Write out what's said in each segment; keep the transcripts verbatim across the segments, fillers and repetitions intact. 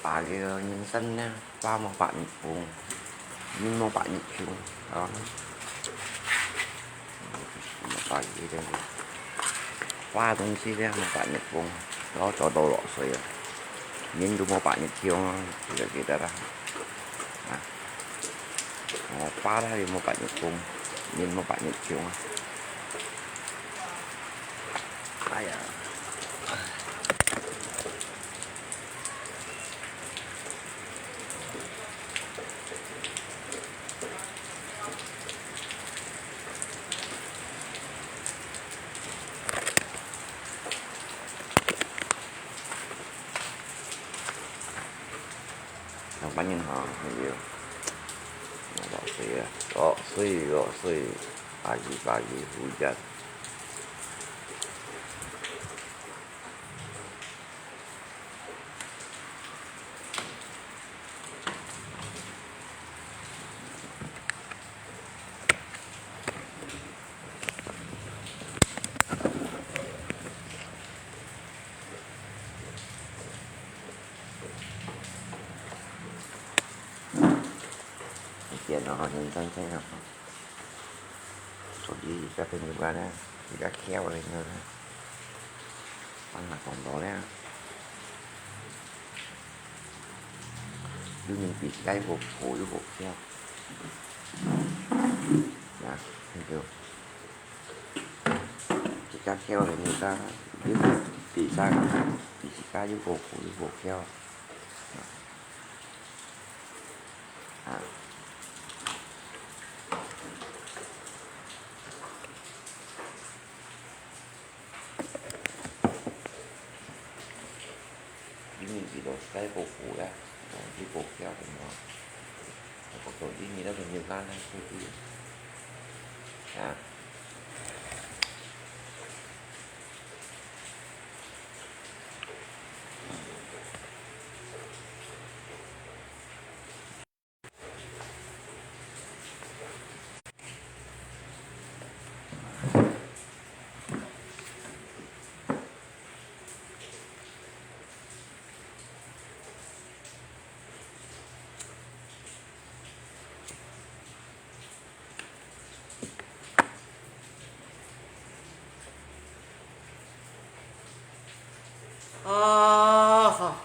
爸个人生呢，花無百日紅，人無百日窮，啊，無百日紅，花个東西呢，無百日紅，早早都落水啊，人都無百日窮啊，這個記得啦，啊，哦，花它也無百日紅，人無百日窮啊，哎呀。 上班人哈，還有，落水啊，落水，落水，阿姨，阿姨，回家。 電腦好像真正啊，手機一下登入來了，一下跳了，你看看，放下廣告了。有人比自家又好又好跳，呀，那個，自家跳了，你看，有人比賽，比自家又好又好跳。 啊。因為佢都該個湖啦，啊，佢個漂亮嘛，佢個因為那個牛欄啦，對不對？啊。 啊哈！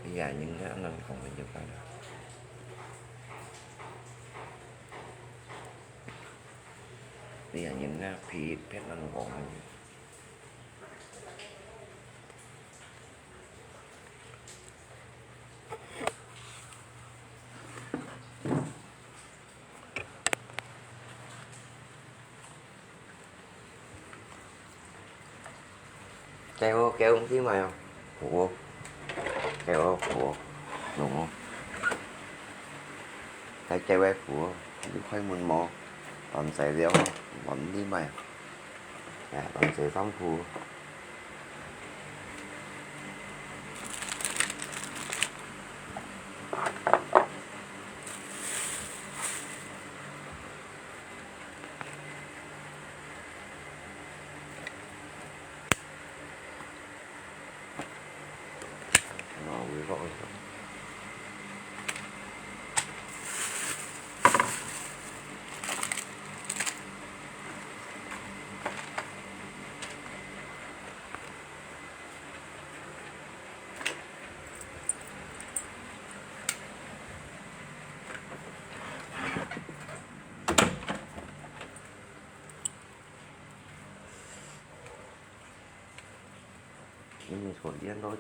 哎呀，人家恁樣講个就辦了。哎呀，人家皮別人講个。 Kêu, kêu đi mày à? Phủ. Kêu phủ. Đúng không? Cái kêu ấy phủ. Đi khoai môn mò. Còn giải liễu. Còn đi mày à? Nè, bằng giấy gióng phủ. Nó ui vọng. 你坐练多久？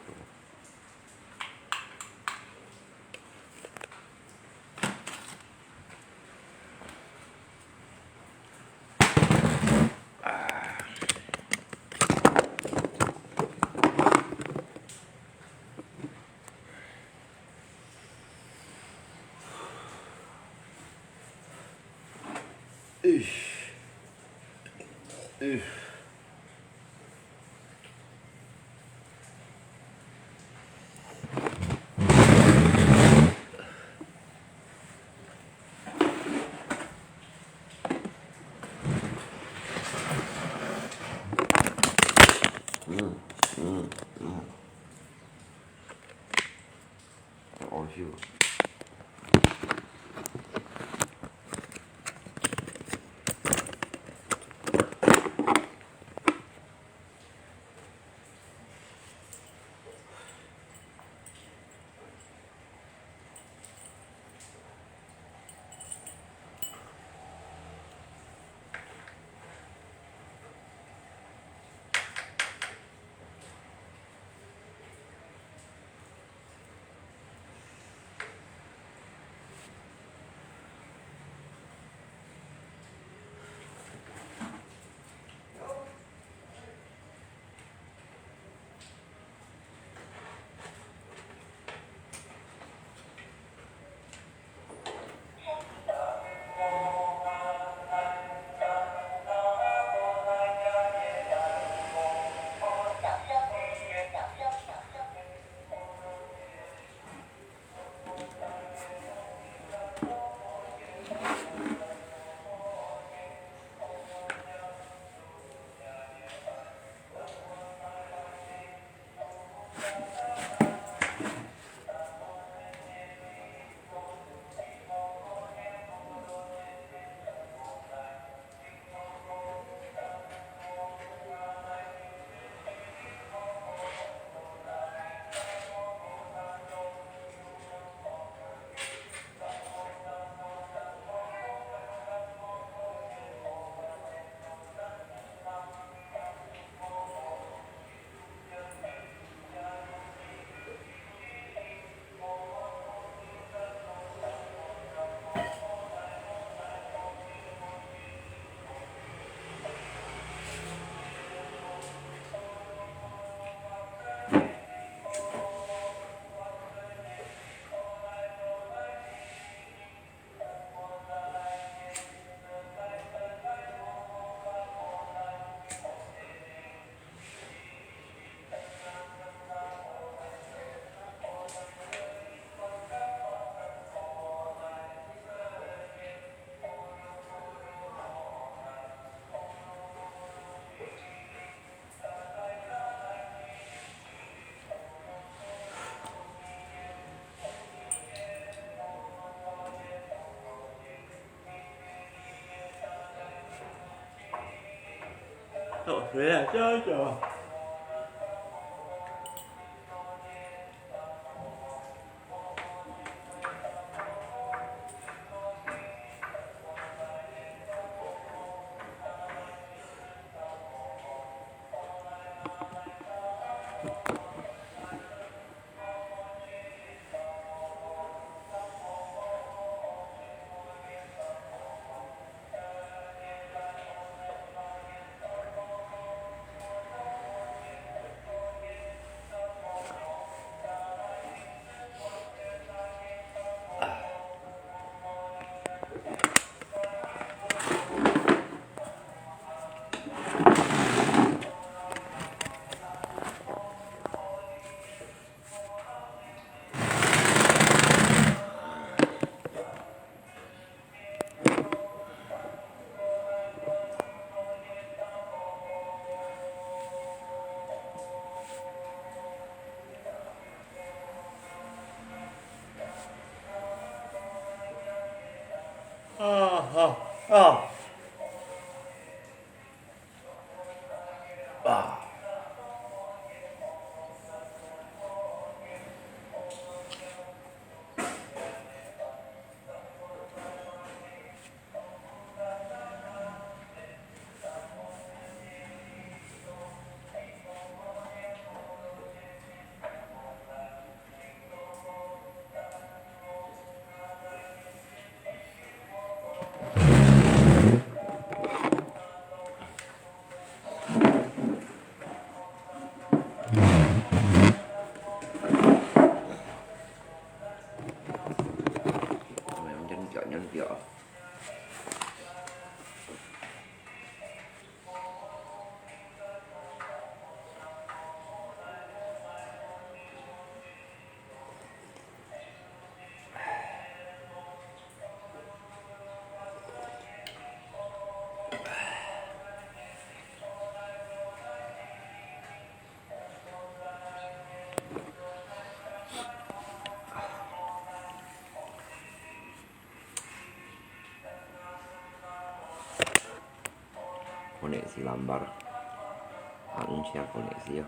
嗯嗯嗯，好笑。哦，谁啊？叫一叫。啊，好，啊。啊。Koneksi lambar. Ang siya koneksi.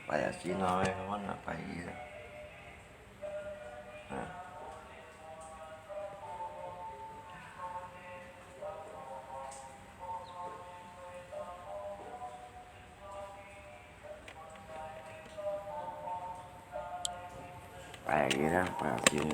Paya sino, eh, mana paya? Ah. Paya kira, paya sini.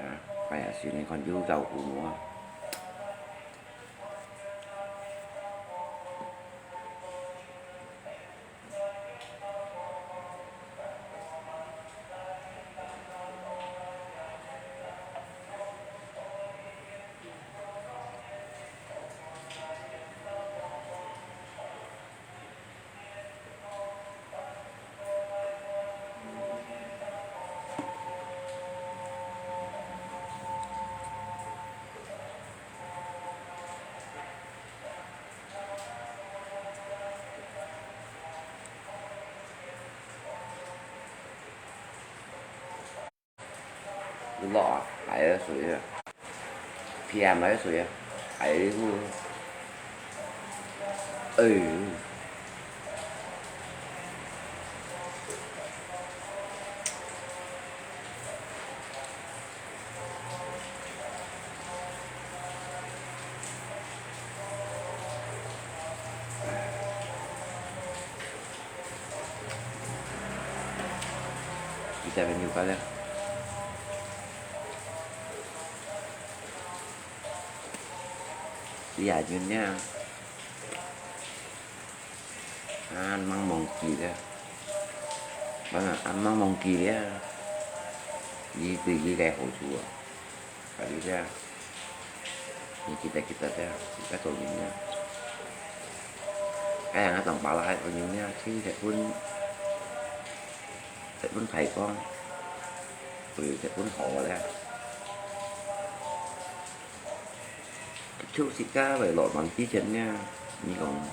Ah, paya sini kan juga umur. Lọ, ai, sui, piam, ai, sui, ai, hu, ai. Kita kan juga lah. Iya, Jun-nya. An mang mông kì liá. Bang an mang mông kì liá. Yi tui yi cái hổ chú à. Kali liá. Yi kita kita liá. Kita tổ yun liá. Cái hàng tòng pá lai tổ yun liá. Chứ sẽ phun. Sẽ phun thầy con. Rồi sẽ phun hổ liá. Trước khi cá về lọ mắm tí chân nha. Như còn.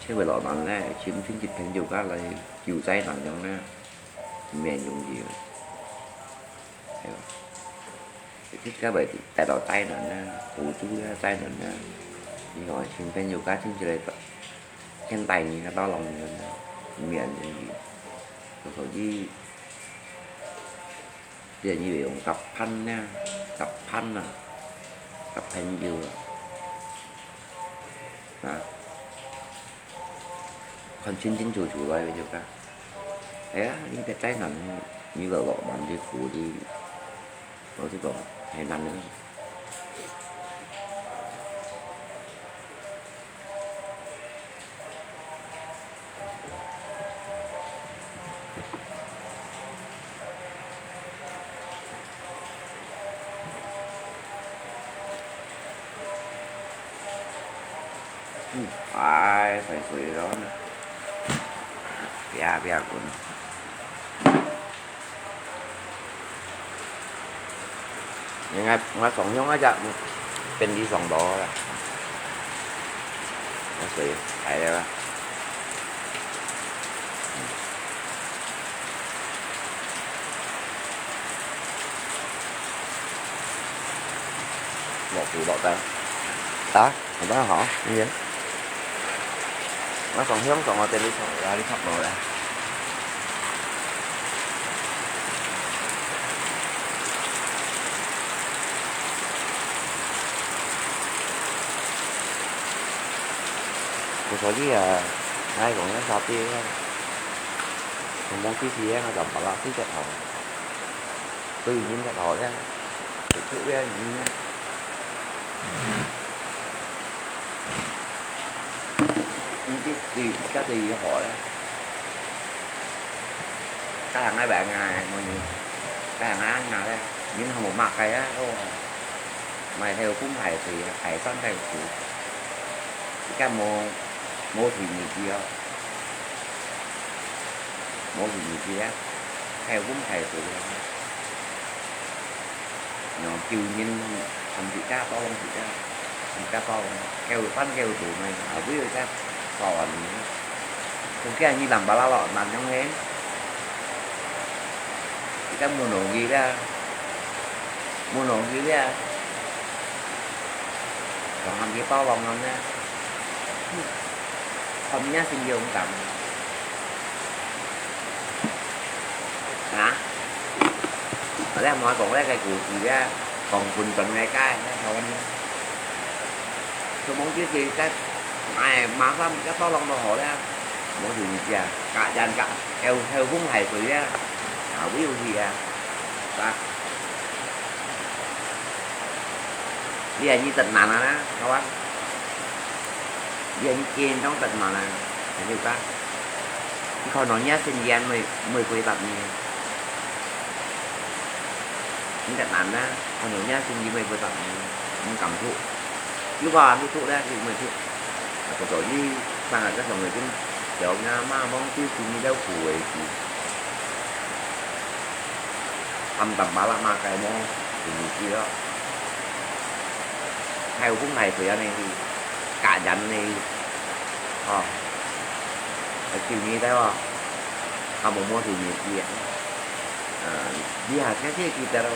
Chứ về lọ mắm này, chim chim chim phèn dù cá lại. Dù cháy nặng nhõng nha. Mẹ nhung gì. Thích cá về tại lọ cháy nặng nha. Cú chú cháy nặng nha. Như còn chim phèn dù cá chim chỉ lại. Khen tay nhỉ, nó bao lòng nhỉ. Mẹ nhung gì. Có gì. Tia nyi ve yong kap phan na, kap phan na, kap phan yu. Na. Kon chin chin chu chu lai ve yu ka. Ê, ying te tai nan, nyi lo lo man di ku di. Lo ti lo, hai nan ni. Hm, ai, phải sửa đó nè. Bia, bia cũng. Ngay, ngay sòng nhông á chả, bên đi sòng đó là. Nó sửa, phải đây là. Lọt tù lọt ta. Ta, ta hả? Cái gì? Nó còn hiếm còn ở trên đi sòng ra đi khắp rồi đây. Ủa, sao chứ à, ngay còn nó sao chứ, không muốn tí gì á, nó chậm phải lo tí chậm thôi. Tùy những cái đó chứ. Tự tự nhiên như những cái gì, cái gì họ đó. Cái hàng ai bạn ngày mà nhiều. Cái hàng ăn nào đấy. Những hàng một mặt cái á, ô. Mày theo cũng phải thì phải con phải chủ. Cái mô, mô thì nhiều gì đó. 無事無事啊，係風係水啊。然後救人，同自家當自家，自家當，救翻救做咩，後尾又再搞完呢。佢驚你淋巴啦咯，難樣呢。佢該無能力啦，無能力啦，仲喊佢包容人呢。 看你啊，心勇敢。啊？我咧莫講咧个故事咧，講分段个个，台灣。做夢就是在，哎，馬上要到浪到河咧，無就毋知啊，隔人隔，後後風係水咧，啊，會有去啊，啊。 你係你得難啊，kawan。你係你堅當得難啊，還有个。你看到你身邊妹妹會答你，你得難啊，看到你身邊妹會答你，你敢吐？有个你吐咧，你妹吐。 啊，不過你生日个上面，就阿媽望住你了苦个事，暗淡巴拉嘛該麼，就毋知咯。還有風還水啊，你去，感染你，哦，還救你个哦，還無麼就毋知啊。啊，你還這些記得咯，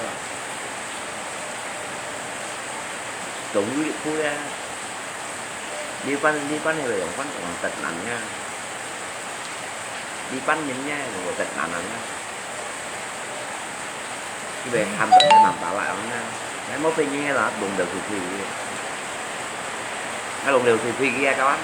總有一步咧。 你班，你班係用班用得難呀。你班人呀，用得難啊呀。佢會喊到你難打啦呀。你無俾人啦，弄到佢去。你弄到佢去啊，kawan。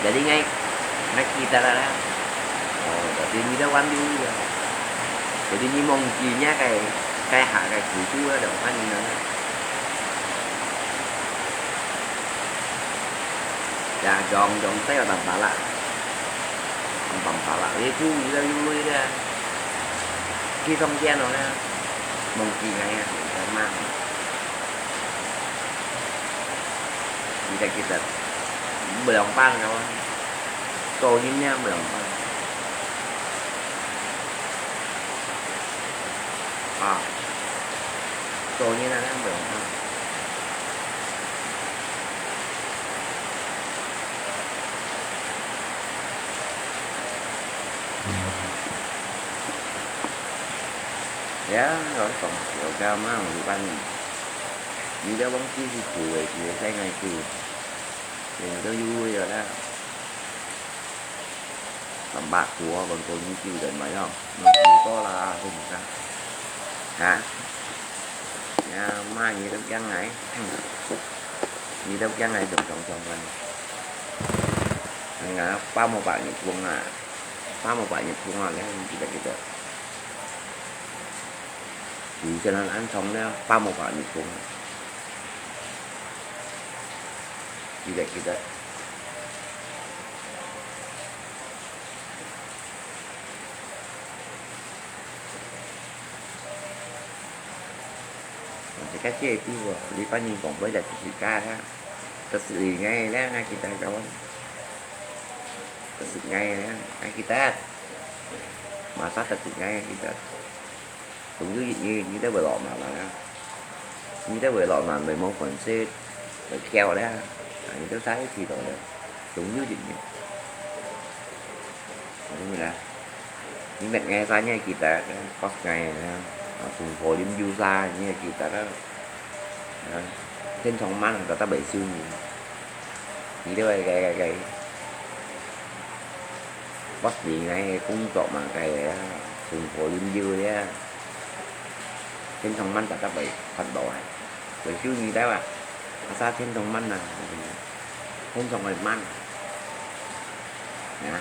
Jadi ngai, ngai kita lah, lah. Oh, jadi你都忘記了。Jadi你忘記人家个，該下个故事了，就反正了。Ya，用，用，這有辦法啦。有辦法啦，你故意了，有累了。去中間了呢，忘記了呀，幹嘛？ 你得記得，無兩班个哦，做人呢無兩班。啊，做人啊無兩班。呀，我講笑个嘛，有班人。 你都忘記係苦个，佢个在該苦，人都有味了啦。三百苦啊，còn còn như chịu được mà không? Mà chịu có là không sao. Hả? Nhà mai như tấm chắn này. Như tấm chắn này tổng tổng tổng này. Ngã ba mươi bảy nghìn vuông à. Ba mươi bảy nghìn vuông à, cái gì là cái đó. Chỉ cho nên ăn xong đó, ba mươi bảy nghìn vuông à. Kita, kita. Nanti kasi itu, lipat ni kong boleh jadi kita ha. Terus ini lah kita kawan. Terus ini lah kita. Masa terus ini kita.總之，你，你都會落難啊！你都會落難，會無飯食，會噭咧，啊，你都使去到咧，總有一日。明白啦？你乜愛啥你記得，boss愛啊，啊，送貨飲酒啥，你也記得啦。啊，天窗門就得袂收你。你都會該，該，該。 Boss你个工作嘛，該个啊，送貨飲酒个啊，天窗門大家會發到啊，會收你兜啊，啊啥天窗門啊，天窗會門，啊。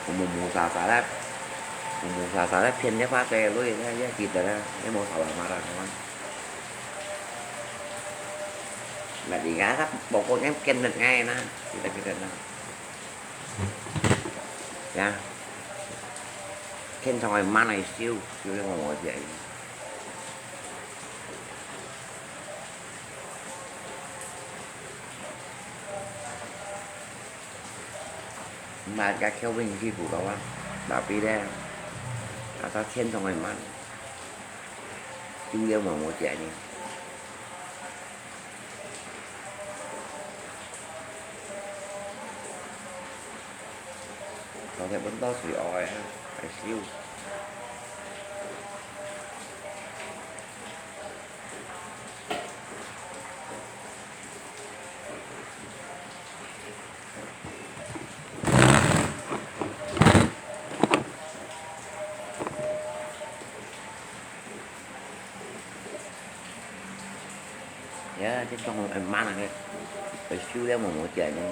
無無沙沙啦，無無沙沙啦，騙你花个鐳，你也記得啦，你無沙沙嘛啦，係嘛？ Mà đi ngã sắp bộ cô nhắm kiên được ngay nè. Kita kita nè. Ya. Kiên trong ai man ai siêu, siêu lên ngồi vậy. Mà cái khéo bên kia của cậu á, bảo đi đây. Nó sao thiên trong ai man. Chú liêu mà một trẻ nhỉ. Có thể vẫn to suy ỏi ha, phải siêu. Ya, chứ không em mang cái, phải siêu đéo mà một trẻ nhé.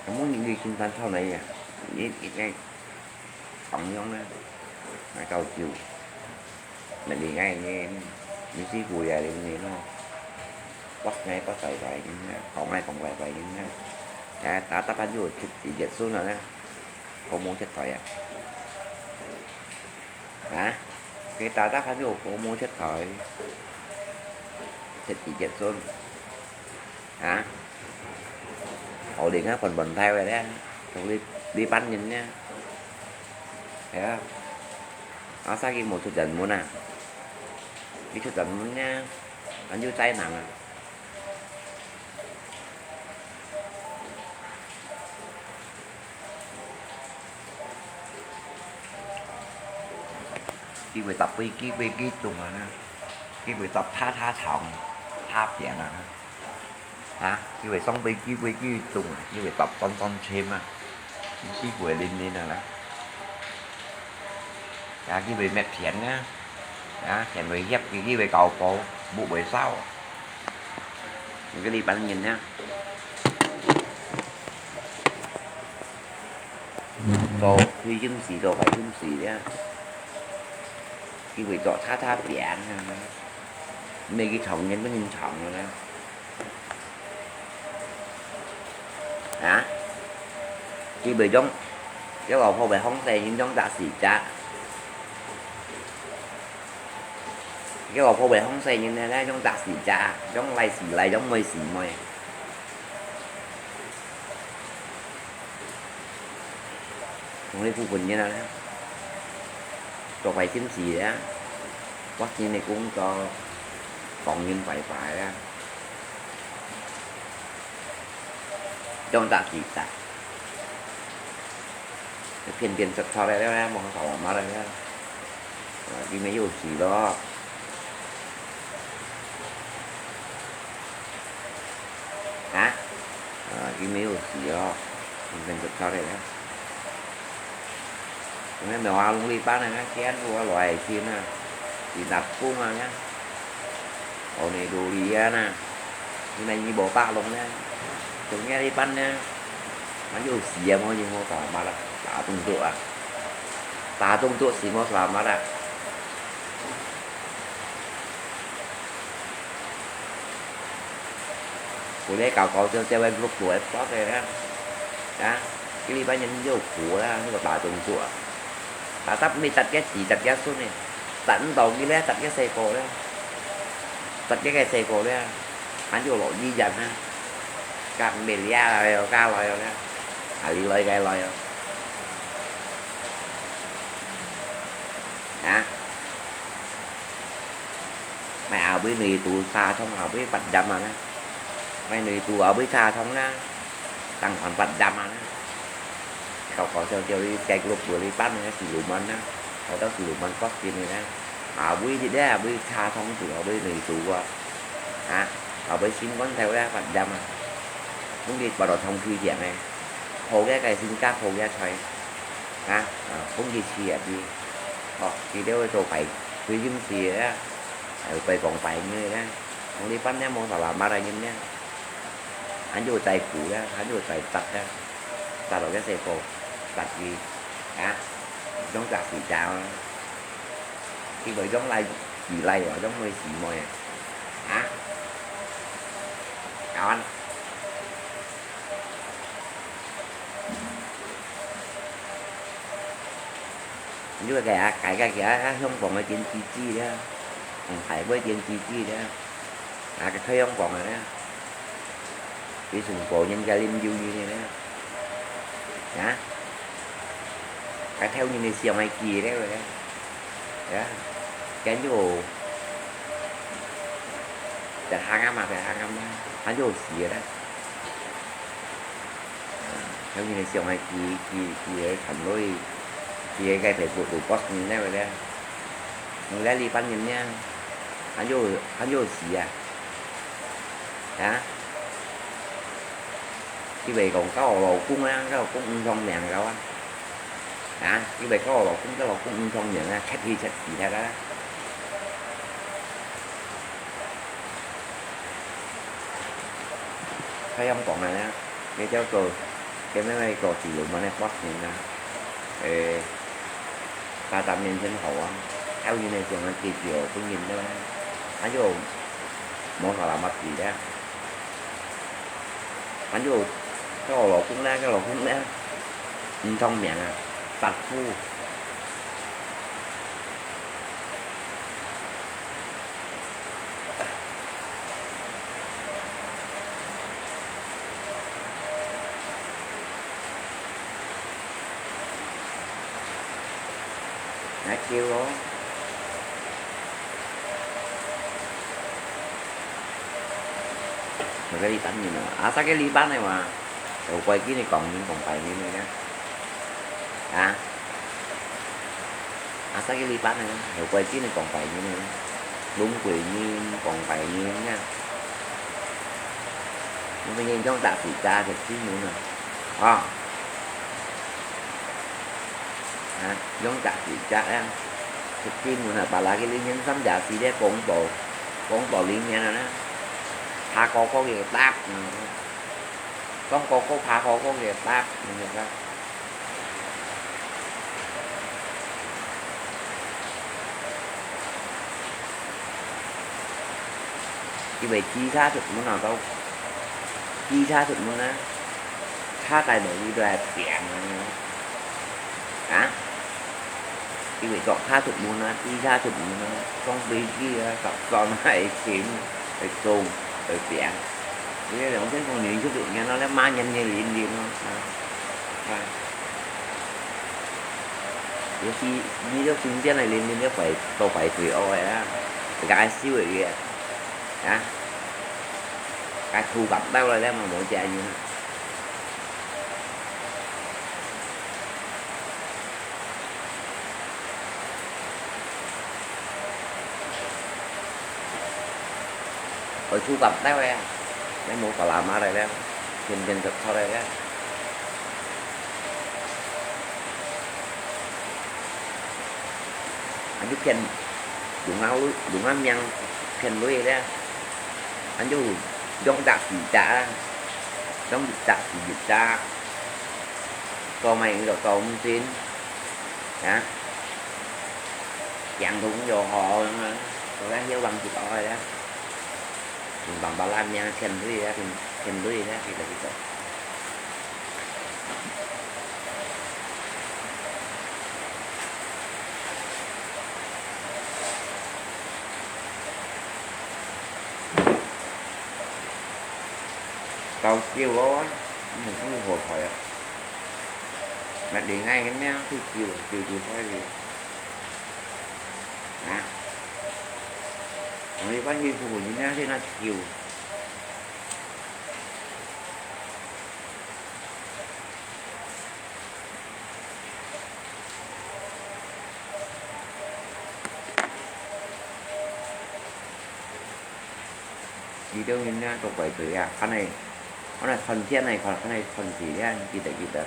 Không muốn những gì xinh xắn sau này à, ít ít ngay, tổng nhóm đó, mà cầu chịu. Mà đi ngay nghe, đi xí bùi à, đi nghe nó. Quát ngay quát phải phải, nghe, cộng ngay cộng phải phải, nghe. Đã, đã tắt hết vô, thì, thì dịch xuống rồi đó. Có muốn chết thôi à. Hả? Cái ta đã tắt hết vô, có muốn chết thôi. Thì, thì dịch xuống. Hả? Ổ điện á, phần bần thai vậy đó. Không đi, đi bắn nhìn nha. Thấy không? Nó sao cái một số trận muốn à. Cái số trận muốn nha. Anh vô cháy nặng à. Cái về tập với cái, với cái chung à. Cái về tập thá, thá thòng, thá biển à. Hả? Cái về sống với cái, với cái chung à. Cái về tập con, con chim à. Cái về linh linh à. Hả? Cái về mệt thiện á. Hả? Thiện về hiệp, cái, cái về cầu cầu, bụi về sao. Cái đi bắn nhìn nhá. Có khi hiếm gì đâu, phải hiếm gì đấy. Cái buổi trọ tha tha biển ha. Mấy cái thằng nhân có nhìn thằng rồi đó. Hả? Cái buổi giống, cái lò phô về hóng xe nhìn giống đã xỉ chạ. Cái lò phô về hóng xe nhìn này là giống đã xỉ chạ, giống lai xỉ lai, giống mơi xỉ mơi. Không lấy phu quần như nào đó. Cho phải chính trị đó. Quát như này cũng cho còn nhân phải phải đó. Trong ta chỉ ta. Phiền phiền sặc sặc đây đó, mong thảo mà đây đó. Đi mấy yêu gì đó. Hả? Đi mấy yêu gì đó. Phiền phiền sặc sặc đây đó. Nên nó ăn đi bán này, nó chén của loại gì nè. Thì đặt cũng ăn nhá. Ổ này đồ đi á nè. Như này như bộ bạc lông nè. Chúng nghe đi bán nè. Mà dù xì à, mà dù mà cả mà là. Tá tung tụ à. Tá tung tụ xì mà cả mà là. Của đấy cào cào tiêu tiêu em lúc tuổi em có cái á. Á, cái đi bán nhân vô của á, nó có tá tung tụ à. Tá tắt mi tắt cái chỉ tắt cái số này. Tắt đầu cái lẽ tắt cái xe cô đấy. Tắt cái cái xe cô đấy. Anh vô lỗi gì dần ha. Các mình ya rồi, các loại rồi đấy. À, đi loại cái loại rồi. Hả? Mày ảo với nì tù xa thông ảo với bật dầm mà nè. Mày nì tù ảo với xa thông nè. Tăng khoản bật dầm mà nè. Cậu có theo theo đi chạy lục vừa đi bắt nè, xì lù mắn nè. Cậu tao xì lù mắn có tiền nè. Ảo với đi đấy, ảo với xa thông tù ảo với nì tù à. Hả? Ảo với xin con theo đấy, bật dầm à. Không đi bảo đó thông quy điểm này. Hồ cái cái xin các hồ cái thôi. Hả? Ờ, không gì chia đi. Ờ, thì đều tôi phải quy định gì á. Ờ, phải còn phải như thế. Không đi bắt nhá, mong sao làm bắt anh nhá. Anh vô tay cũ á, anh vô tay tật á. Tật rồi cái xe cô. Tật gì? Hả? 用隻時間啊，佢會用來自來哦，用妹時妹啊，啊？搞啊！你就該啊，該个佢啊，香港个電視機咧，嗯，大陸个電視機咧。 啊，該太陽光个咧，佢全部人家啉酒人个咧，啊，該偷人个相个機咧，啊，跟住，在行啊嘛，在行啊嘛，還有死个咧。 有人想啊，佢，佢，佢个傳落去，佢个該Facebook都post人了个咧，無來禮拜人呢，還有，還有死啊！啊？佢會講，佮我老公啊，佮我老公毋同名个啊！啊？佢會佮我老公，佮老公毋同名啊，切去切去忒啊！ 佢樣講个咧，該叫做，該咩个做事有麼个發生啊？誒，三十年前好啊，還有人个想个解決分人个，還有無啥人捌事咧，還有叫老公咧，叫老公咧，毋同名啊，殺夫。 來救哦！有个禮拜日啊，啊，啥个禮拜日嘛？有規矩你講人講拜日个呢？啊？啊，啥个禮拜日啊？有規矩你講拜日个呢？攏歸日講拜日啊？你們人種大水炸个新聞啊？啊？ 啊，用隻時節啊，去問下，把那个零零三廿四个廣播，廣播裡面啊，拍哥哥个答，嗯，講哥哥拍哥哥个答，嗯，你看。因為警察出門啊，到警察出門啊， 車帶落去都係平个。啊？因為做車出門啊，機車出門啊，上飛機啊，搭船啊，係輕，係重，係平。你兩千公里出去，然後咧，馬年年零零咯，啊，啊。尤其你這新鮮个零零，你排，都排隊哦，啊，自家收个月，啊，該土感到了，那麼無價錢。 愛出國了喂，也無爸爸媽媽了，天天就靠了喂。啊，就騙，用啊，用啊命騙鐳了。 恁樣用隻時節啊，用一隻時一隻，做麼个就做毋成，啊？病痛又好，做得休養一下咧，用爸爸媽媽命騙鐳咧，騙，騙鐳咧，去做，去做。 到手咯，嗯，嗯，好彩啊。乜你愛个咩？去救，救救快啲。啊？我一般去救人啊，去那救。 幾多人啊，都排隊啊，看來，看來賺錢來看，看來賺錢啊，記得，記得。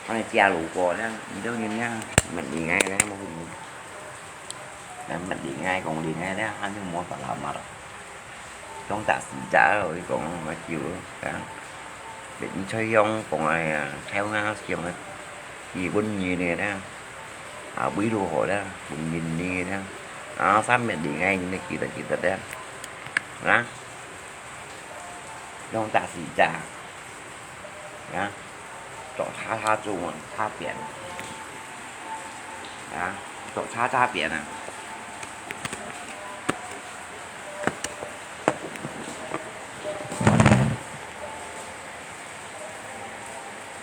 看來假路過呢，你都人家問你愛呢，無你。Nang乜另外講另外咧，還有無法啦嘛咯。用打死架咯，佢講，我就，啊，你再用講哎呀，跳啊，像啊，日本語呢咧，啊，圍路好咧，文人呢咧，啊，三乜另外，你乜記得記得咧，啊，用打死架。 啊，做叉叉做叉扁，啊，做叉叉扁啊，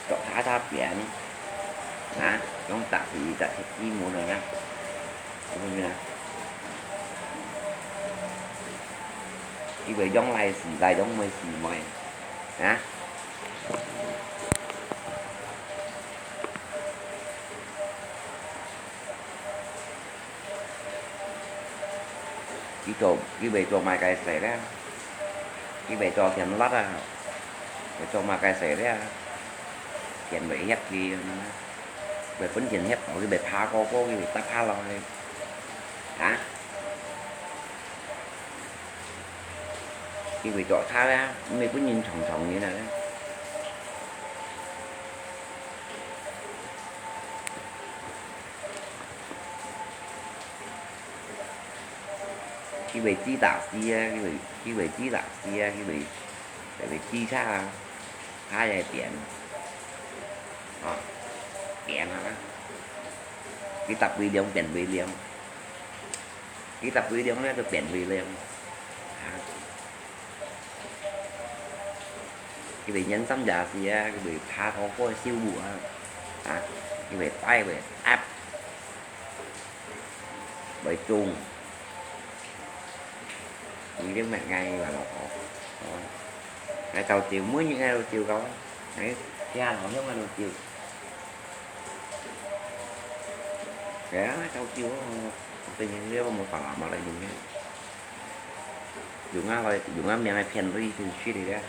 做叉叉扁，啊，用打死一隻一隻木头啊，有無啊？佢會用來死，來用會死無？啊？ 佢做，佢會做麼个事咧？佢會做田螺啊，會做麼个事咧？田會歇佢，會分田歇，佢會爬高高，佢會搭爬落去，啊？佢會做賊啊，毋係分人撞撞佢啊。 佢會支打死啊，佢會，佢會支打死啊，佢會，佢會支叉啊，叉个扁，啊，扁啊，佢搭尾龍，扁尾龍，佢搭尾龍咧就扁尾龍，啊。 佢會拈三隻字啊，佢會爬高高个樹木啊，啊，佢會擺會壓，會種。佢兜乜𠊎話落好，哦，𠊎照照，每日𠊎都照到，𠊎聽老鄉𠊎都照。係啊，照照哦，最近這個無法啦，無來用个。 用啊來，用啊名來騙你，就出去咧，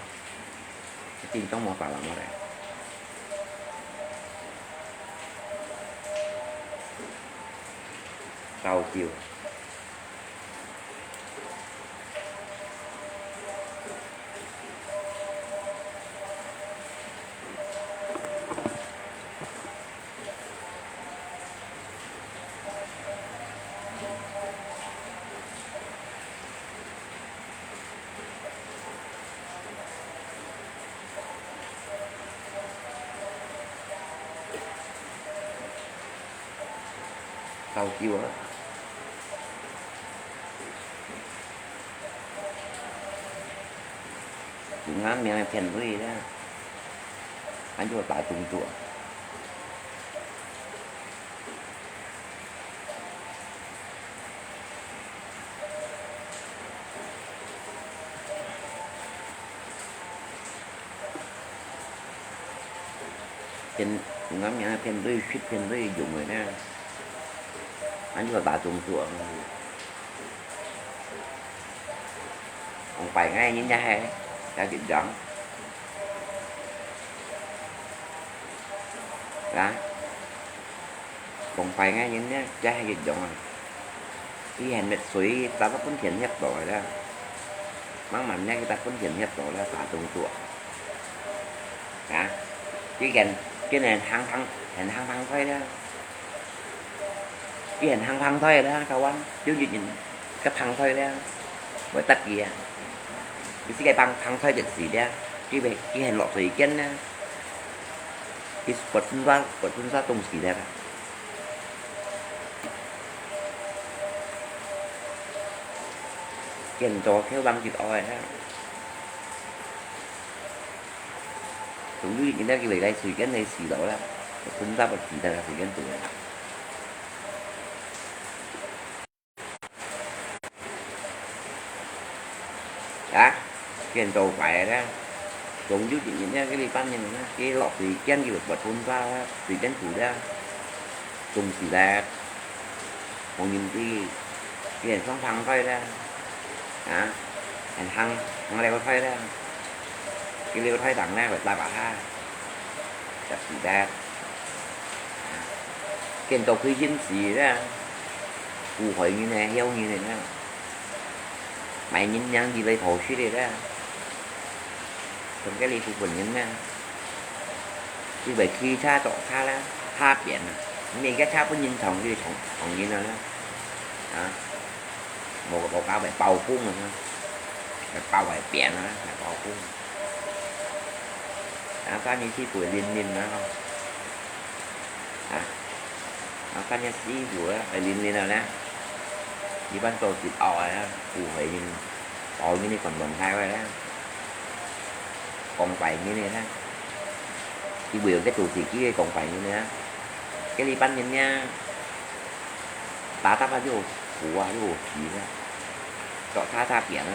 真正無法啦，無咧。照照。 照照啊。用啊名騙你咧，還做大動作。 騙，用啊名騙你，騙你用个呢，還做大動作。 講拜𠊎人也係，也一樣。啊，講拜𠊎人呢，也係一樣啊。佢還滅水，打到分田歇到个啦。慢慢呢，佢打分田歇到啦，打動作。啊，佢見，佢還行行，還行行開啦。 佢還行行退啦，kawan，有一日，佢行退啦，會得佢啊。佢自家行，行退就死啦，佢會，佢還落水間啦。佢發昏沙，發昏沙凍死啦。見到佢往日哀啊。 總有一日佢會來水間來死落啦，分手个時代啦，水間做个。啊，見到壞啦，總有一日呢，佢哋班人呢，佢落水間，佢會發昏沙啦，水間做啦。 總是咧，紅人知，佢人想行開咧，啊，人行，行了開咧，佢了開等咧，會打把下，就是咧，啊，見到佢認識咧，苦害人个，嬈人个啦，賣人命佢來討食个啦，同該裡苦分人啦，佢會騎車、著車啦，車扁啊，你个車分人撞，佢撞撞人啊啦，啊，無無搞會爆風啊，會爆會扁啊，會爆風。啊，反正佢會靈靈啊，啊，啊，反正師傅啊，會靈靈啊啦，一般做事惡啊，苦害人，搞人个共同體个啦，講壞人个啦，佢會有个做自己个講壞人个啦，該一般人呢，打打啊又苦啊又皮啊，腳踏踏扁啊。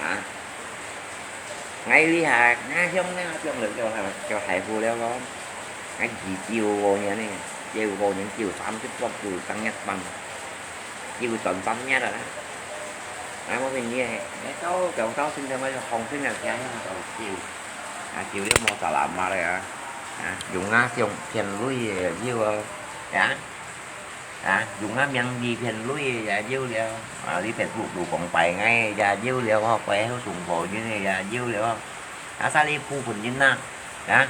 啊，𠊎這下，𠊎鄉下將來叫，叫大富了咯。𠊎二九五年呢，九五年，九三十六，九三一半，九三三年了啦。啊，𠊎問你，𠊎到，到，到現在𠊎就放心了，聽到九，啊，九了無啥啦嘛了啊。啊，用啊，用騙鐳个，有啊，啊。 啊，用啊名利騙鐳个也有了，啊，你別屋路講拜𠊎个也有了哦，拜後送貨運个也有了哦。啊，啥你苦分人啊？啊？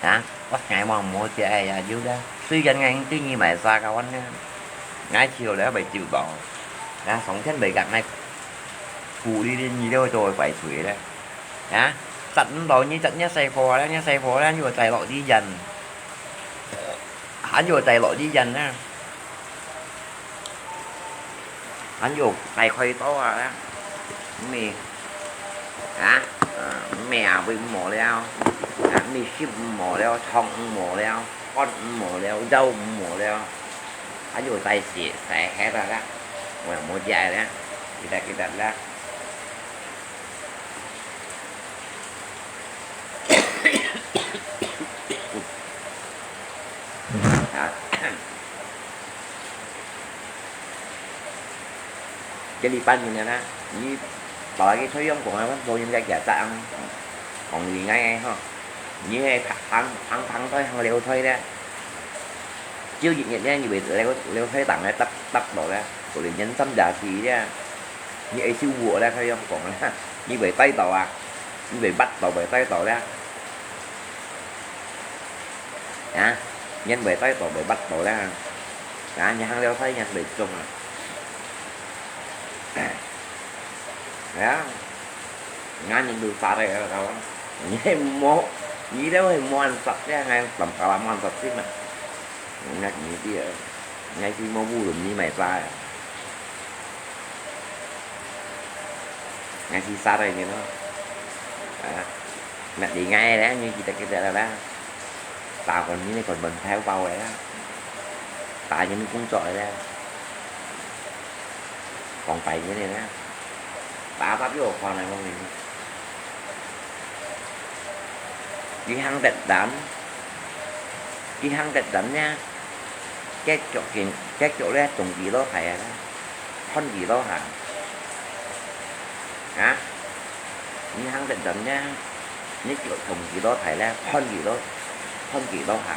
啊，我𠊎望無食个也有了。雖然𠊎對你賣沙个碗呢，𠊎笑了袂走到，啊，上天袂夾𠊎苦你，你都做會怪罪了。啊，殺毋到你，殺你細貨了，你細貨了，又再落地人。 還有再落地人啊，還有大開刀啊，咩啊，啊，咩啊，胃無了，啊，咩食無了，腸無了，肝無了，腰無了，還有再洗洗下啦，我無食了，記得記得啦。 啊，這裡半年了啦，你把那個退休講啊，我應該給他這樣，講應該吼，你係行行行退行了退咧，就一日咧，你會了了退當个搭搭落咧，可能人生也是咧。 你愛修復了，佢樣講啦，你會帶到啊，你會捌到，會帶到了。啊，人會帶到，會捌到了。啊，你行了快，人會中啊。啊，𠊎人都殺了，你係無，你都係無恁殺，這樣還打打啦，無恁殺心啊。 𠊎你知啊，𠊎知無，無論你買啥啊，𠊎知殺了你咯。啊，那你𠊎咧，你記得記得了啦。打工你那個門牌包了啦，打你工作了啦，講白你了啦，打發給我看了，我跟你。 佢行得等，佢行得等呢，結局見，結局咧，同佢落台啊，看佢落下。啊？佢行得等呢，你就同佢落台咧，看佢落，看佢落下。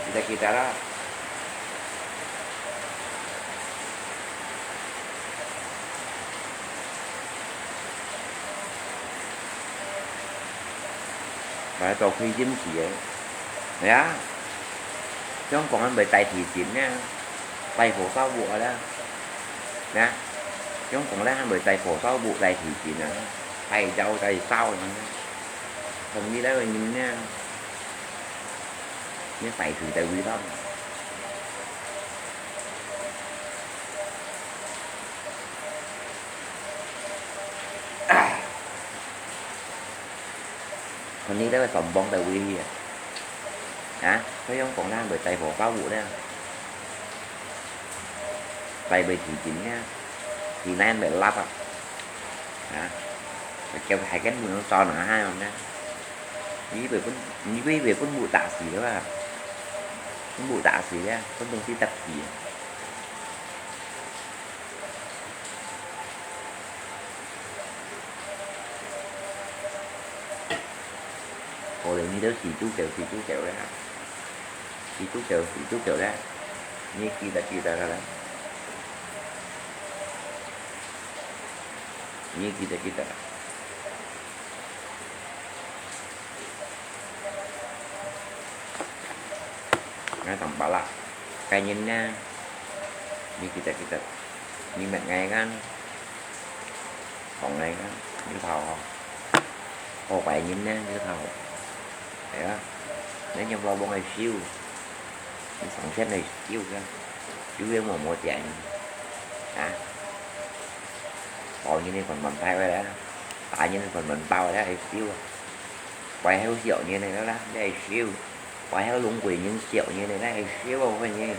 記得記得啦。 𠊎做開任期个，係啊，香港還會帶地震呢，帶火燒屋啊啦，啊，香港咧還會帶火燒屋、帶地震啊，帶燒帶燒啊，同你兜个人呢，你帶頭帶尾啦。 看你兜个上網在位去啊？啊？佢樣講啦，會帶火燒屋咧，帶會地震咧，地泥會塌啊？啊？還叫還跟你用燒哪下樣咧？你以為分，你以為分屋打死了啊？分屋打死了，分東西砸死啊？可能你都死豬狗，死豬狗了，死豬狗，死豬狗了，你記得記得了，你記得记得了。 Ngai tông pala, cái nhìn nè, ni kita kita, ni met ngai kan, kong ngai kan, ni thao ho, ho pai nhìn nè, ni thao, ya, nè nyam lo bông ai siu, ni sòng sen ai siu kan, siu yang mo mo tiang, ha, kong nhìn ni kon man thai wai la, ta nhìn kon man pao wai la ai siu, pai heo siu nhìn ni la, ai siu. Pai heo lùng quỷ nhìn siu nhìn ni ai siu a, pai nhìn,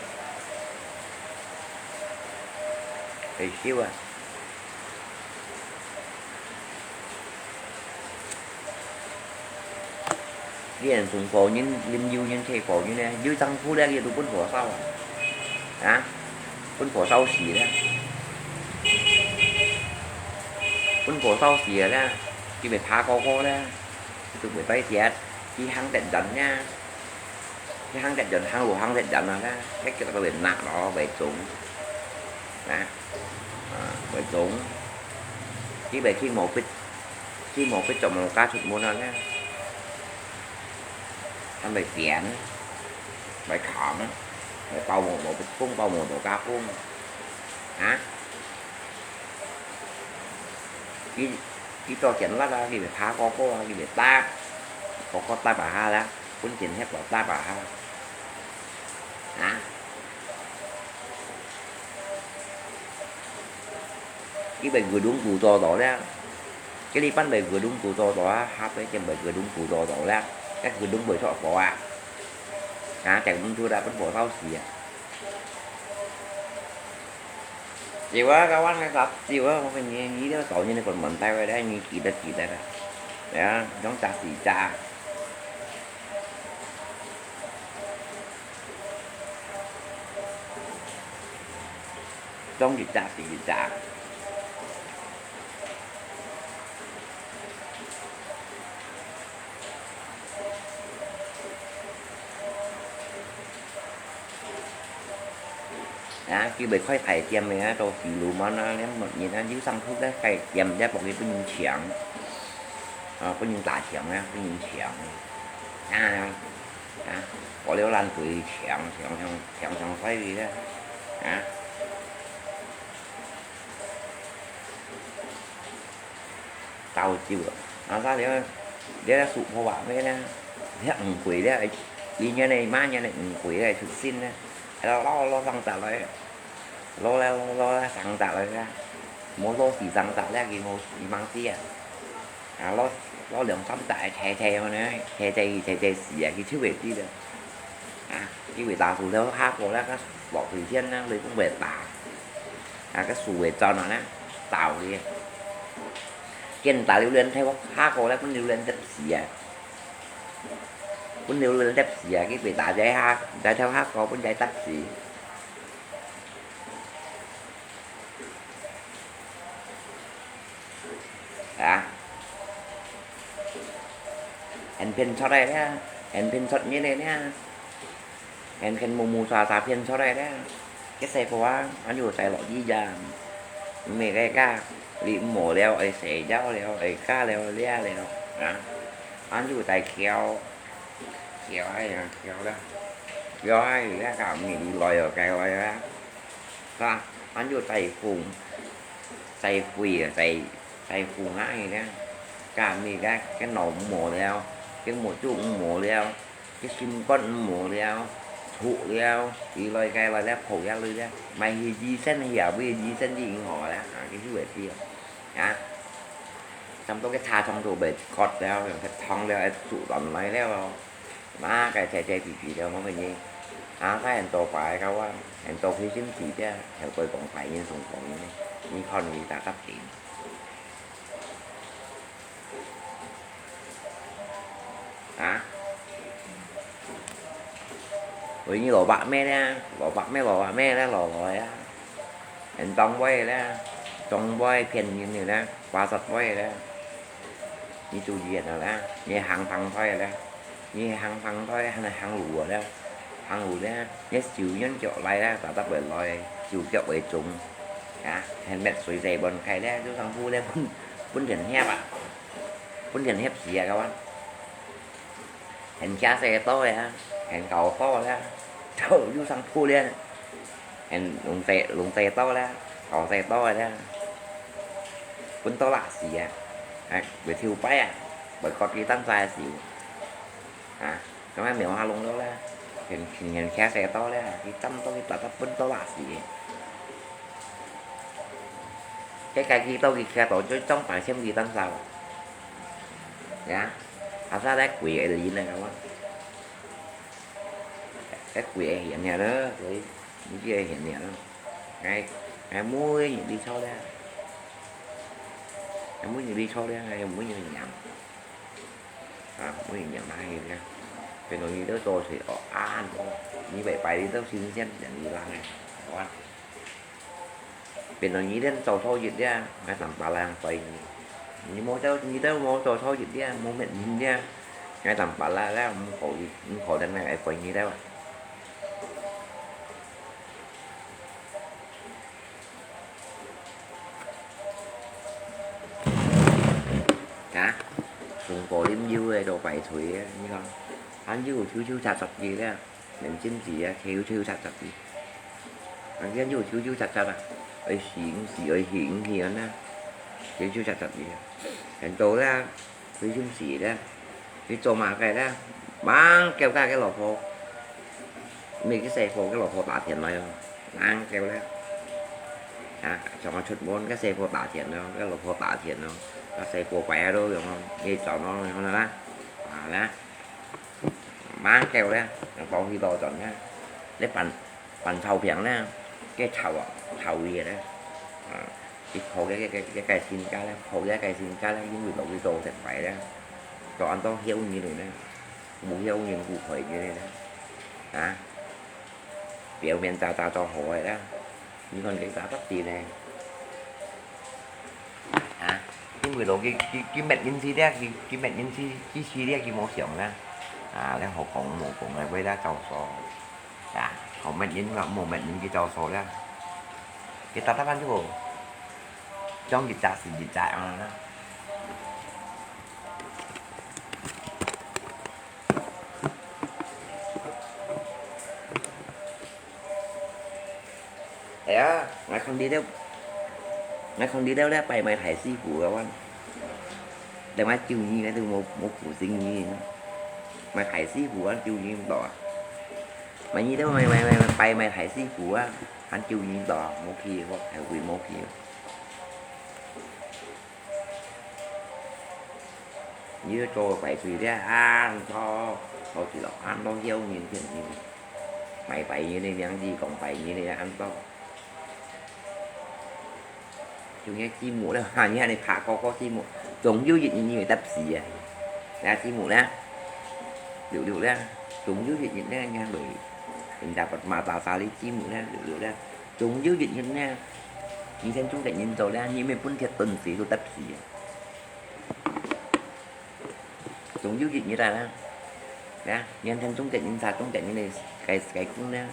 ai siu a. Liên sùng kho nhìn, lim yu nhìn thê kho nhìn nè, yu tăng phu lẹ, yu tu bún phò sao a. Ha? Bún phò sao sì lẹ. Bún phò sao sì lẹ. Yu mê pha kho kho lẹ. Yu tu mê pai tiet. Yu hăng tét dăn nè. Yu hăng tét dăn, hăng lu hăng tét dăn a lẹ. Lẹ kiet ta bê nà lo, bê chúng. Nè. A, bê chúng. Yu bê khi mô pit. Khi mô pit chok mô ka chut mô nà lẹ. Hăng bê piên. Bê khóng. Bê pao mô, mô pit phung, pao mô, mô ka phung. Ha? Yu, yu to kiên lak a, yu bê pha kho kho a, yu bê tap. Kho kho tap a ha lẹ. Bún kiên hiek lo tap a ha. Ha? Yu bê gư đúng gư to to lẹ. Cái li pan bê gư đúng gư to to a, ha bê kiên bê gư đúng gư to to lẹ. Cái gư đúng bê chok kho a. Ha, kiên bún chut a, bún phò sao sì a. Chiu a, kawan kakap, chiu a, makanya ni dia tau ni kon man thai wai la, ni kita kita la. Ya, dong cak si cak. Dong si cak si cak. A, yu bê khai thai tiêm nè, to sì lu mân a, lem mot nhin a, yu sang thuốc leh khai tiêm leh, pok yu bun nhin chiang. A, bun nhin ta chiang a, bun nhin chiang. A, a, pok liu lan kui chiang, chiang, chiang, chiang, chiang sai li leh. A. Tau chiu, a sa liu, liu sụ phô wak me na, liu ǹ kui liu, i nyan ne, ma nyan ne ǹ kui liu, chut sin ne, lo, lo, lo sang chak loi, lo liu, lo, lo liu sang chak loi liu, mo lo si sang chak liu, ki mo si mang si a. A, lo, lo liang sam chak, chai chai ho ne, chai chai, chai chai si a, ki chiu e si liu. A, ki wei ta su liu, ha ko liu, ka lo kui chien na, lui kung wei ta. A, ka su wei chon a na, tau liu. Kiên ta liu luen thai wak ha ko liu, kun liu luen tep si a. Kun liu luen tep si a, ki wei ta jai ha, jai thai ha ko, kun jai tep si. A. Hèn phiên chót ai nè, hèn phiên chót ngiê nè, hèn phiên mù mù xà xà phiên chót ai nè. Cái xe của anh, anhอยู่ใจหล่อยี่ยาม mẹ cái ca, lì mổ leo, ai xe giáo leo, ai ca leo, lia leo, a. Anhอยู่ใจเขียว, เขียว ai, เขียว đó. เขียว ai, lia cả mì đi lòi ở cái lòi á. Ka, anhอยู่ใจ phùng, ใจ quỷ, ใจ ใจ phùng ai nè. Cả mì cái, cái nổ mổ leo, cái mổ chụp mổ leo, cái sim con mổ leo, thụ leo, đi lòi cái lòi leo, khổ ya lưới leo. Mày thì di sân hiểu, vì di sân di ngỏ leo, à, cái hứa tiêu. Hả? Xong tôi cái tha xong rồi bệt cọt leo, cái thong leo, ai sụ đòn lòi leo. Má cái chè chè pì pì leo, má cái nhi. Á, cái anh tô phải cái wa, anh tô phi sim pì chè, theo tôi cũng phải nhìn sung cũng nhìn, nhìn con nhìn ta cắt kín. Hả? Ôi, như lò bạc mẹ nè, lò bạc mẹ, lò bạc mẹ nè, lò lòi á. Anh trong quay nè, trong quay phiền nhìn nè, qua sạch quay nè. Như chú gì nè, như hàng thằng quay nè. 你行行台，行行路个咧，行路咧，你手軟腳賴咧，打得會來，手腳會腫，啊，還搣水洗分開咧，就上鋪咧，分分人翕啊，分人翕死啊，个哇！還車洗多咧，還搞多咧，就又上鋪咧。 還弄細弄細刀啦，搞細刀个啦，分到辣死啊！哎，會抽牌啊，會割佢單隻个手啊！咁樣苗下弄到啦，全全全徛細刀啦，佢針到佢打得分到辣死个。該个佢到佢徛到最中白線佢單手，呀，阿啥來跪个人啊，咁啊！ 該跪个現了咯，所以你這个現了咯。哎，哎，每日你吵了，哎，每日你吵了，哎，每日你講，啊，每日你講哪去了？變到你都做事哦，啊，你白白你都新鮮，人你冷个，好啊。 變到你連做錯一了，𠊎當巴拉怪你。你無做，你都無做錯一了，無搣人了，𠊎當巴拉了，毋可以，毋可能了，愛怪你了。啊？送果啉油个都排隊个，你看，還有抽抽插插个了。 明星子啊，抽抽插插个。人家又抽抽插插啊，愛死毋死，愛去毋去啊，抽抽插插个。很多啦，明星子啦，你做麼个啦？吂叫佢个老婆，毋係佢細婆，佢老婆打電話哦，吂叫啦。啊，像我出門，佢細婆打電話，佢老婆打電話，佢細婆擺喺度用哦，你找喏，用啦，啊啦。 吂夠咧，講起到轉咧，你扮扮臭病咧，該臭啊，臭嘢咧，啊，佢抱該該該該該身家咧，抱該該身家咧，因為落去做成壞咧，做恁多曉人咧，無曉人顧佢个咧，啊，表面詐詐做好个咧。 你看佢打得地呢？啊，因為落去佢佢搣人去咧，佢佢搣人去去去咧，佢無想啦。啊，你好講無講个，為了招數。啊，好搣人啦，無搣人佢招數啦。佢打打翻就好，將一隻是一隻啊啦。 哎呀，𠊎看你兜，𠊎看你兜咧，拜麼个大師傅个哇？另外救你个都無無苦心你，麼个大師傅啊救你毋到啊？麼个你兜麼个麼个麼个拜麼个大師傅啊，還救你毋到啊？無去个，我後悔無去个。 你要做拜水咧，恁多，好似咯，恁多妖人騙人，賣拜人个名字講拜人个恁多。就你節目咧，哈，你還你拍個個節目，總有一日你會得死啊！那節目咧，六六咧，總有一日咧，你還會，人家把馬打沙哩節目咧，六六咧，總有一日咧，你先做个人做咧，你乜分鐵鈍死都得死啊！ 總有一日啊，呀，年天中間人殺中間人个个个工呢，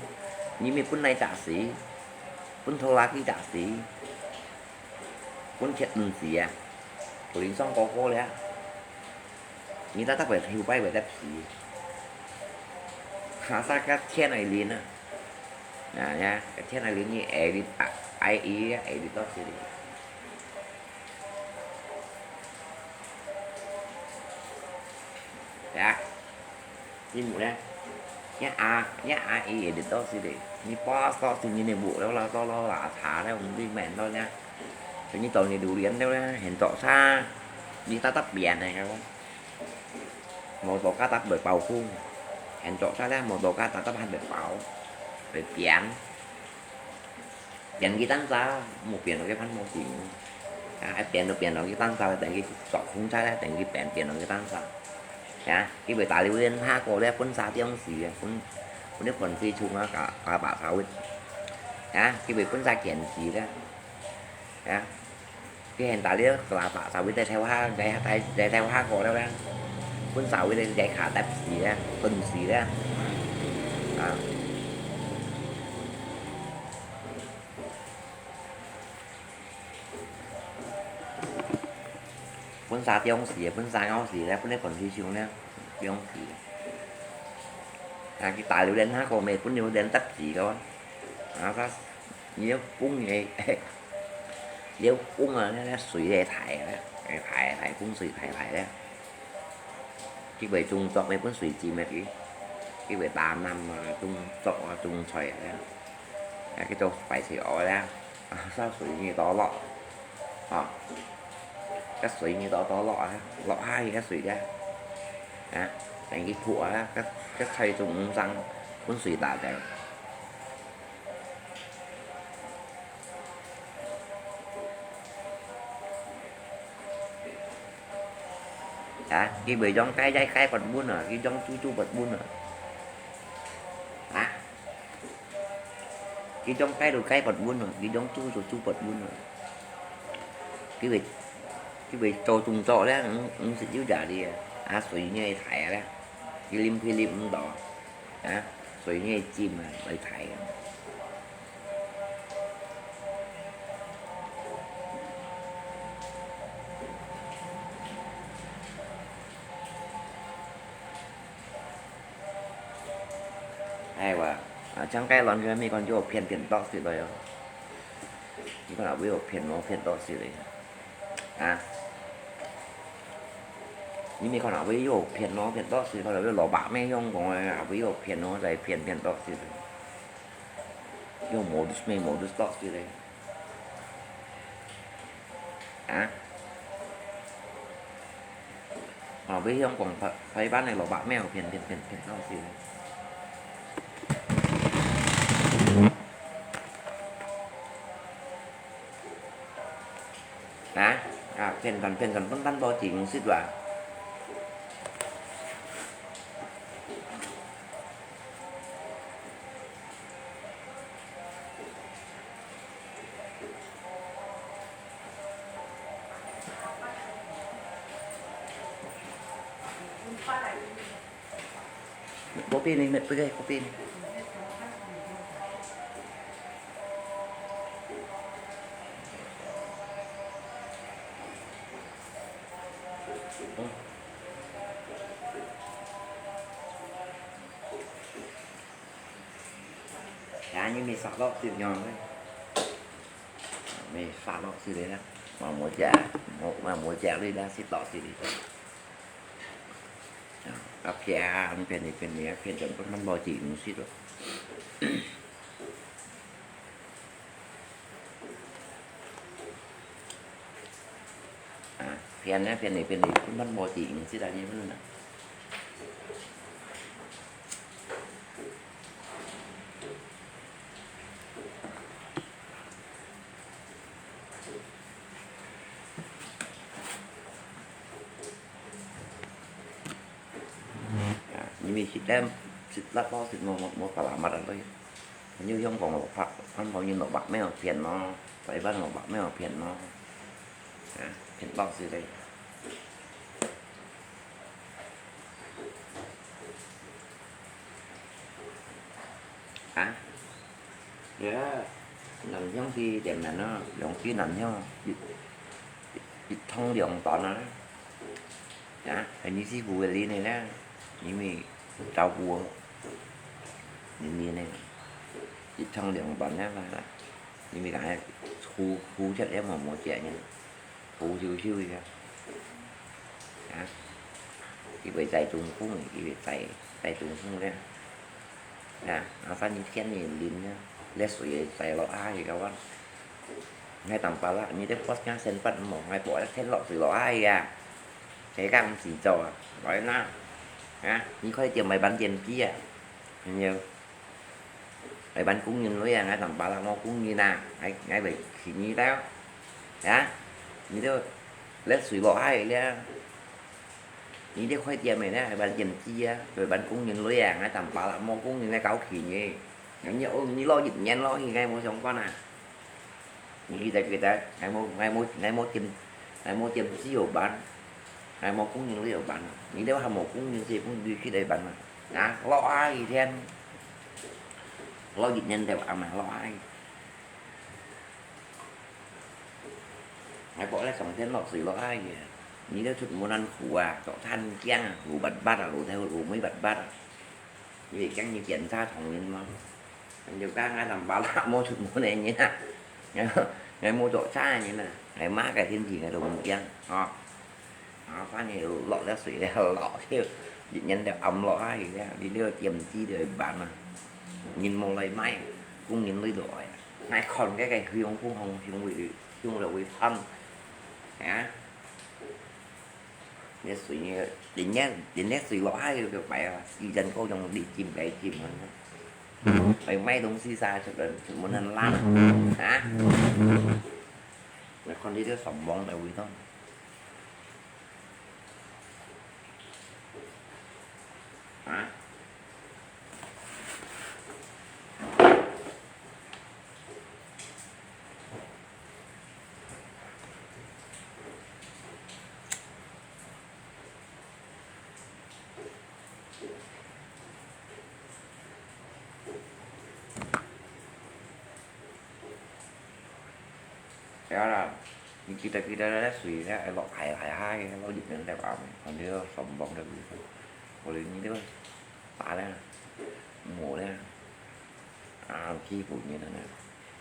你乜本來打死，本拖拉機打死，本鐵毋死啊，不能上高高了，你打打會後擺會得死，下下个天來臨啊，啊呀，个天來臨你挨你啊，挨伊啊，挨你到死哩。 呀，你母呢？你阿你阿姨也得到是的，你爸说是你的母了啦，到了啦，查了，我们对面到呢，所以你到你榴莲了呢，很早上，你打打扁的，我，我到家打不包空，很早上呢，我到家打打还不包，不扁。 變佢單儕，莫變到佢番無錢。啊，愛變都變到佢單儕，等佢作空差咧，等佢變變到佢單儕。啊，佢會打榴槤下過咧，分沙點死啊，分分啲粉絲蟲啊，加加把沙位。啊，佢會分沙撿死咧。啊，佢現打了加把沙位在台灣，在在在台灣過了咧。本社會咧，這下得時咧，分時咧，啊。本社中時，本社咬時咧，本來分時上咧，中時。啊，佢大榴蓮下個咩，本榴蓮得時个，啊，佢 你要講个，你要講啊，那，那水个大个，大大風水大大个。佢會種作，你分水浸个佢，佢會打籃啊，種作啊，種菜啊，啊，佢做擺設哦啦，啊，燒水你多落，啊，个水你多多落啊，落下去个水个，啊，等佢破啊，个，个菜種毋生，分水打个。 啊，佢會用雞雞雞發問啊，佢用豬豬發問啊。啊，佢用雞就雞發問啊，佢用豬就豬發問啊。佢會，佢會做動作咧，毋，毋識有壓力啊，啊，水你大咧，佢啉佢啉毋到。 啊，水你浸啊，來大啊。哎哇，啊，像該輪个，你看就騙騙到死了喲。你看啊，會有騙哦，騙到死了。 啊，你毋好看啊，會有騙哦，騙到死，看到有蘿蔔咩用講个啊，會有騙哦，再騙騙到死。用modus咩modus到死咧。啊？啊，會用講台，台灣个蘿蔔咩騙騙騙騙到死咧。 啊，啊，騙人騙人，分擔保證毋識哇。Kopi ni, mét peugai kopi ni. Ya, ni mi sa lo ti nyong. Mi sa lo si le na. Ma mo ja, mo, ma mo ja li na si lo si li. Kap kia, ang peni peni, ang peni jam pun man bo ji, ang si lo. 啊，騙啊，騙來騙去，根本無錢，毋識來日本啊。啊，因為食了，食了多，食無，無，無salamat啊，所以，你香港落白，香港人落白咩有騙咯，台灣落白咩有騙咯，啊，騙到死咧。 啊，這个南向去點南咯，兩去南向，一，一，一趟兩段啊。啊，還有師傅个人呢，因為照顧我，人呢，一趟兩段啊嘛，因為講呼，呼出來嘛，無錢呢。 好少少个。啊，佢會載中風，佢會載，載中風个。啊，啊，反正天氣冷啊，熱水會載落下去个話。𠊎當巴拉，你這podcast先發無？𠊎播天落水落下去啊。這个毋使做啊，來啦。啊，你可以點買半點機啊，朋友。 𠊎還工人鐳啊，𠊎當巴拉無工人啊，𠊎，𠊎會去你兜。啊，你兜，熱水落下去了。你兜開店个呢，𠊎還兼職啊，𠊎還工人鐳啊，𠊎當巴拉無工人來搞起你。你，哦，你落一年落去，𠊎無相干啊。你記得，記得，𠊎無，𠊎無，𠊎無兼，𠊎無兼職有班。𠊎無工人這有辦啊，你兜還無工人，這工人去哪辦啊？啊，落下雨天，落一年都暗啊，落下雨。𠊎บอก了，上天落水落下雨啊，你兜出門恁苦啊，著衫驚啊，苦拔拔啊，路頭路尾拔拔啊，你會驚你檢查同人嗎？ 你就講𠊎南巴拉無出門个人啊，𠊎，𠊎無著衫个人啊，𠊎麼个天氣𠊎都毋驚，吼。啊，反正落了水了，落了，一年了暗落下去了，你這个點子就會辦啊。人無來買，工人來落來啊。𠊎看該个雄風，雄風會，雄風會翻，啊。 這水呢，人家，人家水落下去就白啊，時間夠用，你浸該浸啊。還有賣東西啥，出門，出門很爛啊。啊？你看這个上網的味道。啊？ 係啊啦，你記得，記得咧，水咧，愛落大大下个，落一點點啊，反正上網个，我哋呢，打咧，無咧，啊，欺負人啊，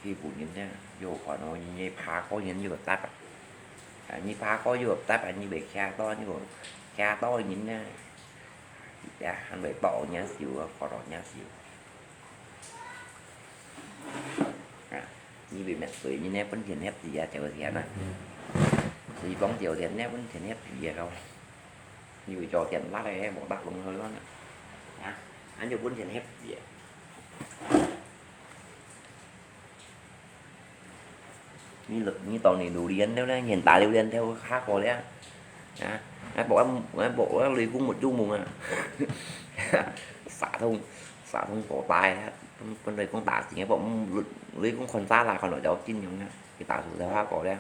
欺負人咧，有看哦，你爬高人有搭啊，啊，你爬高有搭啊，你會嚇到，你會嚇到人咧，也還會到人手啊，搞到人手。 啊，你會搣水，你呢分錢翕字啊，朝天啊。水講朝天呢分錢翕字啊，咯。你會朝天拉个，無搭攏去咯。啊，恁就分錢翕字啊。 你，你當你榴槤了咧，你打榴槤頭下過咧。啊，𠊎บอกว่า，𠊎บอกว่า雷公หมดชั่วโมง啊。三通，三通過大啊，分，分雷公打死，𠊎บอก，嗯，雷公看啥啦，看到就盡用啊，佢打死就下過咧。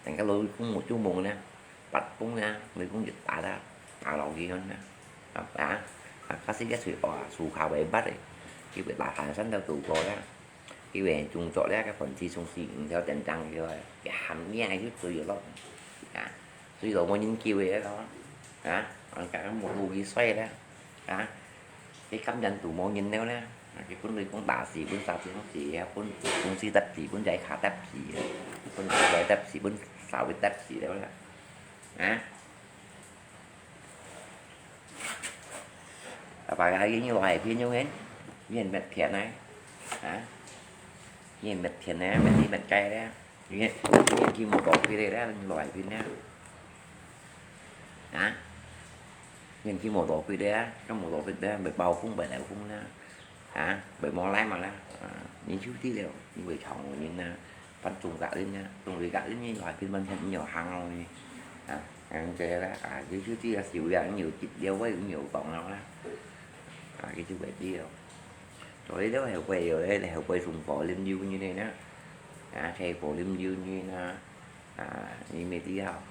等下雷公หมดชั่วโมง咧，八風咧，雷公就打啦，打落去樣咧。啊，啊，啊，假使一歲哦，樹下會bắt咧，佢會打下山頭度過咧。 因為中作咧，个凡事總是毋曉點正个，个喊名就對咯。啊，所以就無人救个咯。啊，人家無路去衰咧。啊，你甘願都無人了咧。啊，佢分雷公打死，分沙丁死，分公司搭死，分在下搭死，分大位搭死，分社會搭死了咧。啊？ Apa kaya ini lo hai pin yung hen? Yen met thian nai. Ha? Yen met thian nai, met đi met cay đấy. Yen, yen khi mô tô phi đấy, lo hai pin đấy. Ha? Yen khi mô tô phi đấy, cái mô tô phi đấy, bị bao phung, bị lẻo phung đấy. Ha? Bị mô lái mà đấy. Ha? Yen chú tí lẻo, yen bị chóng yen nè. Phan chung gak lin nha, chung gak lin nha, lai pin man phan nyo hang lo ni. Ha, hang che la, à, yu yu ti la siu ya, nhiều chit liu wei, nhiều tong lo la. À, cái chú bảy đi lo. Rồi đó heo quay rồi đấy, heo quay sùng phò lim yu như này nè. À, xe phò lim yu như nè. À, như mày đi hao.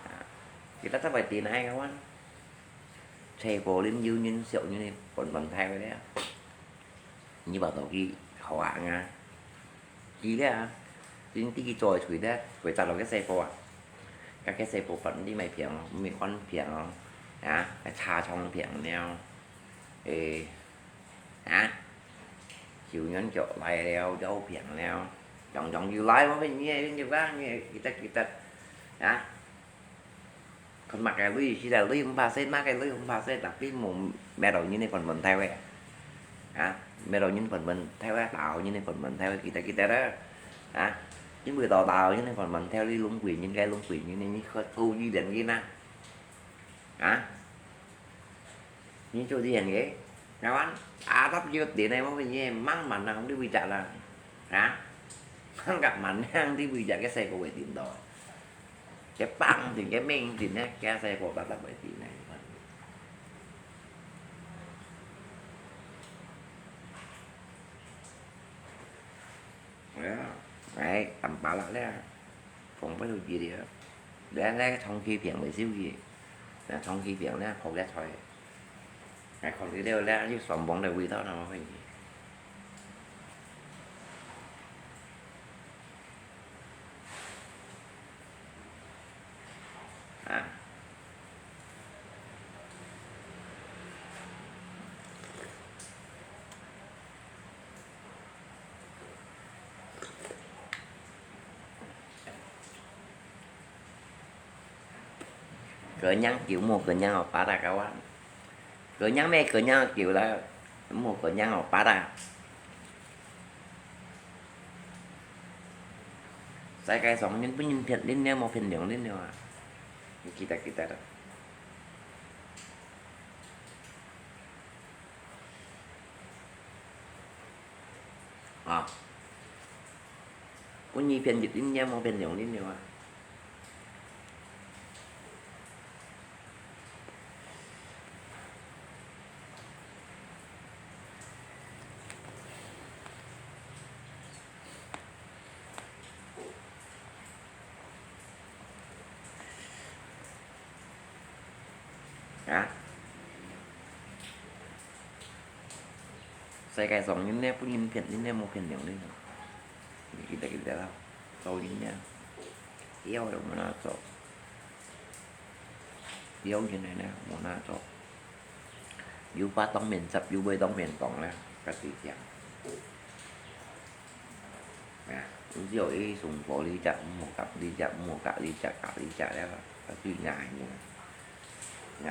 À, cái ta ta phải tin ai không á? Xe phò lim yu như xịu như này, còn bằng thay vậy đấy. Như bảo tàu kia, hậu hạng à. Kì liá, chính ti kì choi chui liá, quay chặt lòi cái xe phô à. Các cái xe phô phận đi mày phiền không? Mày con phiền không? Hả? Cái cha chong phiền nèo. Ê. Hả? Chiều nhắn chỗ lại leo, dấu phiền nèo. Chong chong chiều lại mà bên nhẹ, bên chiều vang nhẹ, kì tật, kì tật. Hả? Kon mak ke lui, si da lui hong pha set, mak ke lui hong pha set, tapi mo mèo nyin ne kon man thai we. Ha, mèo nyin kon man thai we, tao nyin ne kon man thai we, kita kita da. Ha, nyin bui tao tao nyin ne kon man thai lui lung kui nyin kai lung kui nyin ne nyin khot tu yi lian nyin na. Ha, nyin chu lian ke. Kawan, atap yut di ne mo nyin mang man nang di wi jalan. Ha, mang kap man nang di wi jalan ke sai ko we din do. Cái păng thì cái mình thì nè, cái xe của ta là bởi vì này. Đấy, tầm bá lạ đấy. Không có điều gì đấy. 來，來，長期病个手機，那長期病呢，好个菜。哎，看佢了，了，又酸爽个味道，那麼會。啊。 Kenyang久無kenyang哦，巴達个話。Kenyang咩kenyang久了，無kenyang哦，巴達。世界上人分人騙人了，無騙娘人了啊！你記得記得啦。 啊。分你騙一丁點，無騙兩丁點啊。啊？世界上人呢，分人騙，人呢無騙了呢。你記得記得啦，做人呢，了就無哪做，了人呢，無哪做，有話當面答，有話當面講啦，家己聽。 啊，毋知哦，佢送貨這隻，毋好夾這隻，毋好夾這隻，夾這隻了，啊，最硬个。啊，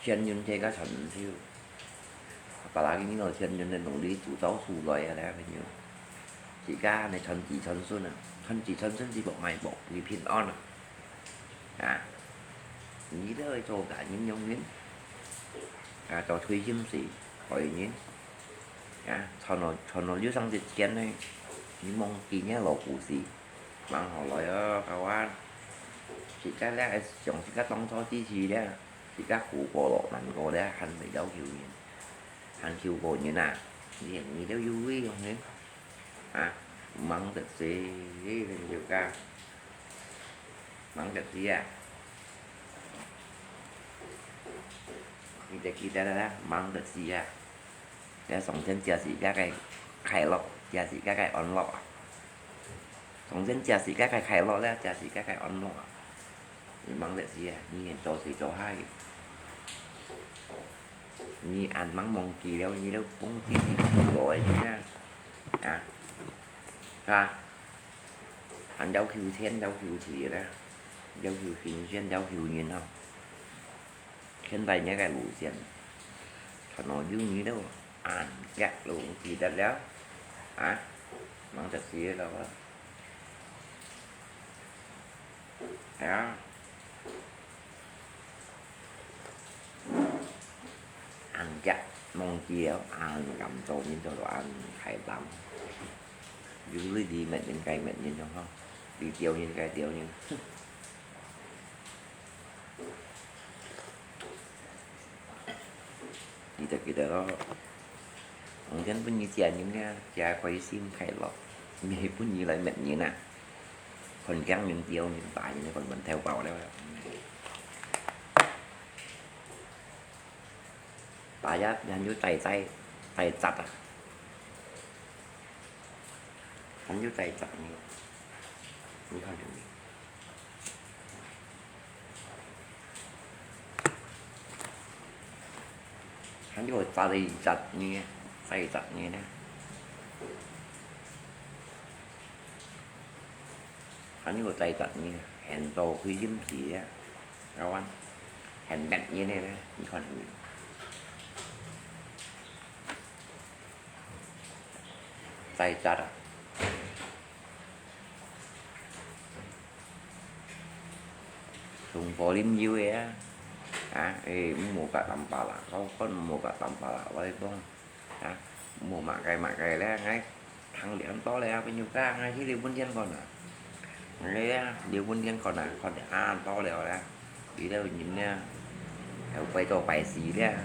錢銀這个賺毋少。Apalagi你拿錢銀个努力做到出來啊，了，朋友。自家呢，傳子傳孫啊，傳子傳孫是莫賣無，佢平安啊。啊，你這做大人用人，啊，做推心事，害人。 啊，賺了，賺了又省一錢呢，你望今日老古時，吂好來哦，各位。自家了，像自家當初支持了，自家苦過了，難過了，還係要求人，還求過人啊，你，你都有位用呢，啊，吂得死，你就講，吂得死啊！你得記得啦，吂得死啊！ 這上天這世界个快樂，這世界个安樂啊。上天這世界个快樂了，這世界个安樂啊。你吂得死啊，你現做事做下去，你還吂忘記了，你都講自己苦過个人啊，啊，是吧？還要求錢，要求錢了，要求金錢，要求人哦。 現在這个路線，全部有你了，恁遽攏記得了，啊，吂得死了啊！哎呀，恁遽忘記了，恁敢做人做到恁大膽，有理理滅人該滅人了吼，理刁人該刁人，哼。 記得記得咯，當然分你食人啊，食開心快樂，毋係分你來滅人啊。看驚人、刁人、打人，看問頭爆了。打也還有大隻、大隻啊，還有大隻呢，你看到沒？ 還有十二隻呢，十二隻呢呢。還有十二隻呢，現做開心事啊，老闆，現滅人呢呢，你看到沒？十二隻啊！ 送貨啉油个啊，啊，誒，毋好甲澹巴拉，我講毋好甲澹巴拉，我講，啊，毋好麼个麼个咧，𠊎聽了恁多了，朋友家，𠊎去留分錢看啊，𠊎啊，留分錢看啊，看了恁多了咧，有兜人咧，又拜到拜四咧，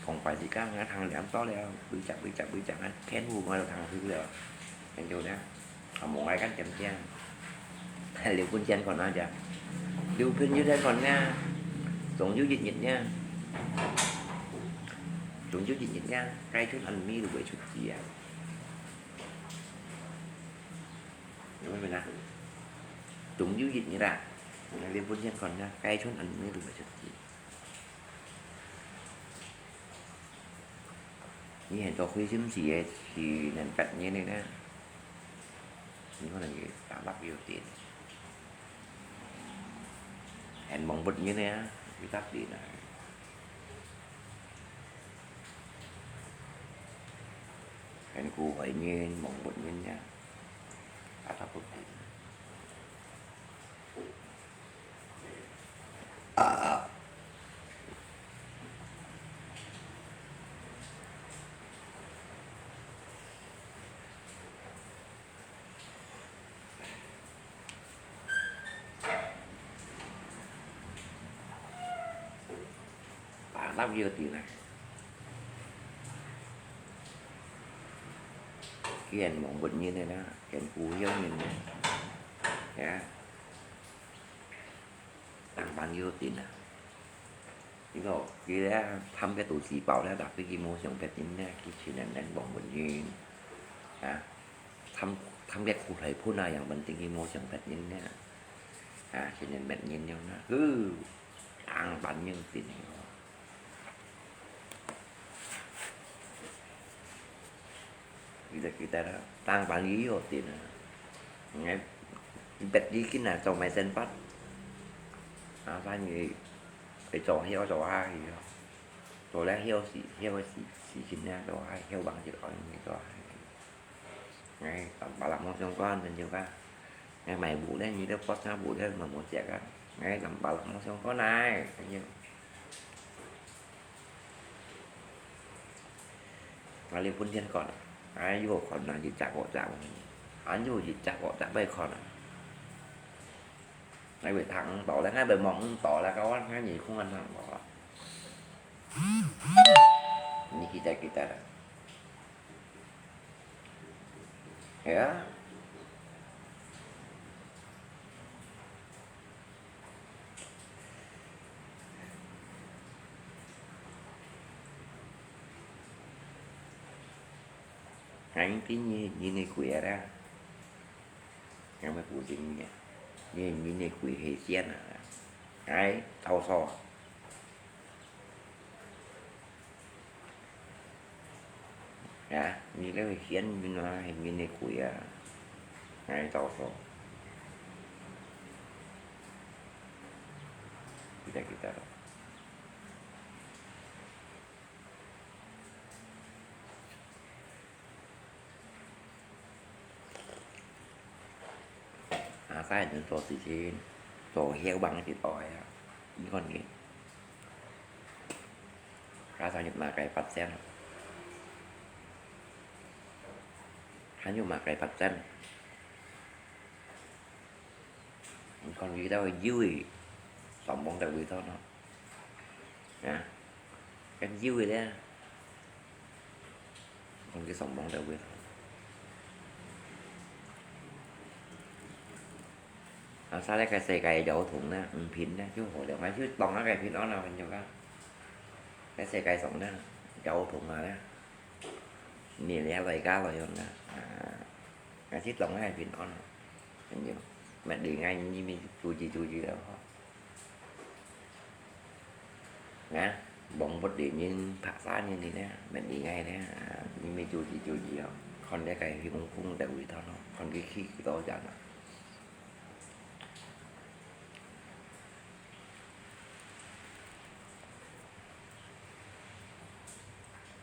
講拜四家，𠊎聽了恁多了，每隻每隻每隻，𠊎全部𠊎都聽透了，朋友咧。 啊，無愛看點點，留分錢看啊隻。有朋友在講呢，總有一日呢，總有一日呢，該陣恁美麗會出世啊。有沒有啊？總有一日啊，你本身講呢，該陣恁美麗會出世。 你還做虧心事个，是能八年个呢？你可能有打落有點，還望不人个啊，有打點啊。還苦害人，望不人啊，打落不點。 打落有點啊。既然望不人个啦，還苦害人呢，呀，打落有點啊。 你講，佢咧貪个肚屎飽咧，tapi佢無想別人咧，佢全然能望不人。啊，貪，貪个苦來分啊，樣本定佢無想別人咧。啊，全然別人樣啦，呼，硬板樣定个。 記得，記得啦，當班也有定啊。哎，別个今啊做賣生活，啊，反正會做曉做下去咯。做了曉事，曉个事，事情呢，做下，曉幫助人，做下去。哎，同別人無相關，朋友啊。哎，賣布呢，你都發下布呢，嘛無食啊。哎，同別人無相關啊，朋友。 啊，你分天看啊，哎喲，看啊，一隻五隻，哎喲，一隻五隻，愛看啊。哎，會聽到咧，哎，會望到咧，該我看你看看到啊。你記得，記得啦。係啊。 𠊎知你，你个鬼啊啦，𠊎乜不認你啊，你，你个鬼係仙啊，哎，到手啊。 啊，你這個仙人啊，你个鬼啊，哎，到手。記得，記得。 啊，該人做事情，做曉幫一愛啊，你看你，加上有麼个發展啊？還有麼个發展？你看你到有个，上網在位頭咯。 啊，恁有个咧，講佢上網了會。啊，啥咧？該世界有通咧，毋平咧，就好了，𠊎就當下該平安啦，朋友啊。該世界上咧，有通啊咧，你咧來家來用啦，啊，𠊎就當下平安啦，朋友，乜你愛你咪注意注意了吼。 啊，望不到人，白沙人呢，乜你愛呢，啊，你乜注意注意哦，看這个雄風在位頭咯，看佢去幾多人啊。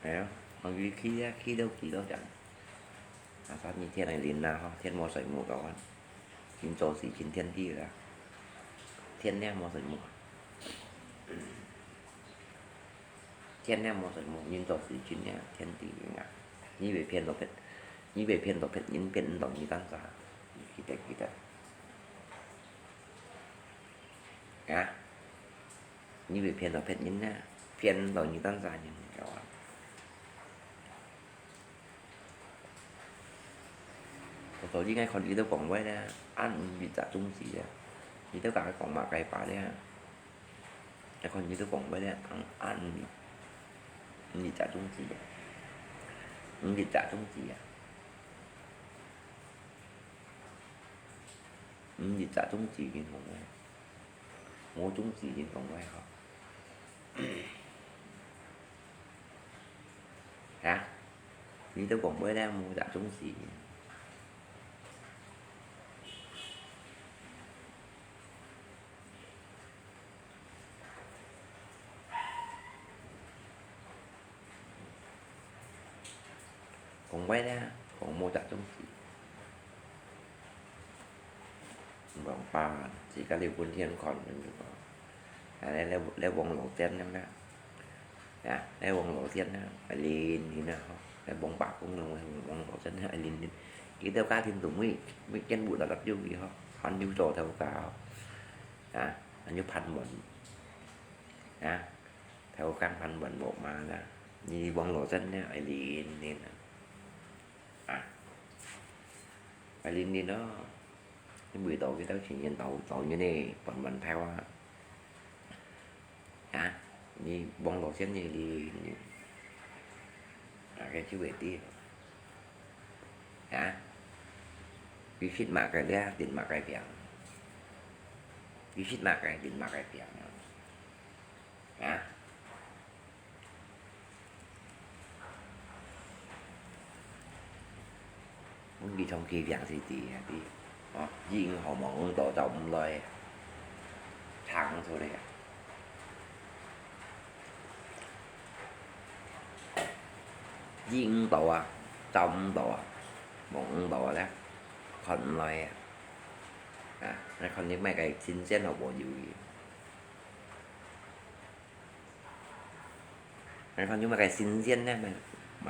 哎呀，看佢去啊，去到幾多人。 啊，啥人天來臨啦吼，天無睡目个啊，人做事情天地啦，天呢無睡目啊，天呢無睡目，人做事情呢，天地啊，你會騙到別，你會騙到別人，騙毋到你單儕，記得記得。啊，你會騙到別人呢，騙毋到你單儕人，知無？ 所以𠊎看佢兜講話咧，恁毋係集中時啊，你兜家講麼个話咧？𠊎看你兜講話咧，啊，啊，你，你隻宗旨啊？你隻宗旨啊？你隻宗旨認同咩？無宗旨認同咩？吼？ 啊？你兜講話咧，無隻宗旨。講話咧，講無隻宗旨。 網吧，自家留分天看，恁樣講。啊，來，來，來網路戰了啦。啊，來網路戰啦，愛練練啊，吼。來網吧講了，網路戰啦，愛練練。佢兜家庭都每，每間屋都立有佢，吼，還有做頭家，吼。啊，還有盤問。啊，頭家盤問木馬啦，你網路戰了，愛練練啊。 啊，愛練練咯，你為到佢兜前面到，到你呢，慢慢拍啊。啊，你網路先練練，啊，該就會知。啊，你識麼个咧，練麼个病。你識麼个，練麼个病。啊。 阮佢長期病是知啊，知。哦，一五號無五到，走毋來啊。行出來啊。一五到啊，走毋到啊，無五到啊咧，看毋來啊。啊，𠊎看你買个新鮮好無有去。 𠊎看有麼个新鮮呢，麼个，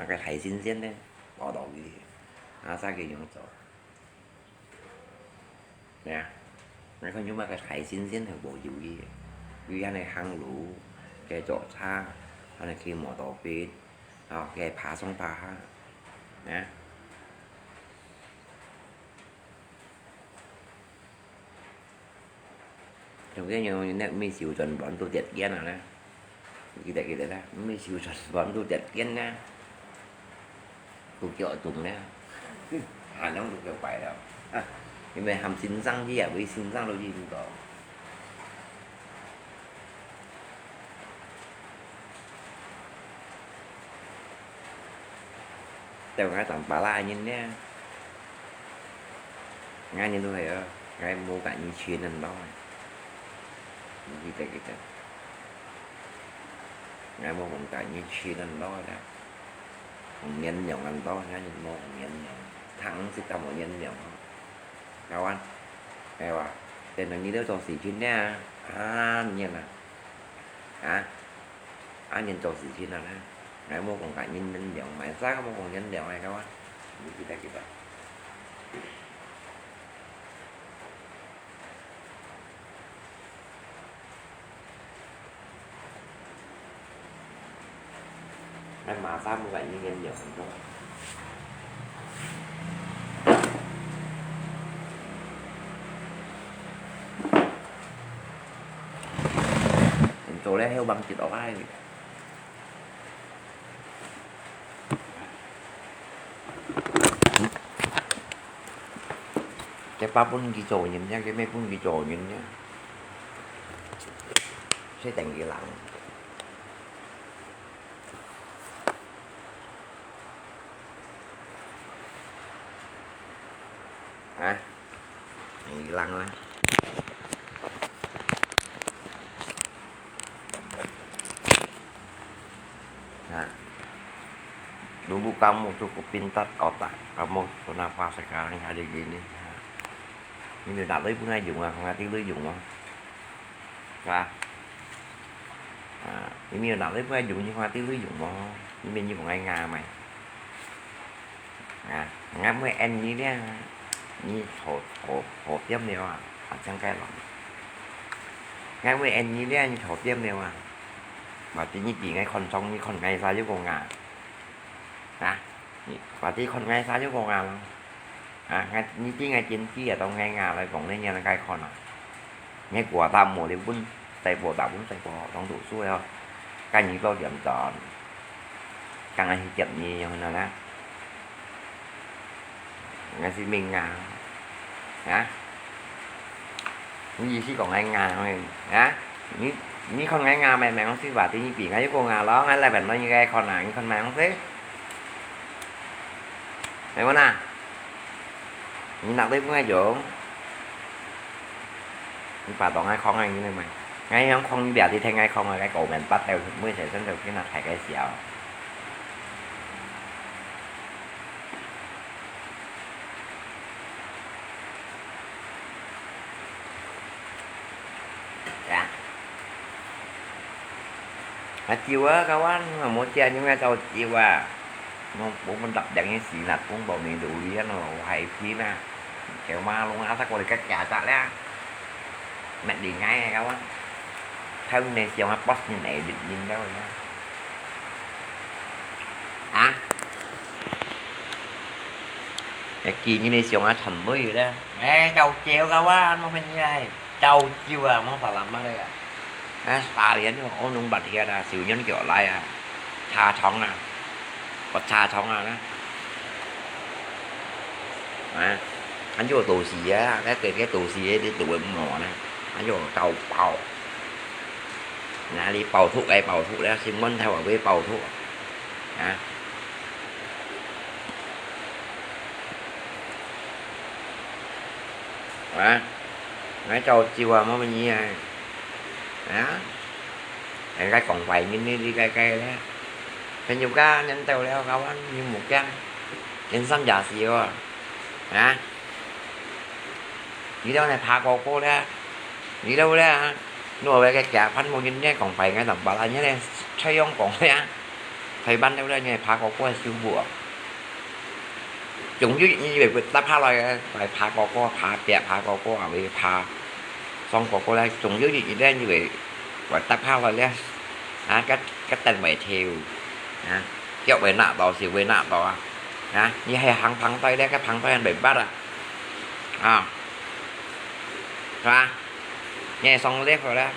麼个大新鮮呢，報導佢，啊，啥个樣做。係啊，𠊎看有麼个大新鮮係無有佢，佢恁呢行路，佢做茶，恁呢騎摩托車，啊，佢爬上爬下，啊。 總之，你，你毋係收轉本都跌肩啊呢。記得，記得啦，毋係收轉本都跌肩呢。都腳痛呢。還能都腳壞了。啊，因為喊先生去啊，為先生都去唔到。 對𠊎當巴拉人呢，𠊎人都係哦，𠊎無佮你錢恁多，記得記得，𠊎無講佮你錢恁多啦，紅娘娘恁多，𠊎人無紅娘娘，糖食都無娘娘哦。 𠊎話，𠊎話，等到你兜做事情呢，啊，你啊，啊，啊，人做事情啊呢，𠊎無講佮人人量，買啥个無講人量个，𠊎話，你記得記得。 哎，馬上不敢應該有很多。你做了後望一落來。 該把分佢做人呀，該乜分佢做人呀，識等佢人。啊？ Hilang lah. Nah, dulu kamu cukup pintar otak kamu, kenapa sekarang jadi gini? Nah, ini nak lưới của ngài dùng à, không ai tí lưới dùng à? Hả? À, ini nak lưới của ngài dùng nhưng không ai tí lưới dùng mà. Ini như của ngài Nga mày. À, ngài mới ăn như thế, như thổ, thổ, thổ tiêm liao à, à, chẳng cái lắm. Ngài mới ăn như thế, như thổ tiêm liao à. Mà tự nhiên chị ngài còn sống như con ngài sao chứ con ngà. À, mà chị con ngài sao chứ con ngà lắm. À, ngài, như chị ngài chiến sĩ ở trong ngài ngà lại còn lên nhà là cái con à. 你个大毛你分細寶打分細寶，當讀書哦。該你做點讚，剛剛去接你，然後呢？𠊎係明啊，啊？你意思講𠊎硬咩？啊？你你看𠊎硬咩？明明係話第二遍，𠊎又講硬咯，𠊎來問你个看啊，你看明明係？係無呐？ 你拿對分𠊎用，你把當𠊎囥个，你明白？𠊎樣囥你別地聽𠊎囥个，該狗面巴豆，每次真都跟他抬个笑。呀。啊，酒啊，kawan，無借你个酒啊。 Mong pung mendap dang si nat pung bau ni duli ano hai pi na. Kêu ma lung asa ko dekat kata lah. Mat di ngai kawan. Thau ni siang apa ni nai di ni dah ya. Ah. Ya kini ni siang ah chan lui dah. Eh, kau kêu kawan mau pen ni ai. Châu Chiêu à, món phở lắm á đây à. Á, xà lián nhưng mà ôn nung bật thiệt à, siêu nhân kiểu lai à. Trà trống à. Có trà trống à đó. À, anh chú tù xì á, cái cái cái tù xì ấy đi tù em mỏ nè. Anh chú châu bầu. Nè, đi bầu thuốc, cái bầu thuốc đó, xin món theo vào cái bầu thuốc. À. À. Ngai Châu Chiêu à, món gì à? Á, ai, cái còng vảy nhìn đi, đi cái cái đấy. Cái nhiều cá nhắn tàu leo cao ăn, như một cái. Trên sân giả xì à. Á. Đi đâu này phá cô cô đấy. Đi đâu đấy hả? Nó về cái kia phân một nhìn nhé, còng vảy ngay tầm bà là nhé này. Chơi ông còng đấy á. Thầy bắn đâu đấy nhé, phá cô cô siêu bùa. Chúng như như vậy, tao phá rồi, phải phá cô cô, phá bẹt, phá cô cô, à, phải phá. Xong cô cô đấy, chúng như vậy, đấy như vậy, phải tao phá rồi đấy. À, cái, cái tên mày theo. À, kéo về nạ tao, xíu về nạ tao. À, như hay hàng phẳng tay đấy, cái phẳng tay anh bị bắt à. À. Hả? Nghe xong lép rồi đó.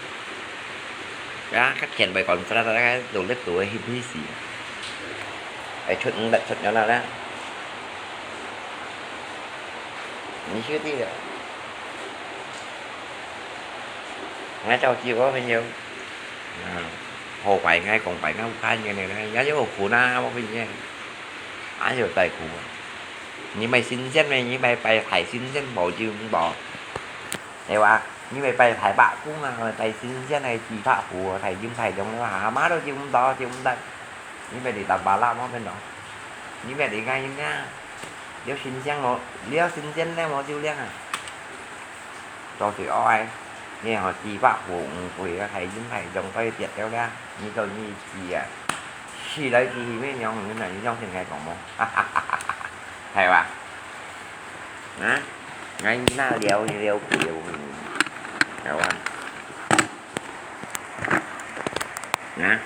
Đó, cắt chèn bài còn sao đó, đó, đồ lép đồ hiếp hiếp gì. Phải chuột, chuột nhỏ nào đó. Mình chưa đi rồi. Ngay Châu Chiêu có bao nhiêu? À, hồ bảy ngay, còn bảy ngay, một hai như này, này, nhớ chứ, hồ Phú Na, có bao nhiêu? Ai hiểu tài khoản. 你買新鮮咩？你買白菜新鮮無就毋無。係哇？你買白菜白公啊，買新鮮个豬扒糊，菜金菜中个啊，嘛都就毋到，就毋得。你買你大把啦，莫變咯。你買你个人啊，了新鮮無，了新鮮了無就靚啊。 做水哀，你學豬扒糊毋會啊，係因係用對跌了啦，你做你知啊，試來試去咩樣，你哪你相信𠊎講無？係吧？啊？𠊎那了了了，係吧？啊？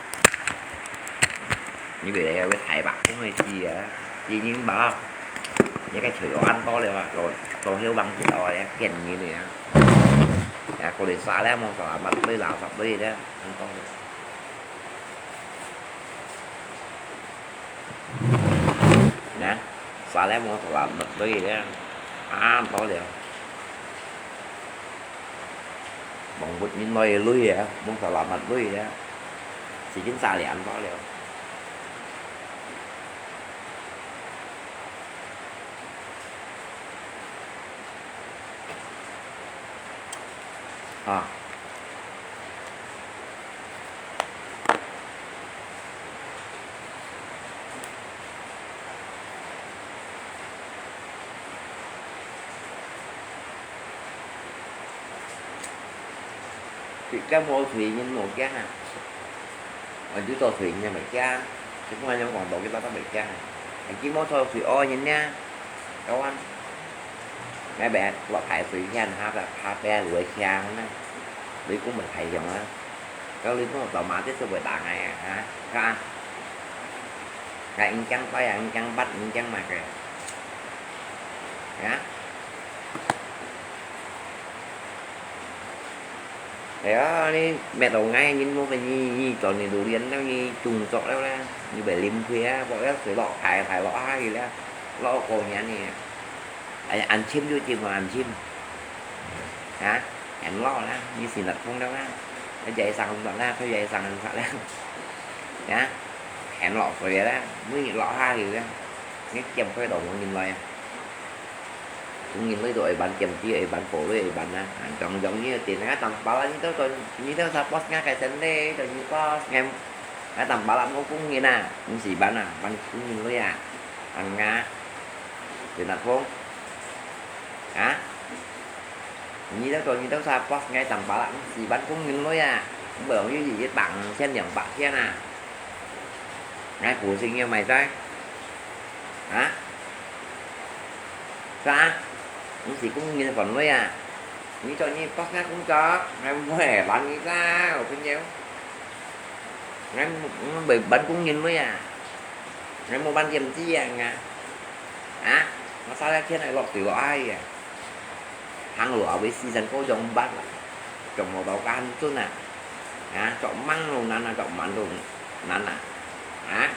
你袂來會大白風个知啊，知你無？你个嘴有恁多了啊，都都休忘記了啊，見你了啊。啊，過來沙了，莫沙，乜堆垃圾堆了，恁多了。啊，沙了，莫沙，乜堆了，恁多了。望不見來个鐳啊，莫沙，乜堆了。 已經炸兩包了。啊。佢家無水，人無驚啊。 我就做水人也袂驚，就講恁樣講道理，佢當然袂驚。係佢無做水屙人呢，有啊。𠊎別落排水天下个，怕別路會強呢，雷公會太強啊。該雷公到馬這就會打𠊎啊，哈？看啊，𠊎人驚呆啊，人驚bắt，人驚麼个？啊？係啊，你搣到𠊎人無分你，你做你榴槤了，你種作了啦，你會淋佢啊，我要水落排排落下去了，落過年呢。哎，恁深就深啊，恁深。啊，很落啦，你是那通了啦，佢也上了啦，佢也上了啦。啊，很落水啦，每日落下去啦，你撿佢都無人來啊。 工人來都愛辦，兼職愛辦，保安愛辦啊。啊，樣樣你愛點啊，當巴拉你都做，你都support𠊎个先咧，做你boss，𠊎，𠊎當巴拉無工人啊，毋使辦啊，辦工人來啊，辦啊，對哪通？啊？你都做，你都support𠊎當巴拉，毋使辦工人來啊，無容易一百千兩百千啊，𠊎苦心要買在，啊？ Sa, 你係工人个份類啊？你做你boss个工作，𠊎毋會攔你啦，我朋友。𠊎毋，𠊎毋會辦工人類啊，𠊎無辦兼職啊，啊？𠊎三日天來落水落下啊，行路也會時間過樣慢啊，做無到恁準啊，啊？做慢都難啊，做慢都難啊，啊？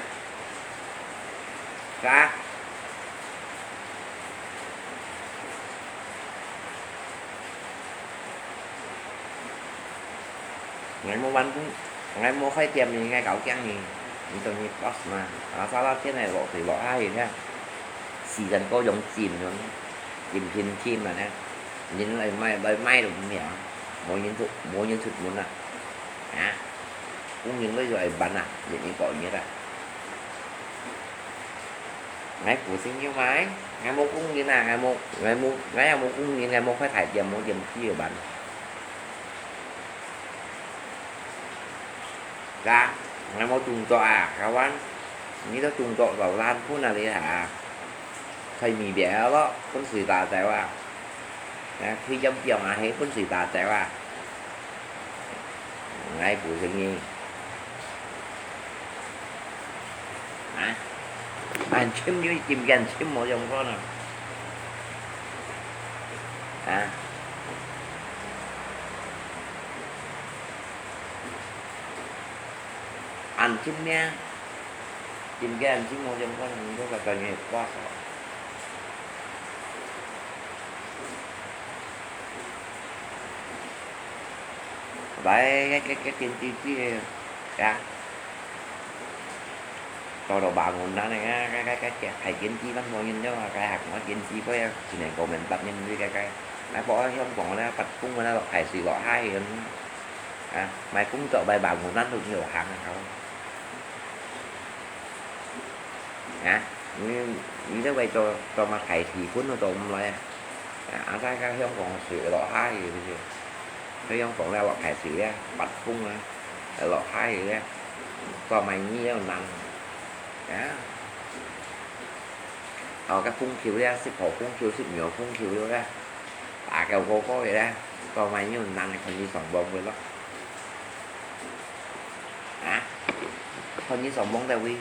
Sa,𠊎無辦公，𠊎無開店呢，𠊎搞驚呢，你做你boss嘛，啊，三日天來落水落下去呢，時間過樣緊樣，緊緊緊啊呢，人來買，來買都毋曉，無人出，無人出門啊，啊，工人類就愛辦啊，一日過日啊。 𠊎苦心要買，𠊎無工人啊，𠊎無，𠊎無，𠊎也無工人，𠊎無開大店，無店去个辦。Sa，𠊎無工作啊，kawan，你都工作到爛糞啊你啊，在外面咯，分誰打走啊？啊，去飲酒啊，係分誰打走啊？ 𠊎苦心呢。啊？恁深就浸，恁深無用過呢。啊？恁深咩？浸个恁深無用過呢，你都个感覺刮手。 來，該，該，該兼職个，呀，做到bangunan个，該，該，該，該，該兼職，恁無人了啊，該行个兼職，該，一年過萬八年，該，該，該，該，該，香港个，八公个，落大水落海个，啊，賣工作，賣bangunan都有行啊，好。啊，你，你這位做，做麼个大地盤都做毋來啊？ 啊，啊，該，該香港水落下去，去香港咧落大水咧，八公啊，落下去咧，做麼个你要難啊？哦，該風球咧，十號風球，十二號風球咧，打到高高个咧，做麼个你要難，看你上網去咯。啊？看你上網在位。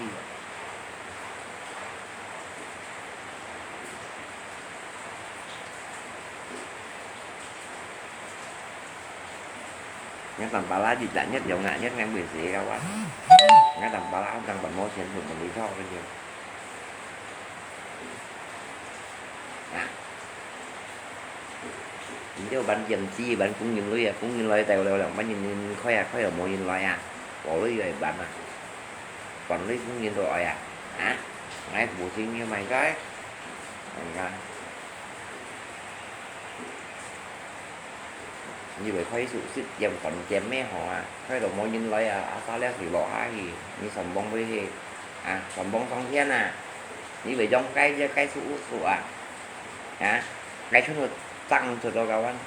Ngăn tầm pala dịch là nhất dòng ngại nhất ngăn quyền sĩ đâu á. Ngăn tầm pala không cần bệnh mô chiến thuật mình đi thôi bây giờ. Nè. Mình kêu bạn dần chi, bạn cũng nhìn lui à, cũng nhìn lui tèo lèo lặng, bạn nhìn, nhìn khói à, khói ở mô nhìn lui à. Bỏ lui rồi bạn à. Bạn lui cũng nhìn rồi à. Hả? Ngay phủ sinh như mày coi. Mày coi. Như vậy khói sụp xịt dèm phấn dèm mê hò à. Khói đồ mô nhìn lui à, à sao leo thử lọ hả hì. Như sòng bông với hì. À, sòng bông song thiên à. Như vậy dòng cái, cái sụp sụp à. Hả? Cái sụp sụp tăng sụp đâu đâu anh.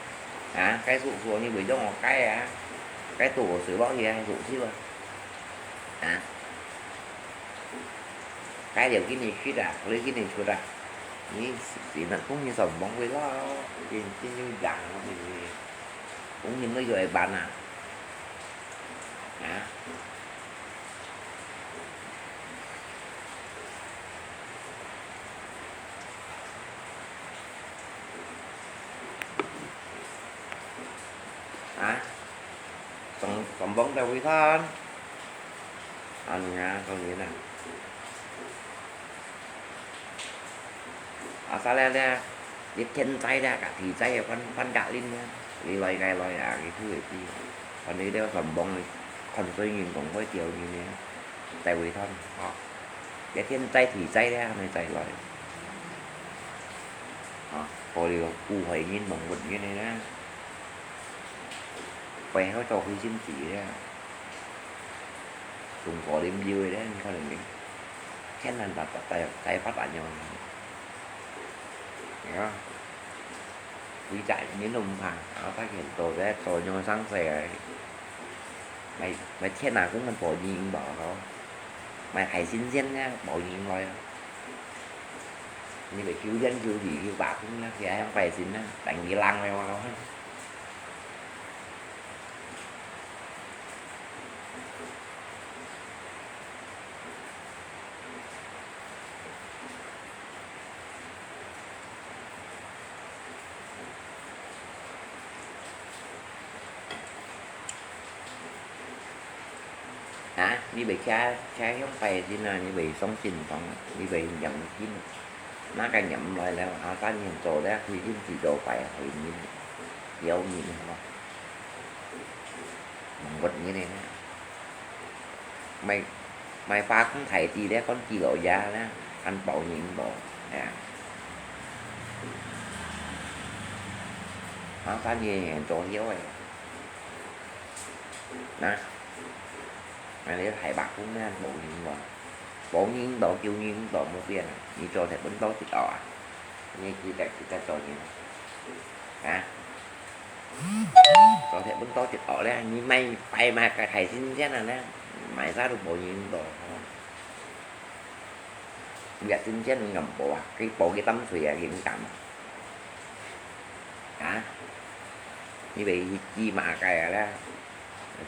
Hả? Cái sụp sụp như vậy dòng cái à. Cái tủ của sụp lọ hì à, sụp xíu à. Hả? Cái điều cái này xịt à, lấy cái này sụp à. Ni si na kung ni sa bông quê lo, cái cái như dang nó thì cũng như nó rồi bạn à. Hả? Hả? 講到尾端，啊，你啊，講你啊。啊，再來咧，你天災咧，家己災个，翻，翻家令咧，你來該來啊，你都會知。反正你全部看衰人，講會丟人咧，在尾端，哦。你天災地災咧，還沒災來。啊，保留古代人、蒙古人个咧。 背後做虧心事咧，中國領袖个咧，你看人哋，天天打，打，打，打發恁樣。你看，規隻人都毋怕，啊，發現做咧，做樣生事个，買，買天啊，根本無人無咯，買海鮮店咧，無人來啊。你咪求天求地求白天啦，佢還想拜神啦，等佢冷了嘛。 啊，你會徛，徛向拜神啊，你會相信當，你會念經，那個念來了，啊，三年做了，佢先至做拜，佢念，有念吼。蒙古人呢，買，買花公大帝咧，講幾老爺咧，還保人保，哎呀。啊，三年做了哎。 那，恁樣大白公呢，無人咯，無人咯，救人咯，無變啊！你做忒分多一惡啊！你記得，記得做人啊！啊？做忒分多一惡咧，你買，拜買个海鮮店啊咧，買啥都無人咯。 月神仙你敢保啊？佢保佢擔水啊，佢敢啊？啊？你會去指罵佢啊啦？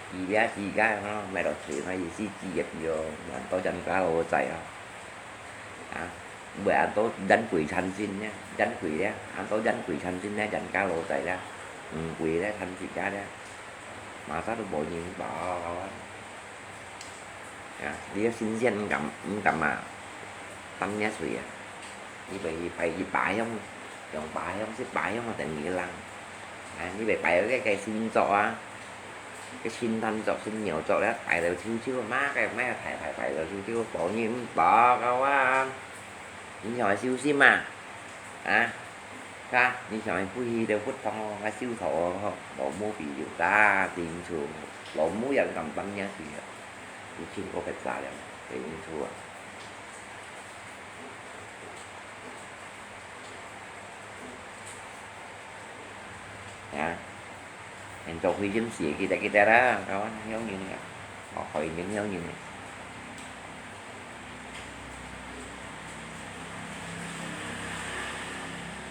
指這指該吼，買到水，那意思指入去哦，還到人家好在哦。啊？會還到人鬼纏身呢，人鬼咧，還到人鬼纏身呢，人家好在啦，毋鬼咧，纏自家咧，馬上都無人保啊！ 啊，你个神仙毋敢，毋敢啊，擔若水啊！你會去拜一把香，兩把香，十把香啊，等你个人。啊，你會拜个，个神桌啊，个神壇桌、神廟桌咧，拜到臭臭，嘛个，嘛个拜拜拜到臭臭，保你毋保个哇！你想愛修心啊？啊？ 啊，你想愛歸去到佛堂哦，啊，修道哦，老母庇佑，啊，真處，老母也毋敢擔若水啊，有聽過別儕了，真處啊。啊。 現做虧心事，記得記得啦，教阮曉人啊，哦，害人曉人啊。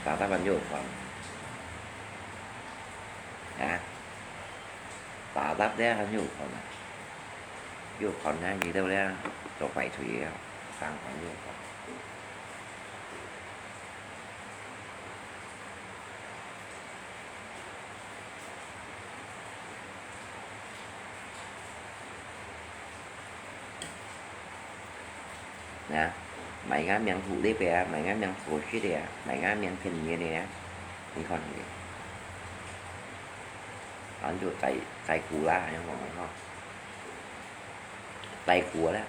打打還有款，啊，打打咧還有款啊，有款啊，你兜咧做壞事啊，三款有款。 啊，賣𠊎命苦力个啊，賣𠊎命苦死个啊，賣𠊎命騙人个啊，你看你，安到在，在苦啦，恁樣講个吼，在苦啦。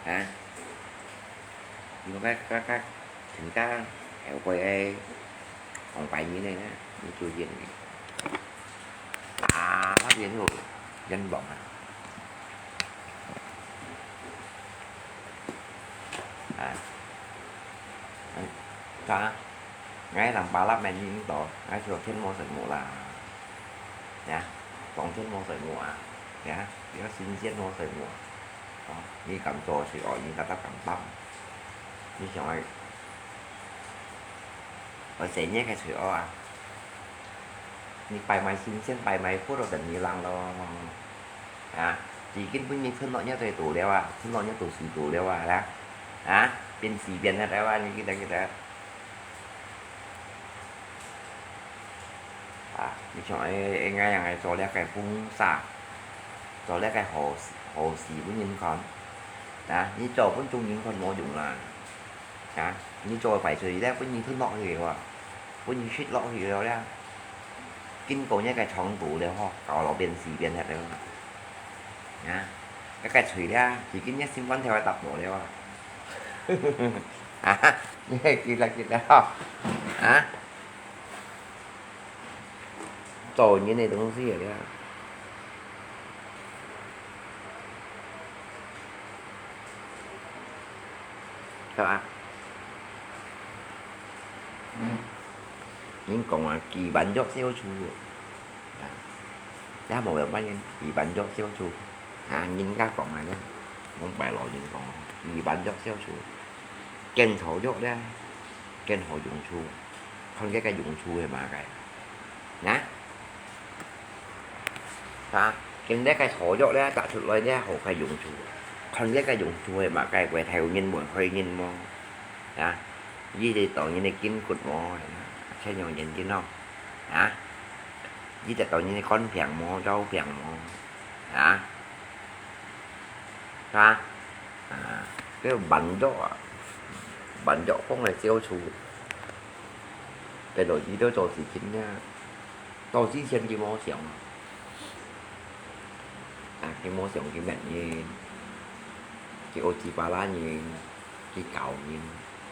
啊？你看，看，看，全家後背个紅白面个呢，你注意呢。啊，那邊有人王啊。啊。嗯，看啊。 𠊎人巴拉面人多，𠊎就天無水無啦。呀，光天無水無啊，呀，這个神仙無水無啊。哦，你敢做水哦，你敢敢擔？你想愛，愛生日个水哦啊？你拜賣神仙，拜賣佛咯，等你人咯。啊，已經分你吞落這最多了啊，吞落這都水多了啊，啦。啊，變水變了啊，你記得記得。 啊，你像𠊎，𠊎，𠊎做這个風沙，做這个河，河水分人看，啊，你做分眾人看無用啦。啊，你做排出去咧，分人吞落去个話，分人食落去了咧，經過這个腸道了吼，搞到變屎變忒了。啊，這个喙咧，已經這心肝頭愛搭無了啊。啊，你係記得記得吼，啊。 做人个東西个啦，係吧？人講啊，饑饅欲消除，啊，也無辦法，饑饅欲消除，啊，人家講啊，講拜老人講啊，饑饅欲消除，見頭肉咧，見好用處，看佢个用處係麼个。 啊，今日个草藥咧，摘出來咧，好个用處。看這个用處係麼个，會忒人無，害人無。啊，一直到人个筋骨無，全用眼睛咯。啊，一直到人个肝病無，腰病無。啊，啊，啊，這个慢藥啊，慢藥放來消除，這落去都做事情啊。 到之前佢無想，啊，佢無想佢罵人，佢惡嘴巴拉人，佢搞人，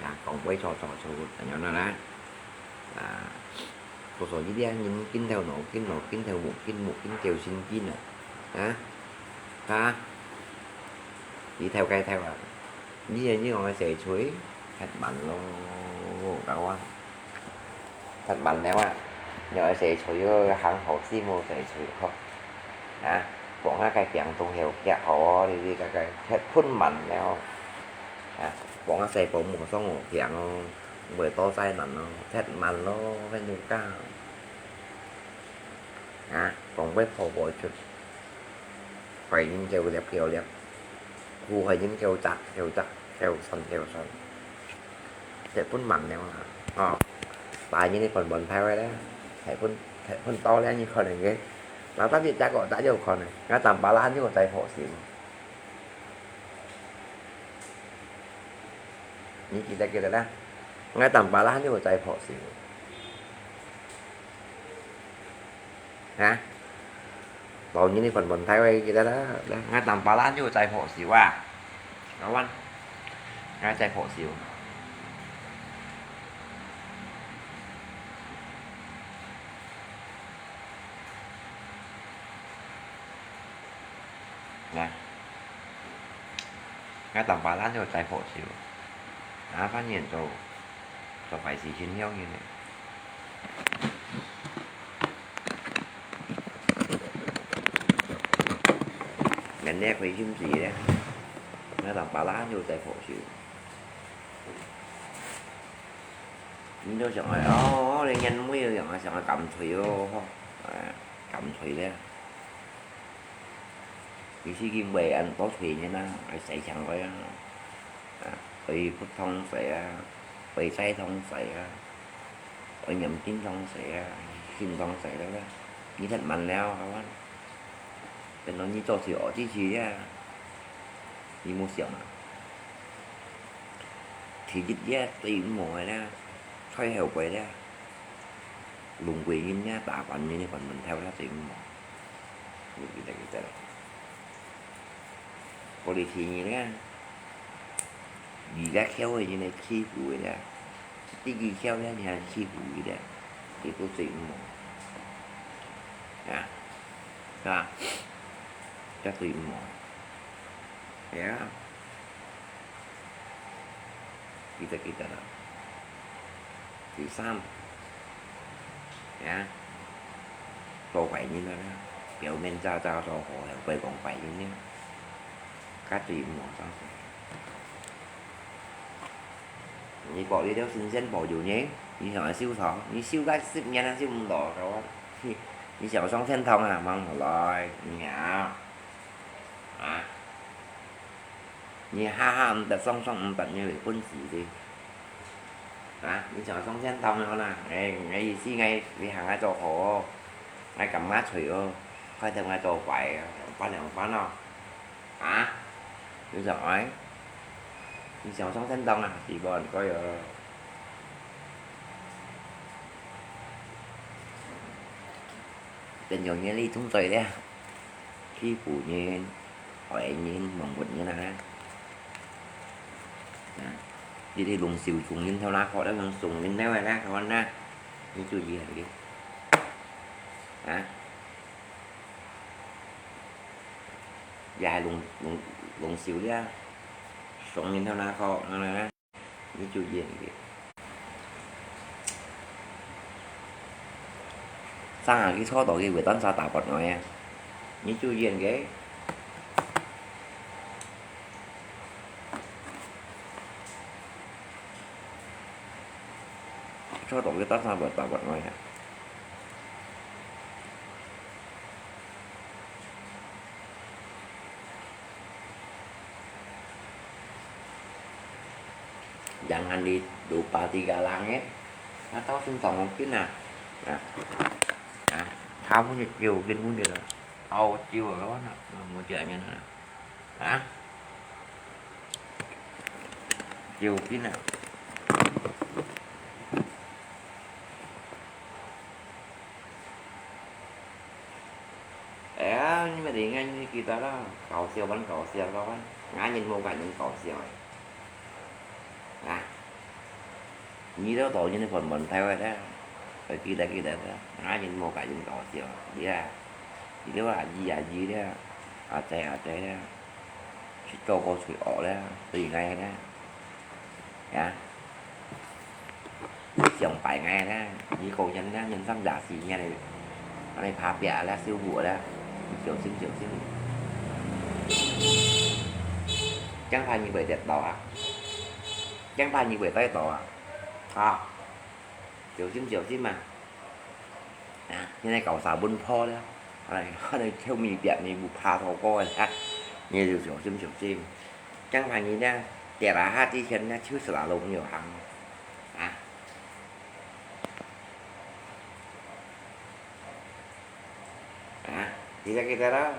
啊，講話錯錯錯，恁樣啦，啊，故所以這人筋頭腦筋，腦筋頭目筋，目筋頭神經啊，啊，啊，佢頭該頭啊。 你，你用个細喙，忒慢咯，𠊎講。忒慢了啊，用个細喙哦，行好勢無細喙吼。啊，放啊个病痛後腳吼，你，你个个忒困慢了。啊，放啊細胞無上好病哦，會多災難哦，忒慢咯，分人家。啊，講會破破出。 壞人狗掠狗掠，苦害人狗責狗責，狗酸狗酸，忒分慢了啊！哦，大人个分分頭个咧，忒分，忒分到了，你可能个，老大你再過再有可能，𠊎當巴拉你有再破心。你記得記得啦，𠊎當巴拉你有再破心。 啊？老人个分分頭个，記得啦，𠊎當巴拉就再破手啊。𠊎講，𠊎再破手。來，𠊎當巴拉就再破手。啊，反正做，做壞事情了呢。 人咧開心死咧，𠊎當巴拉就在火燒。你都想愛，哦，你眼尾又想愛，想愛減肥哦，吼，哎，減肥咧。其實佢毋會恁多肥个啦，愛洗淨佢啊，啊，愛服湯水啊，愛齋湯水啊。 愛念經湯水啊，心湯水了啦，你忒慢了，好啊。等到你做事惡支持啊，你莫想啊。第一个最毋好个啦，最後悔啦，弄鬼人啦，打官人个關門頭啦，最毋好。你記得記得。 過了第二呢，二个橋个人來欺負个啦，第二橋呢，你還欺負佢啦，這都最毋好。啊，是吧？這最毋好。係啊。 記得記得啦。第三，呀，做壞人个啦，表面詐詐做好，後背講壞人个，絕對毋好做。你保你條神仙保佑你，你想愛修道，你修个十年啊，修毋到，你，你想上天堂啊，望下來，你啊。 啊，你下下毋得，上上毋得，你有本事的。啊，你想上天堂了啦，哎，𠊎意思，𠊎，你行下做好哦。𠊎感覺脆哦，快點𠊎做壞哦，兩番兩番哦。啊？你想愛？你想上天堂啊？希望你可以哦。真有眼力動嘴了，欺負人、害人、亡國人啊！啊，你哋弄笑眾人頭那殼，弄眾人頭那殼啊！你注意下佢，啊！ 也係弄，弄，弄笑了，上面頭那個，那，那，那，你就演个。上下去坐到佢會當啥打發我呀？你就演个。坐到佢當啥會打發我呀？ Jangan dilupa tiga langit. Nah, tau sing tong mungkin nah. Nah. Nah, kamu nyetiu gin mungkin lah. Tau tiu lo nah, mungkin nah. Nah. Tiu gin nah. Ê, như vậy thì nghe như kita đó, cậu siêu bánh cậu siêu đó, ngã nhìn vô cả những cậu siêu này. À, như đó tội như nó còn mình theo rồi đó. Rồi kia đây, kia đây đó, ngã nhìn vô cả những cậu siêu. Đi à, đi đó à, gì à, gì đó. À, chạy à, chạy đó. Chỉ cho cô sủi ổ đó, tùy ngay đó. Hả? Siòng phải ngay đó, như cô nhân đó, nhân xăm giả xì nha này. Anh này phá bịa đó, siêu bụa đó. Siêu xíu, siêu xíu. Chẳng phải như vậy đẹp đó à? Chẳng phải như vậy tái đó à? À, siêu xíu, siêu xíu mà. À, như này cậu xả bún phô đó. Anh này, anh này theo mình đẹp mình bụt phá thổ cô rồi đó. Như siêu, siêu xíu, siêu xíu. Chẳng phải như đó, tiệt là hát đi chân đó, chứ xả lộn nhiều hàng. À. À, thì ra cái đó.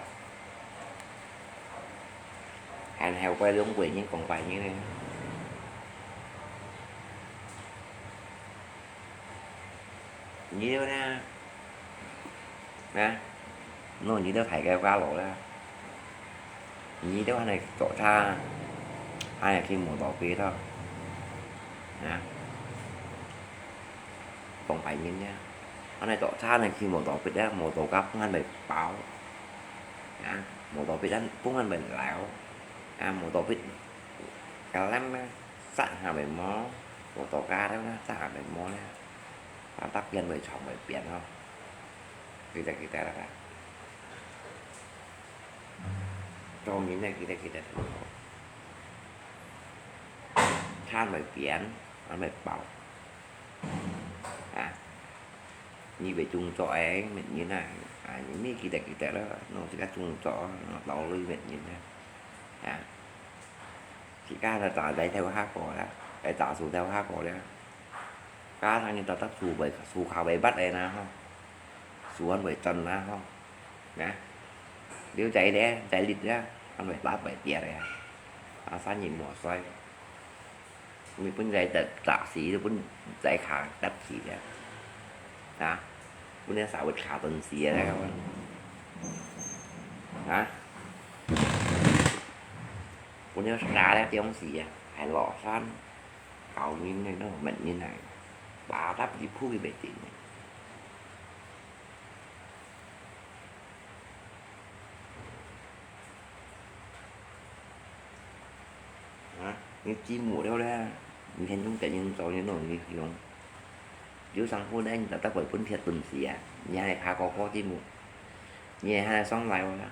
Hàng heo quay đúng quỷ nhưng còn phải như này. Như thế đó. Nè, nó như thế thầy cái qua lỗ đó. Như thế này chỗ xa, ai là khi mua đồ kia thôi. Nè. Không phải nhìn nha. Anh này tỏ xa này khi mua đồ bịt á, mua đồ cắp ngăn bài báo. À, mua đồ bịt ăn cũng ngăn bài léo. À, mua đồ bịt cái lắm á, sẵn hàng bài mó. Mua đồ cá đó, sẵn hàng bài mó nha. Và tắt tiền bài chọn bài biển thôi. Kita kita là cho mình này kita kita. Than bài biển, ăn bài báo. À, như vậy chung cho em mình như này, à, như mấy kỳ đại kỳ đại đó, nó chỉ có chung cho nó tao lui mình như này, à, chỉ có là trả giấy theo hát của đó, cái trả số theo hát của đó, cá thằng như tao tắt số bảy số khảo bảy bắt đây nè không, số ăn bảy trần nè không, nè, nếu giấy đấy, giấy lịch đó, ăn bảy bát bảy tiền đấy, à, sao nhìn mỏ xoay. Mì bún dạy tật tạo xí, bún dạy khả đắp xí á. Hả? Bún dạy xả bột khả tần xí á, các bạn. Hả? Bún dạy xả đắp tiếng xí á. Hãy lọ sẵn. Cậu nhìn này nó mệt như này. Bà đắp đi phu cái bể tỉnh này. Hả? Như chi mũ đeo đe, như hèn chúng ta nhân tộc như nổi như hiếu. Nếu sang hôn anh ta tắc bởi phun thiệt tuần xí à, nhà này phá có có chi mũ. Nhà hai là sóng lại quá.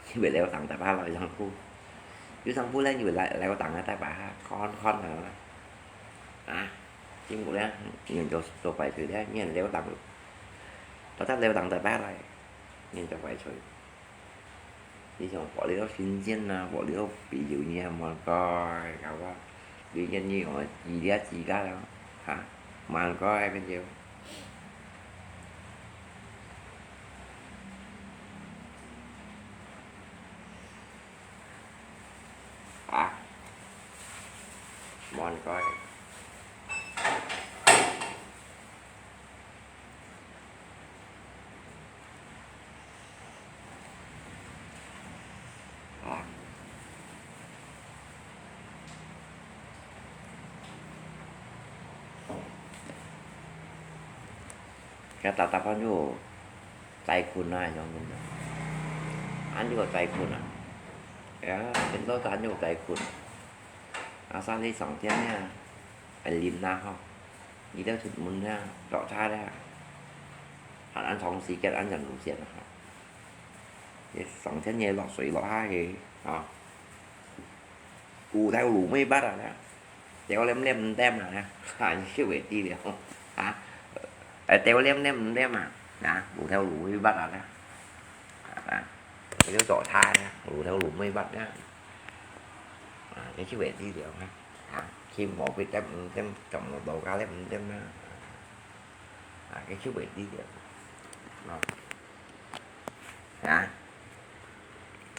Như vậy leo tặng ta ba loại sang hôn. Nếu sang hôn anh như vậy lại leo tặng ta ba con con rồi đó. À, chi mũ đe, nhìn cho cho phải thử đe, nhìn leo tặng. Ta tắc leo tặng ta ba loại, nhìn cho phải thử. Ví dụ, bỏ lưới gốc sinh viên à, bỏ lưới gốc ví dụ như mà coi, cậu có ví dụ như ở gì đó, gì đó đó. Hả? Mà coi cái gì? 應該。啊。該搭搭伴就在睏啊，恁樣。恁樣在睏啊。哎呀，很多人就在睏。啊，上去上天啊， 會淋啦吼，你兜出門啦，落車啦，還恁長時間恁樣路線啊吼。你上天也落水落下去啊，有頭路尾巴啊啦，掉黏黏毋悿啊啦，哈，你就會知了啊，哎，掉黏黏毋悿啊，啊，有頭路尾巴啊啦，啊，你就落車啦，有頭路尾巴啦。 啊，你就會知了啊。啊，去無去得毋得，做無到家咧毋得啊。啊，你就會知了。啊，啊，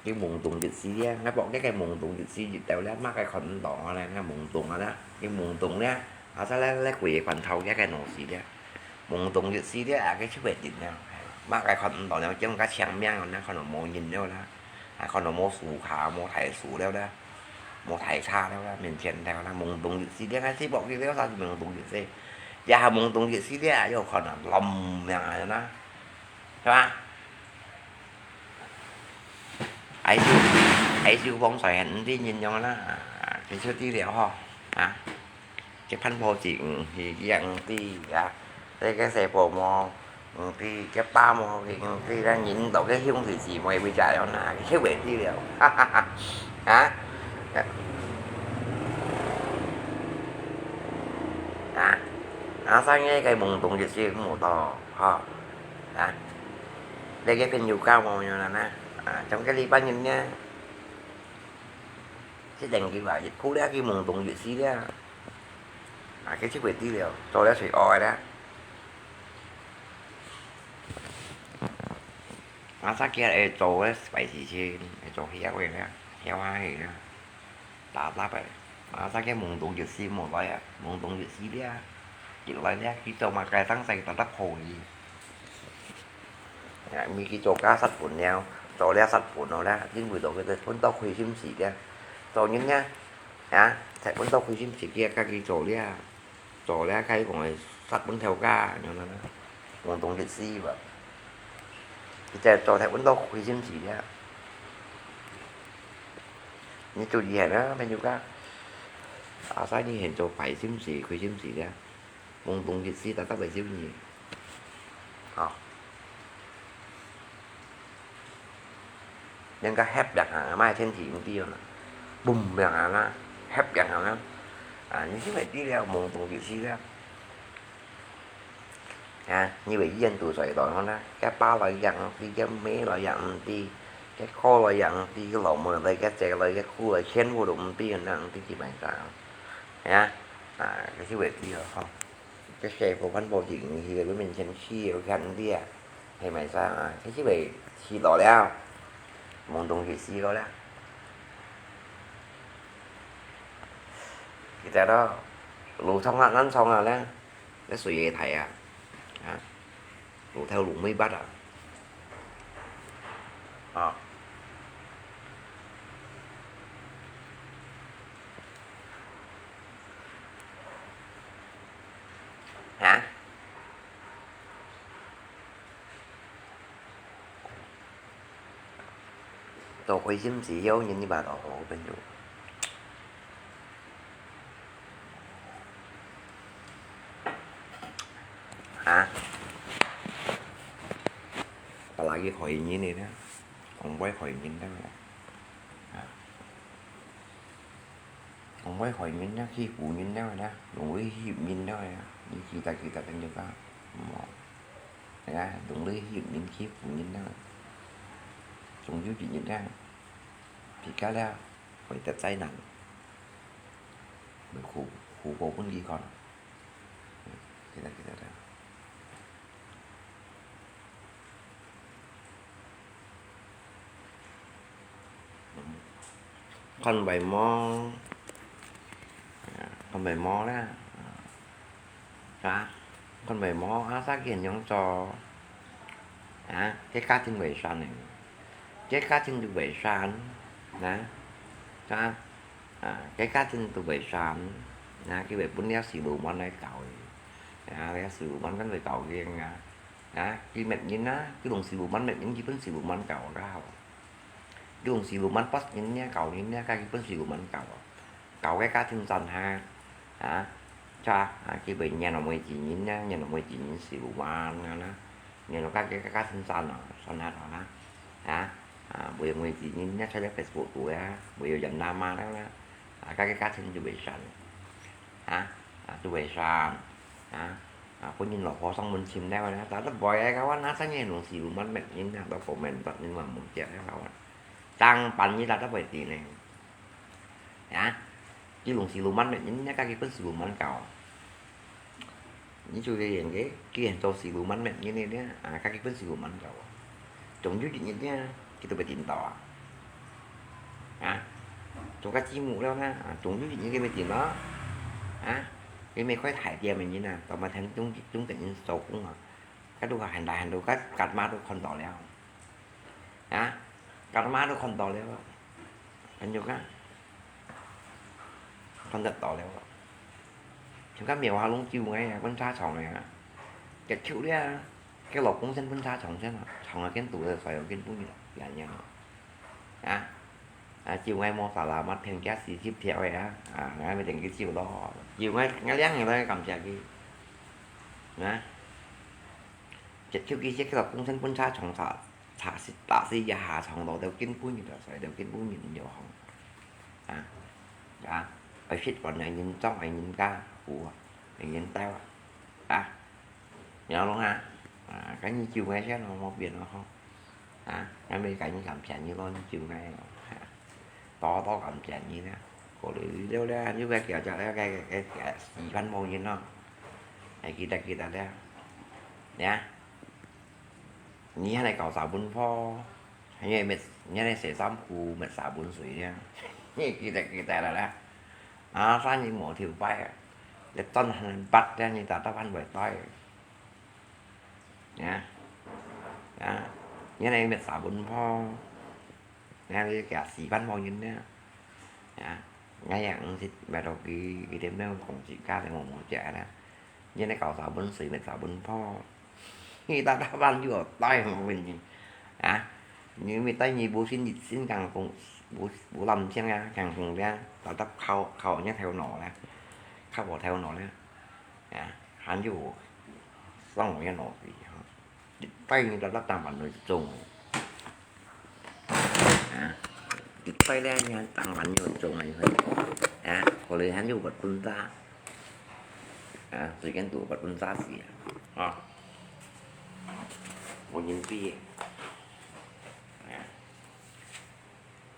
你懵懂一時咧，𠊎講這个懵懂一時，一到咧，麼个看毋到啊咧，𠊎懵懂啊啦，你懵懂咧，啊，再來來歸个翻頭，這个東西咧。 懵懂一時咧，啊，該就會定了。麼个看毋到了，將个青盲了，看到無人了啦，啊，看到無樹下，無大樹了啦，無大車了啦，面前了啦，懵懂一時咧，該就無去了，啥是懵懂一時？也係懵懂一時咧，又看到亂樣啊啦，係吧？愛修，愛修防水，毋知人樣啦，啊，該就知了吼，啊。 該番婆子毋去，佢也毋知啊。這个細婆姆毋知，該爸姆佢毋知，該人到該兄弟姊妹會這樣啊，佢會知了。啊？啊？啊，生个該懵懂一時無到，吼。啊？這个朋友教我樣啦，啊，像該禮拜日呢， 這等佢話，一哭了，佢懵懂一時了。啊，佢就會知了，做了隨愛了。啊，啥个會做个壞事情，會做遐个了，遐下去了，打打个。啊，啥个懵懂一時無來啊，懵懂一時了，一來了，佢做麼个當使打打破去。 啊，毋係佢做家殺本了，做了殺本了啦，因為到佢分到虧心事了。做人呢，啊，才分到虧心事，佢家己做了，做了，佢講个殺本頭家，樣樣啦，懵懂一時吧。佢才做才分到虧心事了。你注意下啦，朋友家，啊，所以你現做壞心事、虧心事了。 懵懂一時，逐逐會走呢。吼。人家翕兩下，麼个天氣毋知啊，boom兩下啦，翕兩下啦。啊，你就會知了，懵懂一時了。啊，你會一人獨睡落去啦，該爸來也毋知，該姆來也毋知，該哥來也毋知，該老妹來，該姊來，該姑來，全部都毋知，毋知去麼个。係啊，啊，該就會知了吼。 該細婆番婆子毋去，佢面前去，佢看毋知啊，係麼个啊？佢就會去到了，懵懂去死了啦。佢知道，路長啊，難長啊咧，該水會大啊，啊，路頭路尾巴啊，啊。 啊？做虧心事，有人你嘛做好朋友。啊？本來佢害人个呢，講會害人个呢。啊？ 講會害人啊，欺負人了啦，用會欺人了啦，你記得記得等一下，無，係啊，用會欺人欺負人了，總有一日啊，自家了，會得災難，會苦苦過分佢看，記得記得啦。 看外貌，啊，看會無啦，啊，看會無，啊，啥个人樣做，啊，該家庭會散呢，該家庭就會散，啊，啊，該家庭就會散，啊，佢會分了四路滿來搞佢，啊，了四路滿跟佢搞佢啊，啊，佢滅人啊，佢用四路滿滅人，佢分四路滿搞个好。 用四路滿八人呢，九人呢，該佢分四路滿搞啊。搞該家庭散下，啊，就啊，佢會念落每一人呢，念落每一人四路滿啊啦，念落該个家庭散啊，散下啦，啊，啊，會每一人呢，在該Facebook肚啊，會有人拿嘛啦，啊，該个家庭就會散，啊，啊，就會散，啊，啊，分人老婆上門尋了啦，但係會个，該話那三年用四路滿滅人啊，都講明白，你嘛無接了，該話。 當半日啦，都會知呢。啊，佢用四路滿滅人，人家佢分四路滿搞。你就係應該，佢現做四路滿滅人呢，啊，佢分四路滿搞。總有一日呢，佢都會聽到啊。啊，做个節目了呢，啊，總有一日佢會聽到。啊，佢咪開大店个人啊，同埋聽中，中等人做工啊，佢都很大很多，佢，佢嘛都看到了。 啊，佢嘛都看到了，朋友啊，看得到了。像該廟下弄酒个啊，分車場个啊，結束了啊，該老公先分車場先啊，場啊跟堵了，所以跟不了，樣樣啊。啊，啊，酒个無啥啦，嘛騙佢四十條个啊，啊，𠊎咪等佢酒咯，酒个，𠊎兩个來感謝佢，啊，結束佢先，該老公先分車場啥。 茶是，茶是一下長路都根本就，所以都根本就無好。啊，啊，愛食飯个人裝个人家，有啊，个人兜啊，啊，了咯啊，啊，該你酒个先咯，無變咯吼。啊，𠊎咪該你感謝你咯，你酒个咯，啊，多多感謝你啦。過來了了，你个叫做了，該，該，該，四萬無人咯，還記得，記得了，呀。 你還來搞沙盆泡，你還滅，你還來洗衫褲，滅沙盆水呢？你記得，記得了啦。啊，生日無頭擺啊，你轉還八天，你打打還會帶。啊，啊，你還來滅沙盆泡，你還來加四萬毛銀呢？啊，𠊎也毋識，買到幾，幾點鐘講自家的，我無食啦。你還來搞沙盆水，滅沙盆泡。 你打打扮又帶我問你，啊？你咪帶你無心一心講講，無，無諗清啊，講講咧，打打靠，靠人家頭腦咧，靠我頭腦咧，啊？還有，放我个腦皮，吼。帶你打打打扮都中。 啊，一擺咧，你看當然有中啊，你看，啊，可能還有物分差，啊，最近都有物分差事啊，啊，無人比，啊，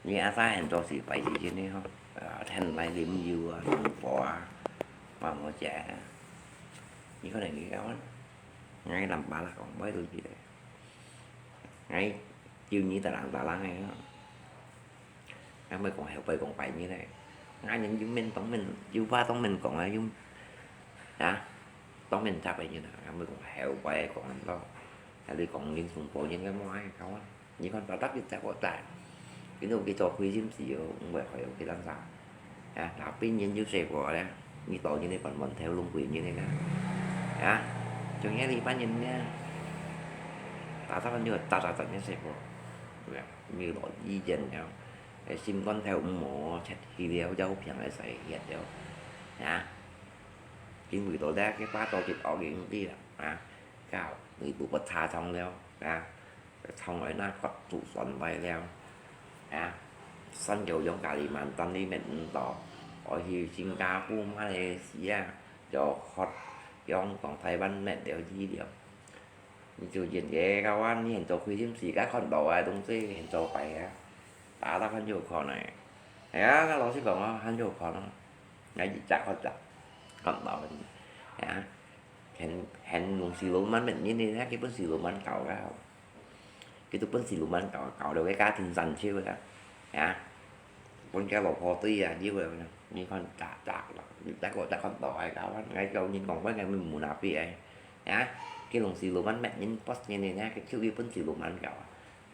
你阿三很多時拜時間呢吼，啊，天來啉油啊，飲火啊，嘛無食啊，你可能你講，𠊎南巴拉講，買東西咧。 𠊎就你逐人逐人个咯。𠊎毋會講後背講擺面个。𠊎人有面當面，有話當面講啊，有，啊，當面答个人啊，𠊎毋會講後背講恁多。啊，你講人送貨人个無愛搞啊。你看，逐逐日在我在，佢都去做虧心事哦，毋會害佢當啥。 啊，老兵人就說過咧，你到人个半半頭攏歸人个啦。啊，像𠊎這班人呢，打打就打打打人說過，對吧？你老意見了，誒，心肝頭毋好，切去了，要平个使血了，啊，因為到咧，佢把刀就拗硬啲啦，啊，搞，你不不差長了，啊。 從來那發出酸來了，啊，三九用咖哩滿單你免毋到，我去新加坡、馬來西亞，就發用講台灣免了醫療。你就認為个話，你現做開心時間看到个東西，現做擺啊，大家還有可能。哎呀，老實講啊，還有可能，那一隻發隻，看到个，啊。 很，很用四路滿滅人呢，佢分四路滿搞个，佢都分四路滿搞，搞到个家庭散手个，啊，講个老婆對啊，你會，你看，咋，咋啦，你再過，再看到哎，kawan，哎，有人講，我个門那邊哎，啊，佢用四六萬買人，八十年个呢，佢抽一本四六萬个啊，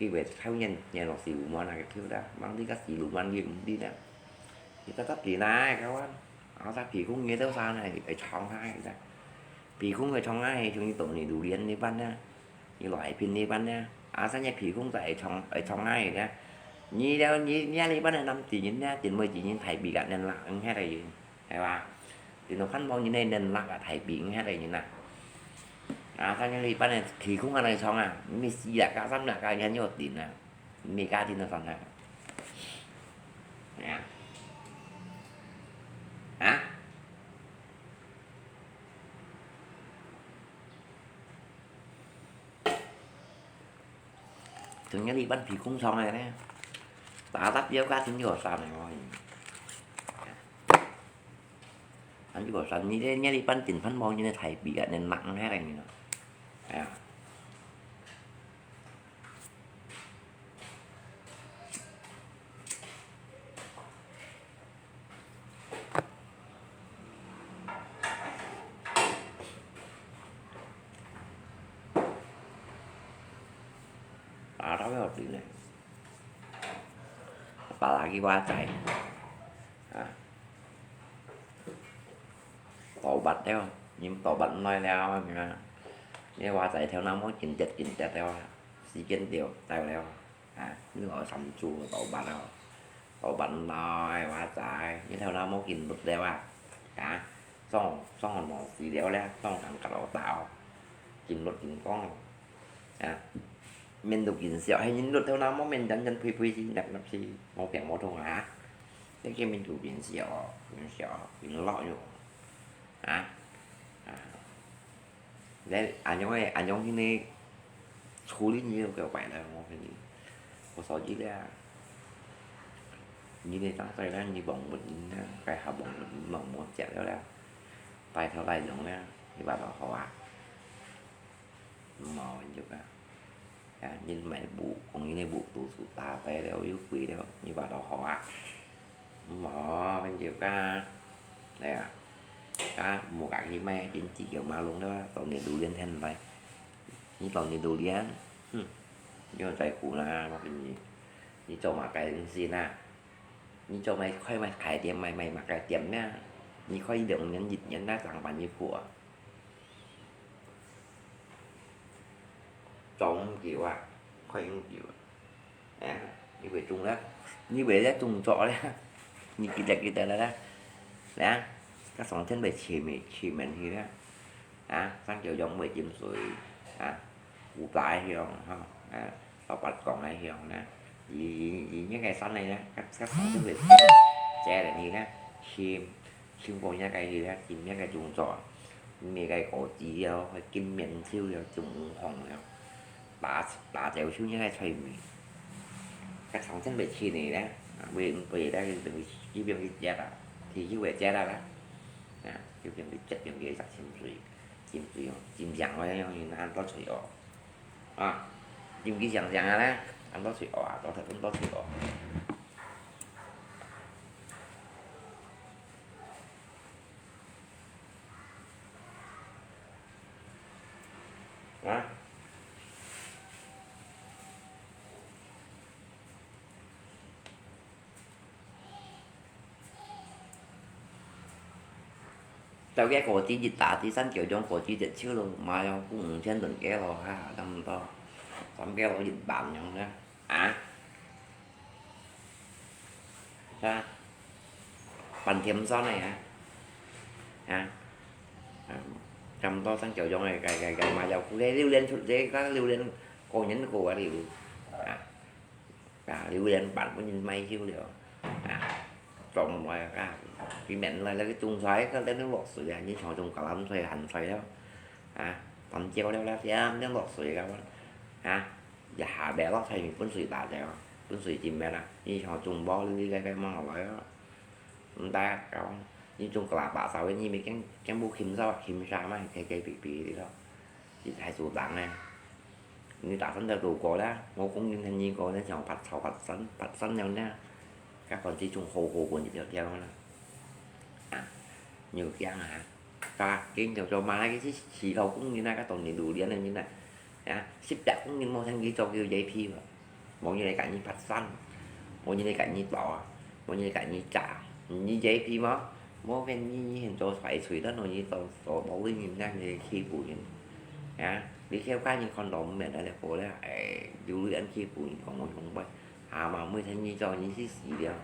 佢會抽人，人落四六萬啊，佢抽啦，mang你个四六萬，佢毋知啦，佢得得幾耐，kawan，啊，他皮工也都上來，哎，長啊，皮工个長啊，像你懂你榴莲那般呢。 你來品你班呢，啊，三隻皮公仔會創，會創啊个呢。你了，你，你啊，你班个男仔人呢，定位一人台幣个，兩百五遐个人，係吧？定到看無人个兩百啊，台幣五遐个人啊。啊，三隻你班个皮公啊，來創啊，你死啊，加三啊，加一有定啊，你加定到算啊。啊？啊？ Thường nhớ đi bắn phi khung song này nè. Tá táp yau cá tính yua sàn này rồi. Anh yua sàn như thế nhớ đi bắn tỉnh phán bông như thế thầy bị gạt nên nặng thế này nè. À. Pala tau yau tui ne. Pala ki wa chai. À. Tàu bật theo, nhưng tàu bật nói leo, nhưng mà, nhưng mà chai theo nó mới chín chết, chín chết theo, xí kiến tiểu, theo leo. À, nhưng mà sắm chu tàu bật theo. Tàu bật nói, wa chai, nhưng theo nó mới chín lụt leo à. Cả, xong, xong nó xí leo leo, xong thằng cả lỗ tàu. Chín lụt, chín con. À, mình được chín xíu, hay nhìn lụt theo nó mới mình dần dần phui phui xí, nhập nhập xí, mô phèn mô thông hả? Thế kia mình được chín xíu, chín xíu, chín lọ nhủ. Hả? À. Đấy, anh nhung ấy, anh nhung thế này, chú lý nhiều kiểu vậy là mô phèn gì. Có sao chứ đấy à. Như này tăng tay ra, như bóng mượn, cái hào bóng mượn, bóng mượn chẹt đó là. Tay theo tay giống đấy, như bạn bảo họ à. Mò bên chụp á. À, nhìn máy bù, cũng như này bù tù sụt ta tay đeo, yuk quỷ đeo, như bà đó họ á. Mò bên chụp á. Đây à. Á, mua cả cái máy, chính chỉ kiểu mà luôn đó, tàu nhiệt đủ liên thêm vậy. Như tàu nhiệt đủ liên. Hừm. Như là tay cũ là, mà cái gì. Như cho mà cái gì nè. Như cho mày khoai mày khai tiệm, mày, mày mà khai tiệm nha. Như khoai đi đường nhắn dịch nhắn đã tăng bản như của. Trống kiểu à, khoai không kiểu à. Nè, như vậy chung đó. Như vậy đó chung trọ đó. Như kia kia đó đó. Nè, các sóng chân về chỉ mình, chỉ mình thì đó. À, sáng chiều giống về chim sủi. À, củ tái thì không, ha. À, tàu bật còn này thì không nè. Vì, vì, vì những cái sắn này nè, các, các sóng chân về che là như đó. Chim, chim cô nhá cái gì đó, chim nhá cái chung trọ. Mì cái cổ chỉ vô, cái kim miệng siêu vô, chung hồng vô. Tá, tá chéo chhiu ngiâ ke chhui mì. Các sóng chân về chi này đó, về, về đây, về chi biên cái chết à. Thì như về chết à đó. À, chi biên cái chết, biên cái giặc chim sủi. Chim sủi, chim giặc mà, ăn tao sủi ổ. À, chim cái giặc giặc à đó, ăn tao sủi ổ, à, tao thật ăn tao sủi ổ. Hả? Tao cái cổ tí dịch tả tí sẵn kiểu trong cổ tí dịch chứ luôn, mà không cũng không trên đừng cái lo ha, đâm to. Tóm cái lo dịch bản nhau đó. À? Hả? Bản thêm sao này hả? Hả? À, đâm to sẵn kiểu trong này, cái, cái, cái, mà giàu cũng cái lưu liên, cái, cái lưu liên, cô nhấn cô ở đây. À. Cả lưu liên bản của nhìn mày hiu liu. À, trong mà cả, cái mẹn là, là cái chung xoay, cái đến nước lọc suối à, như trong chung cả lắm xoay, hẳn xoay đó. À, tắm chiều đó là cái, à, đến lọc suối cả. À, giờ hà bé lọc xoay mình phun suối đá chéo, phun suối chìm bé là, như trong chung bó, cái, cái, cái mong là vậy đó. Không ta, cả, như chung cả là bà sao, như mấy cái, cái bố khìm sao, khìm sao mà, cái, cái bị, bị đi đó. Chỉ thay số đắng này. Người ta sẵn cho đủ có đó, ngô công nhân thành như có đó, chọn bật sáu, bật sẵn, bật sẵn nhau nha. 該款這種好好分一條條啦。啊，你有驚啊？啊，緊就做嘛，該係時候工人啊，該當年榴槤个人啊，啊，十隻工人無通去做叫J P無？無人來佮你發散，無人來佮你鬥啊，無人來佮你打，你J P無？無變你，你現做壞喙，等到你做，做無人，人家欺負人。啊，你叫家人看到毋免來了，過了，哎，有人欺負人，講我凶敗。 下嘛，每天你做，你去死了。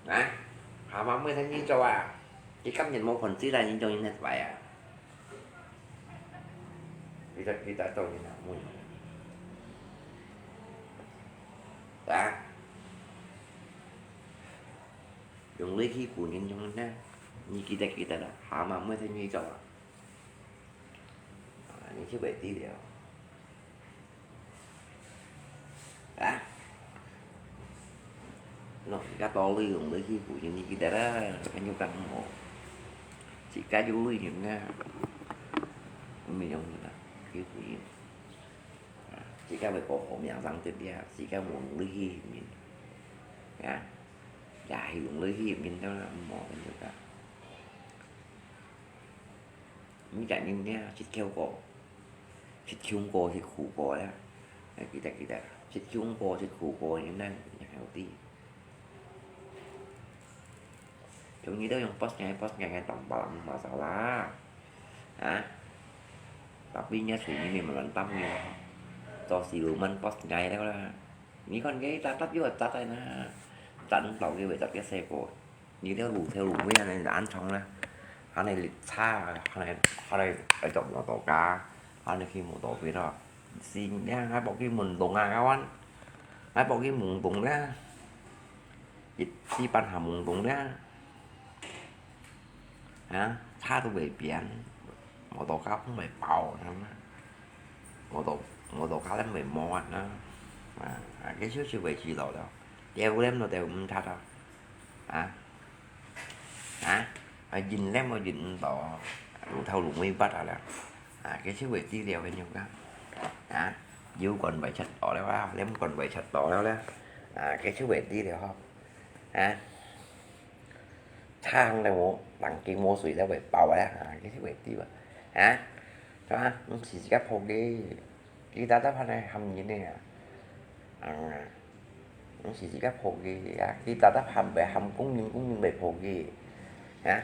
啊？下嘛，每天你做啊？你今日無看起來，你做人係壞啊？你在，你在做人啊，無用。啊？用力去鼓人用呢，你記得，記得啦，下嘛，每天你做啊？啊，你就會知了。 啊？喏，自家多鐳用鐳去鼓人，你記得啦，恁樣講無？自家有鐳用啊，毋係用人啊，去鼓人。啊，自家會保護命生得了，自家無用鐳去人。啊，也係用鐳去人，當然無恁樣講。 你家人呢，食口過，食窮過，食苦過呀。哎，記得，記得，食窮過，食苦過，你呢，你還有地。Chúng ta用bos ngai, bos ngai ngai tổng bảo là không sao lah. Hả? Tapi nhớ suy nghĩ mình mà lăn tâm như. Cho xì lù măn bos ngai đó là. Nghĩ con cái ta tắt vô tắt đây nè. Chắn tàu cái về tắt cái xe của. Như theo lũ, theo lũ mới này là ăn xong nè. Ăn này lịch xa, ăn này, ăn này ở trong nó tổ cá. Ăn này khi một tổ cái đó. Xin nha, hai bộ cái mùn đồng à các bạn. Hai bộ cái mùn đồng nha. Ít xí pan hà mùn đồng nha. Hả? Xa tụi bảy biển. Một tổ cá không phải bảo lắm. Một tổ, một tổ cá lắm bảy món đó. À, à, cái xíu xíu bảy chỉ lẩu đó. Đeo lắm nó đeo không thật đâu. Hả? Hả? À, dính lắm mà dính tỏ. Lũ thâu lũ mới bắt à là. À, cái xíu bảy tí đeo cái nhau cá. Hả? Dù còn bảy chặt đó đấy, lắm còn bảy chặt đó đấy. À, cái xíu bảy tí đeo không? Hả? Thang leo mô, tang king mô sui leo bể bào leo, à, cái thứ bể tiêu à. Hả? Đó, nó chỉ gấp hồ ghê. Cái ta tắp hăn này hâm gì nè. À, nó chỉ gấp hồ ghê. À, cái ta tắp hâm bể hâm công nhân, công nhân bể hồ ghê. Hả?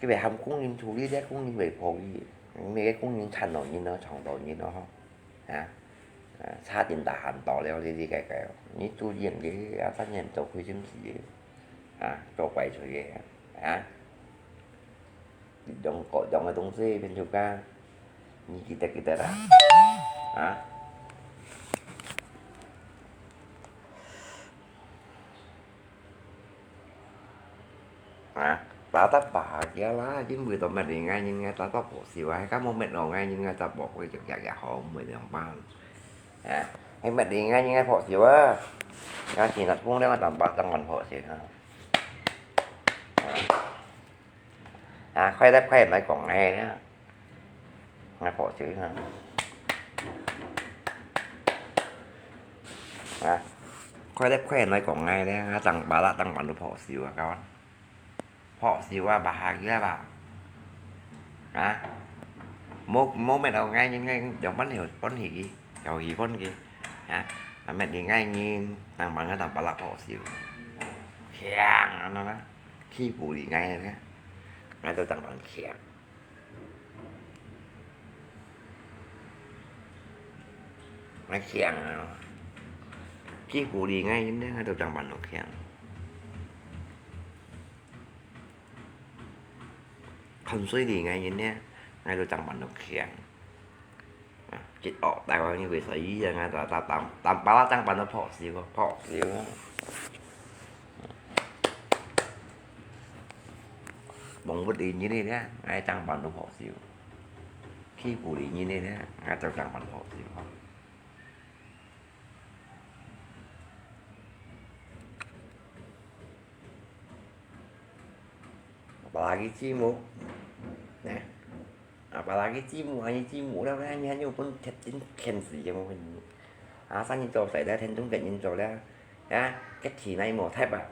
Cái bể hâm công nhân thu lý đấy, công nhân bể hồ ghê. Mấy cái công nhân thành nổi như nó, trong nổi như nó. Hả? À, xa tiền ta hẳn tỏ leo đi đi cái cái. Ní tu yên cái, à, phát hiện tàu khuy chứng chỉ. À, cho quay cho ghê. Hả? Dòng có, dòng cái tông dê bên chúng ta. Ní kita kita ra. Hả? À, ta tắp bà kia lá, chính vì tao mệt đi ngay nhìn ngay ta tắp bộ xíu, hay các mô mệt nó ngay nhìn ngay ta bộ cái chụp chặt chặt họ mười đồng ba. À, hay mệt đi ngay nhìn ngay bộ xíu á. Ngay thì nó cũng đang tầm ba trăm ngàn bộ xíu ha. À, khoai tép khoai nói còn ngay nữa. Ngay bộ xíu ha. À, khoai tép khoai nói còn ngay đấy, tăng bà lá tăng bản đồ bộ xíu à các bạn. Phó xíu à, bà Hà kia bà. Hả? Mô, mô mẹ đâu ngay, nhưng ngay, giống bánh hiểu, bánh hỉ kì. Kiểu hỉ bánh kì. Hả? Mà mẹ đi ngay nhìn, tăng bằng cái tầm bà là phó xíu. Khiang, nó đó. Khi bù đi ngay đấy. Ngay tôi tăng bằng khiang. Ngay khiang, nó. Khi bù đi ngay, nhưng ngay tôi tăng bằng nó khiang. Khăn suối đi ngay nhìn nè, ngay lô tăng bản độc khiang. À, chết ọ, tại sao như vậy sao ý là ngay ta, ta, ta, ta, ta, ba tăng bản độc phỏ xíu, phỏ xíu. Bóng vứt đi như thế nè, ngay tăng bản độc phỏ xíu. Khi phủ đi như thế nè, ngay tăng, tăng bản phỏ xíu. Apalagi cimuk. Nah, apalagi cimuk, hanya cimuk lah, hanya, hanya pun kecil, kecil saja mungkin. 啊，生意做細咧，天中个人做咧，啊，个地泥無貼啊，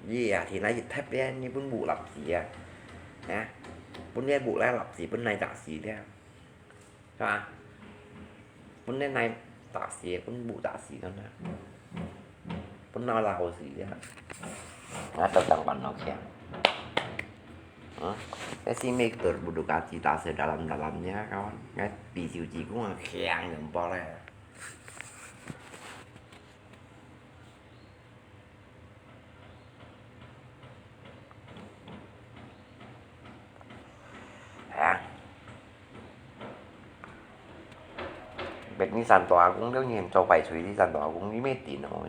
你啊，地泥一貼咧，你分屋立住啊，啊，分這屋來立住，分泥打死咧，係吧？分這泥打死，分屋打死，真係，分老老好死咧，啊，都當煩惱強。啊，這是每個都不如家己打死，dalam-dalamnya，kawan，該比手指公啊，強人包咧。 啊，別你山肚阿公了，你還做壞事，你山肚阿公你乜定哦，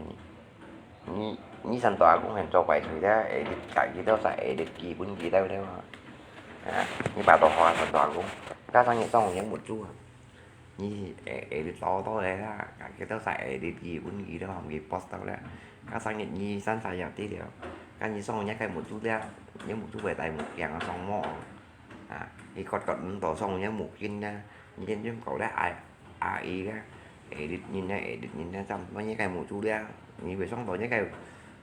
你，你，你山肚阿公還做壞事咧，會日家己都使會日記分佢兜兜啊。啊，你把刀劃山肚阿公，加上你當有目珠啊。 你會，會日做到咧啦，佢兜使會日佢分佢兜含佢post到咧，加上日你生晒也知了，該你送人家目珠咧，你目珠會戴目鏡啊，送目啊，啊，你割割毋到送人家目鏡咧，你認真搞咧，阿，阿姨咧，會日人咧，會日人咧，怎麼人家目珠咧，你會送到人家，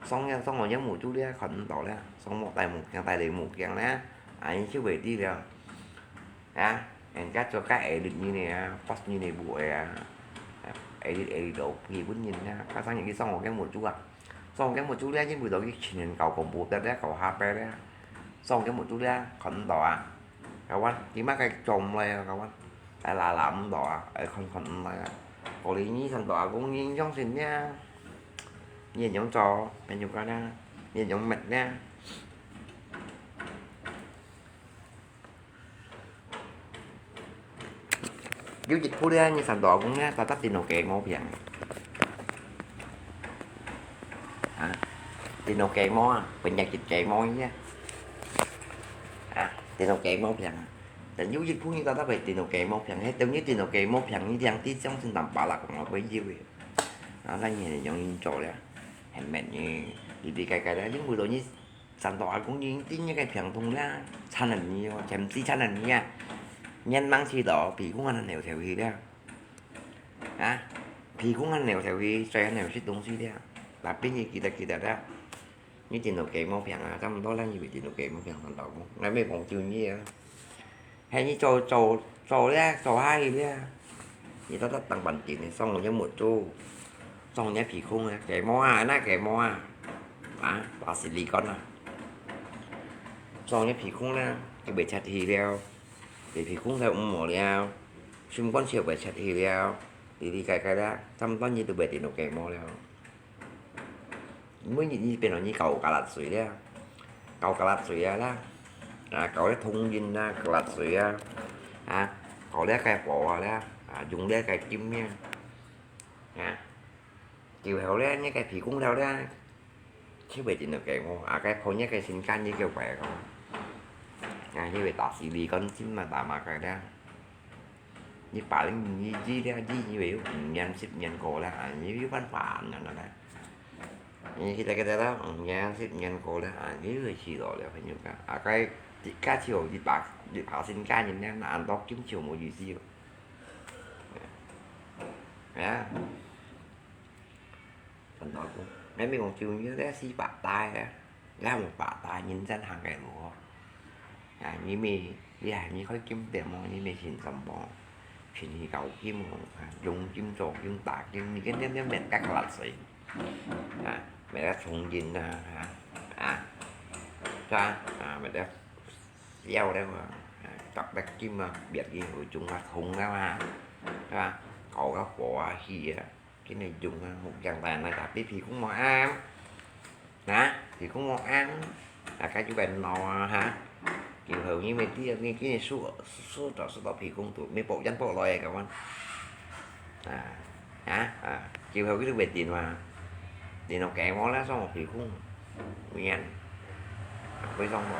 送人，送人家目珠咧，看毋到咧，送目戴目鏡，戴你目鏡咧，啊，你就會知了。 啊，人家做个會日人呢啊，八日呢無个啊，會日會日都基本人啊，加上你去送我个目珠啊，送我个目珠咧，因為到去青年搞恐怖的咧，搞下边咧，送我个目珠咧，看毋到啊，kawan，點解佢做毋來啊，kawan，哎啦啦毋到啊，哎看看毋來啊，過年你看到啊，公人相信咧，你也用做，朋友講啊，你也用乜咧？ 有一步咧，你山肚阿公咧，搭搭電腦機無平。啊，電腦機無啊，分人一機無去啊。啊，電腦機無平啊。但有一步你搭搭會電腦機無平，迄等於電腦機無平，你兩地相信淡薄啦，講會有个。啊，那你用運作咧，很慢呢，你理解解咧，你為了你 山肚阿公認定你个病痛啦，慘啊你哦，全世慘啊你啊！你人去到，鼻公還流頭去了，啊，鼻公還流頭去，嘴還流食東西了，那邊你記得記得了，你電腦機無平啊，差不多啦，你會電腦機無平，山肚阿公，𠊎乜講笑你啊。 係你做做做咧，做下去咧，你都得當半斤个，送人目珠，送人鼻空啊，雞毛啊，那雞毛啊，啊，把是你講啊，送人鼻空咧，就袂切去了，你鼻空就毋好了，心肝就袂切去了，你你改改啦，差不多你都袂電腦雞毛了。 每日你變到你搞加辣水咧，搞加辣水啊啦，啊，搞个通訊啊，加辣水啊，啊，搞了个火啊啦，啊，用了个金啊，啊，最後咧，你个皮工了咧，就袂定了个哦，啊，个朋友个心肝你就壞个哦，啊，你會打死你，講真嘛，打嘛个咧。 你把你你你了，你以為有五年、十年過了啊，你有辦法啊，那那那。你kita kita了，五年、十年過了啊，你又去了了，朋友講，啊，該自家就你把你把新家人呢，那安到今就無意思了。啊。 很多个，你咪講就你這四百代啊，你還五百代人真行个路哦。啊，你咪，你還你開金店哦，你咪先什麼，便宜搞金哦，啊，用金做金打金，你跟那那免得落水，啊，免得重金啊，啊，啊，是吧？啊，免得要了嘛，啊，搞得金啊，別个有種啊，通了嘛，是吧？搞个火啊，去啊。 今日用啊，目鏡戴來，tapi皮公無啱。那，皮公無啱，大家就會鬧啊哈。今後因為這你今日輸輸到輸到皮公度，沒保險保來个嘛。啊，啊，啊，今後佢都袂定嘛。定到雞毛啦，上皮公。 Mian. Aku isong mo.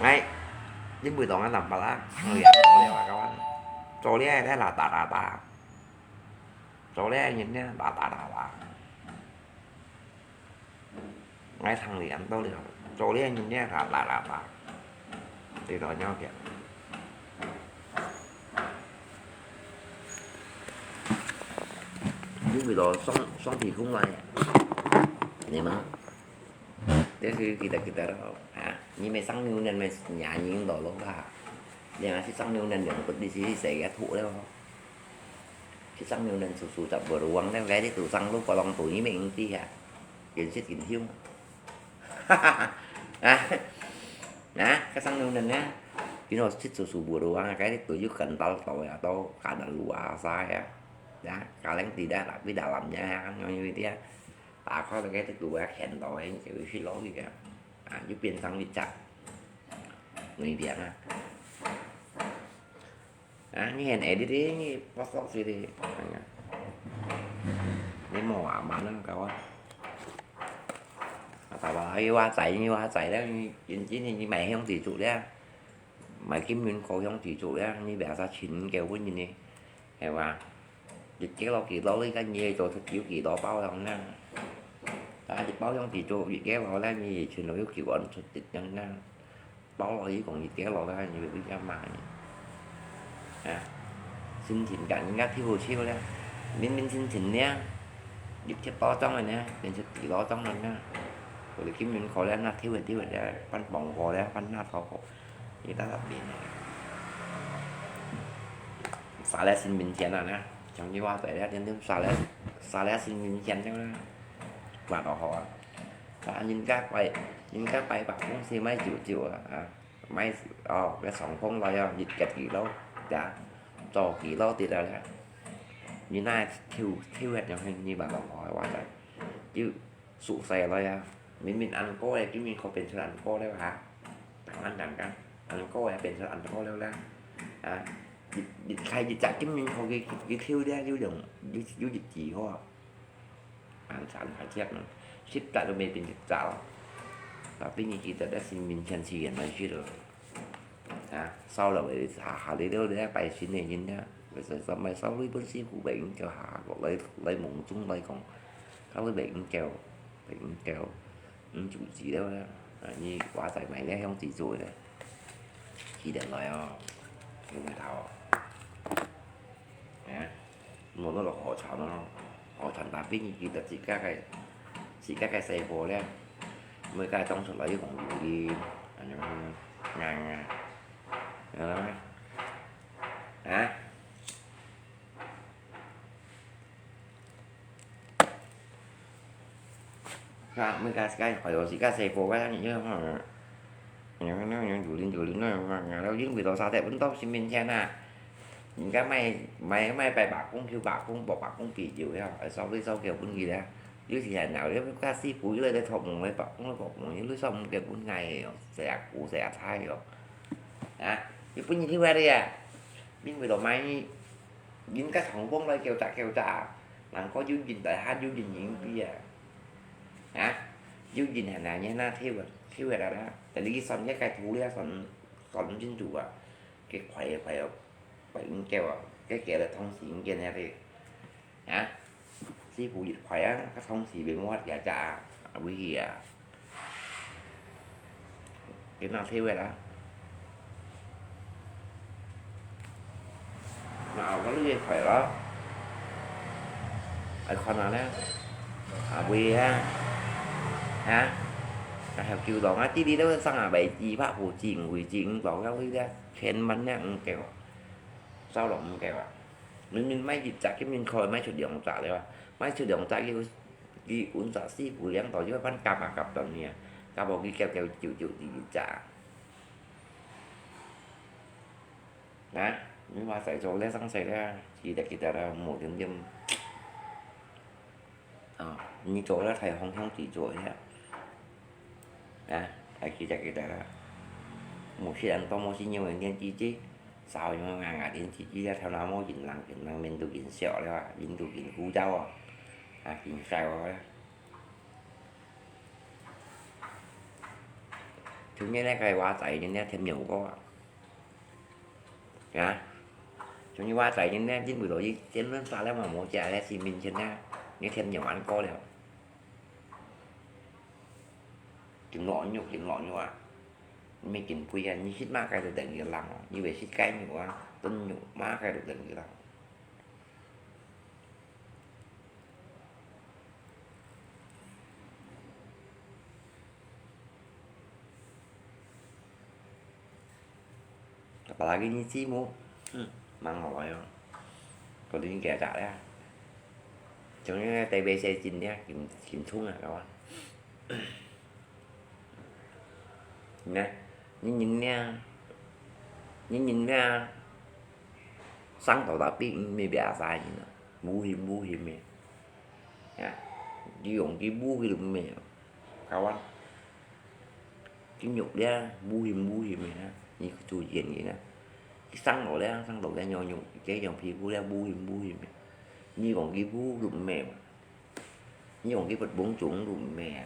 Ngai, jin bui tong an lam pala. Ngai, ya, ya, kawan. Cho lia, lia, la ta, la ta. Cho lia, yin lia, la ta, la ta. Ngai, thang lia, to lia. Cho lia, yin lia, la ta, la ta. Ti to nyo kia. 為了雙，雙皮褲來，你們，這是記得，記得咯，啊，你們上牛奶，你們娘人老老啦，你還是上牛奶，兩個你是誰个土了？去上牛奶叔叔在不ruang了，該啲土生路過long土，你們知啊，認識認曉。啊，啊，該上牛奶呢？Pino sit susu buruang, kaya dito yung kental to ya, to kada luasa ya. Ya, kaleng tidak, tapi dalamnya ya kan, yung itu ya. Takot lagi itu dua kendal ya, yung si Loli ya. Ah, yung pinsang wicak. Ini dia na. Ah, ini hand edit ini, post post ini. Ini mau aman lah kawan. Atau apa lagi wah cai ini wah cai lah ini, ini, ini mai hiong tisu dia. Mai kim yun ko hiong tisu dia, ini biasa chin kêu pun ini. Hewa. Dikit lo kilo li kan ye to thut yu kilo bao yang nang. Ta di bao yang di to dikit lo la ni chin lo yu ki wan thut dit yang nang. Bao lo yi kong dikit lo la ni bi ya ma ni. Ha. Sin chin kan ni ga thiu chiu le. Min min sin chin ne. Dikit bao zong ne, bin chin kilo zong ne. Ko li kim yun ko le na thiu thiu le, pan bong ko le, pan na thau ko. Ni ta ta bin. Sa le sin min chin na ne. Chang ni wa zai le, din din sa le, sa le sin min chin ne. Wa to ho. Sa nin ka pai, nin ka pai bak kong si mai jiu jiu a. Mai, oh, cái sòng phong lai a, yit ket kilo. Ja. Cho kilo ti da le. Ni na thiu, thiu het yang ni ba lo ho wa zai. Jiu. Sụ sai lai a. Min min ăn kô e, kim min kho pên chhut ăn kô leo ha. Tang ăn tang kan. Ăn kô e pên chhut ăn kô leo la. Ha. Yit, yit khai yit chak kim min kho ki, ki thiu dia, yu yong, yu, yu yit ji ho. Ăn san khai chiat nang. Sip chak lu mê pên yit chak lo. Tapi ni kita dah sin min chan si yan mai si lo. Ha, sau lawk e ha, ha, li liu liu pai sin e yin liu. Mai sau lui pun si hu bai yin kiau ha, kok lai, lai mong chung lai kong. Ka lui bai yin kiau, bai yin kiau. Yin chu zi liu liu. Ha, ni wa zai mai liu hiong zi zu liu. Ki lian lai o. Hiong mai tau. Ha. Mua nó lộc họ chọn nó, họ chọn ta pin gì ta chỉ các cái, chỉ các cái xe vô đấy, mới cái trong số lấy cũng đi, anh em ngang à, nhớ lắm, hả? Ka, mi ka, ka, khỏi có gì ka xe vô cái nhớ không? Nhớ nó, nhớ chủ linh, chủ linh nó, mà, mà nó dính vì tao sao thế, vẫn tao xin mình xem nè. Những cái mày, mày, mày phải bảo cũng kêu bảo cũng, bảo bảo cũng bị chịu ha. Ở sau với sau kiểu cũng gì đó. Chứ thì là nào, nếu ka si cú, lấy cái thọ mùng, lấy bảo cũng, bảo mùng, lấy sau mùng kiểu cũng ngày, sẽ cú, sẽ thái rồi. Hả? Chứ cũng như thế vậy đi à. Mình vì tao mày, dính cái thằng bông lại kêu chả, kêu chả. Làng có dính dính tại hát, dính dính những cái à. Hả? Yu yin hàn nà nhi na thiu, thiu hệt à. Tại lý son cái cái thú lia son, son yin chủ à. Cái khỏe khỏe, khỏe yin kêu à. Cái kia là thông sĩ yin kia nè thì. Hả? Sư phụ dịch khỏe á, cái thông sĩ bị mua hết gà trà. À, quý gì à? Cái nào thiu hệt à? Mà ông có lúc gì khỏe đó. Ai khon nào nè. À, bùi ha. Hả? Cái heo kiu đó, ngã tí đi đâu sang à, bảy chỉ, phá phủ chỉ, quỷ chỉ, đó, cái lúc đó. Khen mắn nè, ông kêu. Sao lòng ông kêu à? Mình, mình, mấy dịch chặt, cái mình khỏi, mấy chục điểm ông trả đấy à. Mấy chục điểm ông trả, cái, cái uống trả xí, phủ liang đó, chứ bắn cặp à, cặp tầm nè. Cặp bảo cái kêu, kêu, chịu, chịu, chịu, chịu trả. Nè, mi ma sai cho le sang sai le, chỉ để kita ra một điểm điểm. Ờ, như chỗ đó thầy không, không chỉ chuỗi á. Nè, thầy chỉ để kita ra. Một khi ăn to một khi nhiều người tiên chỉ chỉ. Sao nhưng mà ngà ngà tiên chỉ chỉ ra theo nó một dính lăng, dính lăng mình tụ dính sẹo le, dính tụ dính cú cháo à. À, dính sai rồi. Chúng nhé, cái quá tải nên thêm nhiều quá. Hả? Chúng như ba tải nên nè, chín buổi tối chín lươn xa lắm mà mua chả lẽ xì mình trên nè. Nghe thêm nhiều ăn cô liao. Chín lọ nhục, chín lọ nhục à. Mình chín pui à, như xít má cái được đèn gì lăng. Như vậy xít cái nhục à, tân nhục má cái được đèn gì lăng. 把那个日子么，嗯，忙好了哟。可能给他了，从那个台北市进的，紧紧冲啊，搞啊。你看，你人呢？你人呢？上到那边没别啥人了，无形无形的。 啊，你用佢無去都毋明，搞啊。佢肉咧，無形無形个啊，你去做演員啊，佢生落咧，生落咧，樣樣，這樣皮膚咧，無形無形个。你講佢無都毋明嘛，你講佢不幫助都毋明啊。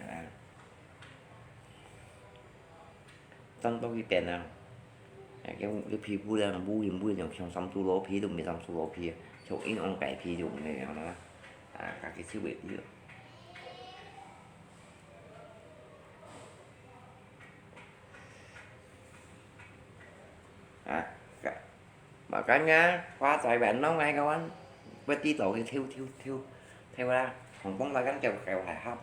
長到佢變啊，哎，佢，佢皮膚咧，烏雲烏雲，像三豬老皮都毋係三豬老皮，像陰陽怪皮就毋係樣啦。啊，家己手會知咯。啊，个，嘛，今日華仔玩弄𠊎个玩，不知道佢跳跳跳跳啦，紅光來緊叫叫來哈，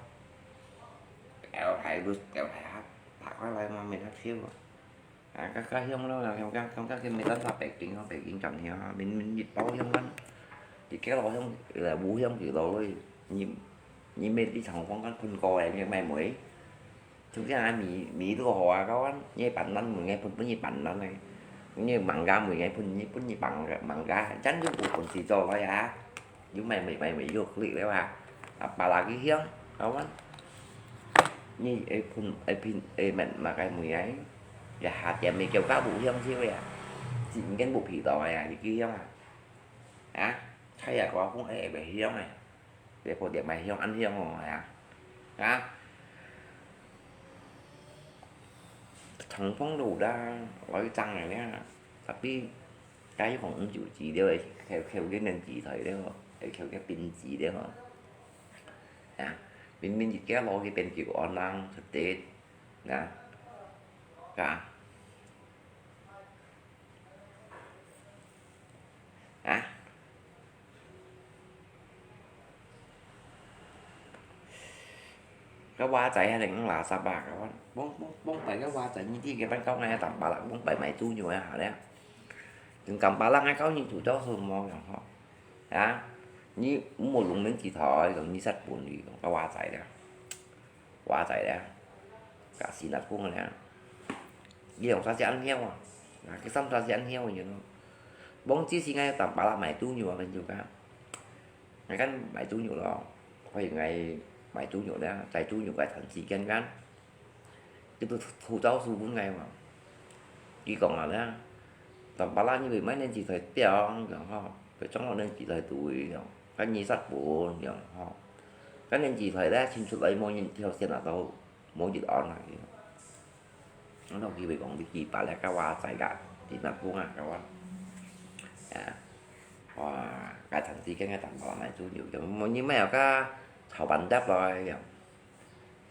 叫係都叫係哈，爬過來嘛，沒得跳啊。 啊，較，較香咯，香，香，香，香，佢每單發北京哦，北京咁香啊，明明一包香啊，一個老香，呃，烏香幾多咯，你，你每日常放間噴過誒，你買梅，就這樣啊，米，米都好啊，搞啊，你板單，每日噴，噴一板單誒，你吂加每日噴，你噴一吂，吂加，真就無本事做了呀。 有買梅，買梅又可以了啊。啊，巴拉个香，好玩。你愛噴，愛噴，愛買麼个梅啊？也下點梅叫加無香去啊？真正無味道啊，你个香啊？啊，菜也刮風，哎，袂香啊。別个店買香，恁香哦，啊。啊。長風路啦，我去爭來了。Tapi 該講毋就治療个，扣，扣个年紀大了吼，會扣个病治了吼。啊，明明一個老去變久安人出得，啊，啊，啊。 該華仔還能垃圾啊！往，往，往擺該華仔，你知佢班搞𠊎當巴拉，往擺賣豬肉啊，好了。人講巴拉，𠊎搞你煮到什麼樣吼？啊，你莫弄人幾頭，講你殺本你，講該華仔了，華仔了，假死那公了。你用啥子安香啊？啊，佢三啥子安香啊？往之前𠊎當巴拉賣豬肉啊，跟住講。 𠊎間賣豬肉咯，發現𠊎賣豬肉咧，宰豬肉个段時間間，佢都吐槽師傅𠊎嘛。佢講啊咧，當巴拉你會買年紀大點樣吼，會裝落年紀大肚樣，該你殺本樣吼。該年紀大咧，清出來無人挑選啊，都無人安啊。 𠊎同佢會講，你幾百粒个華仔个，幾百公啊，个話。啊，哇，該段時間个當多買豬肉，就無人買个炒粄條來，就，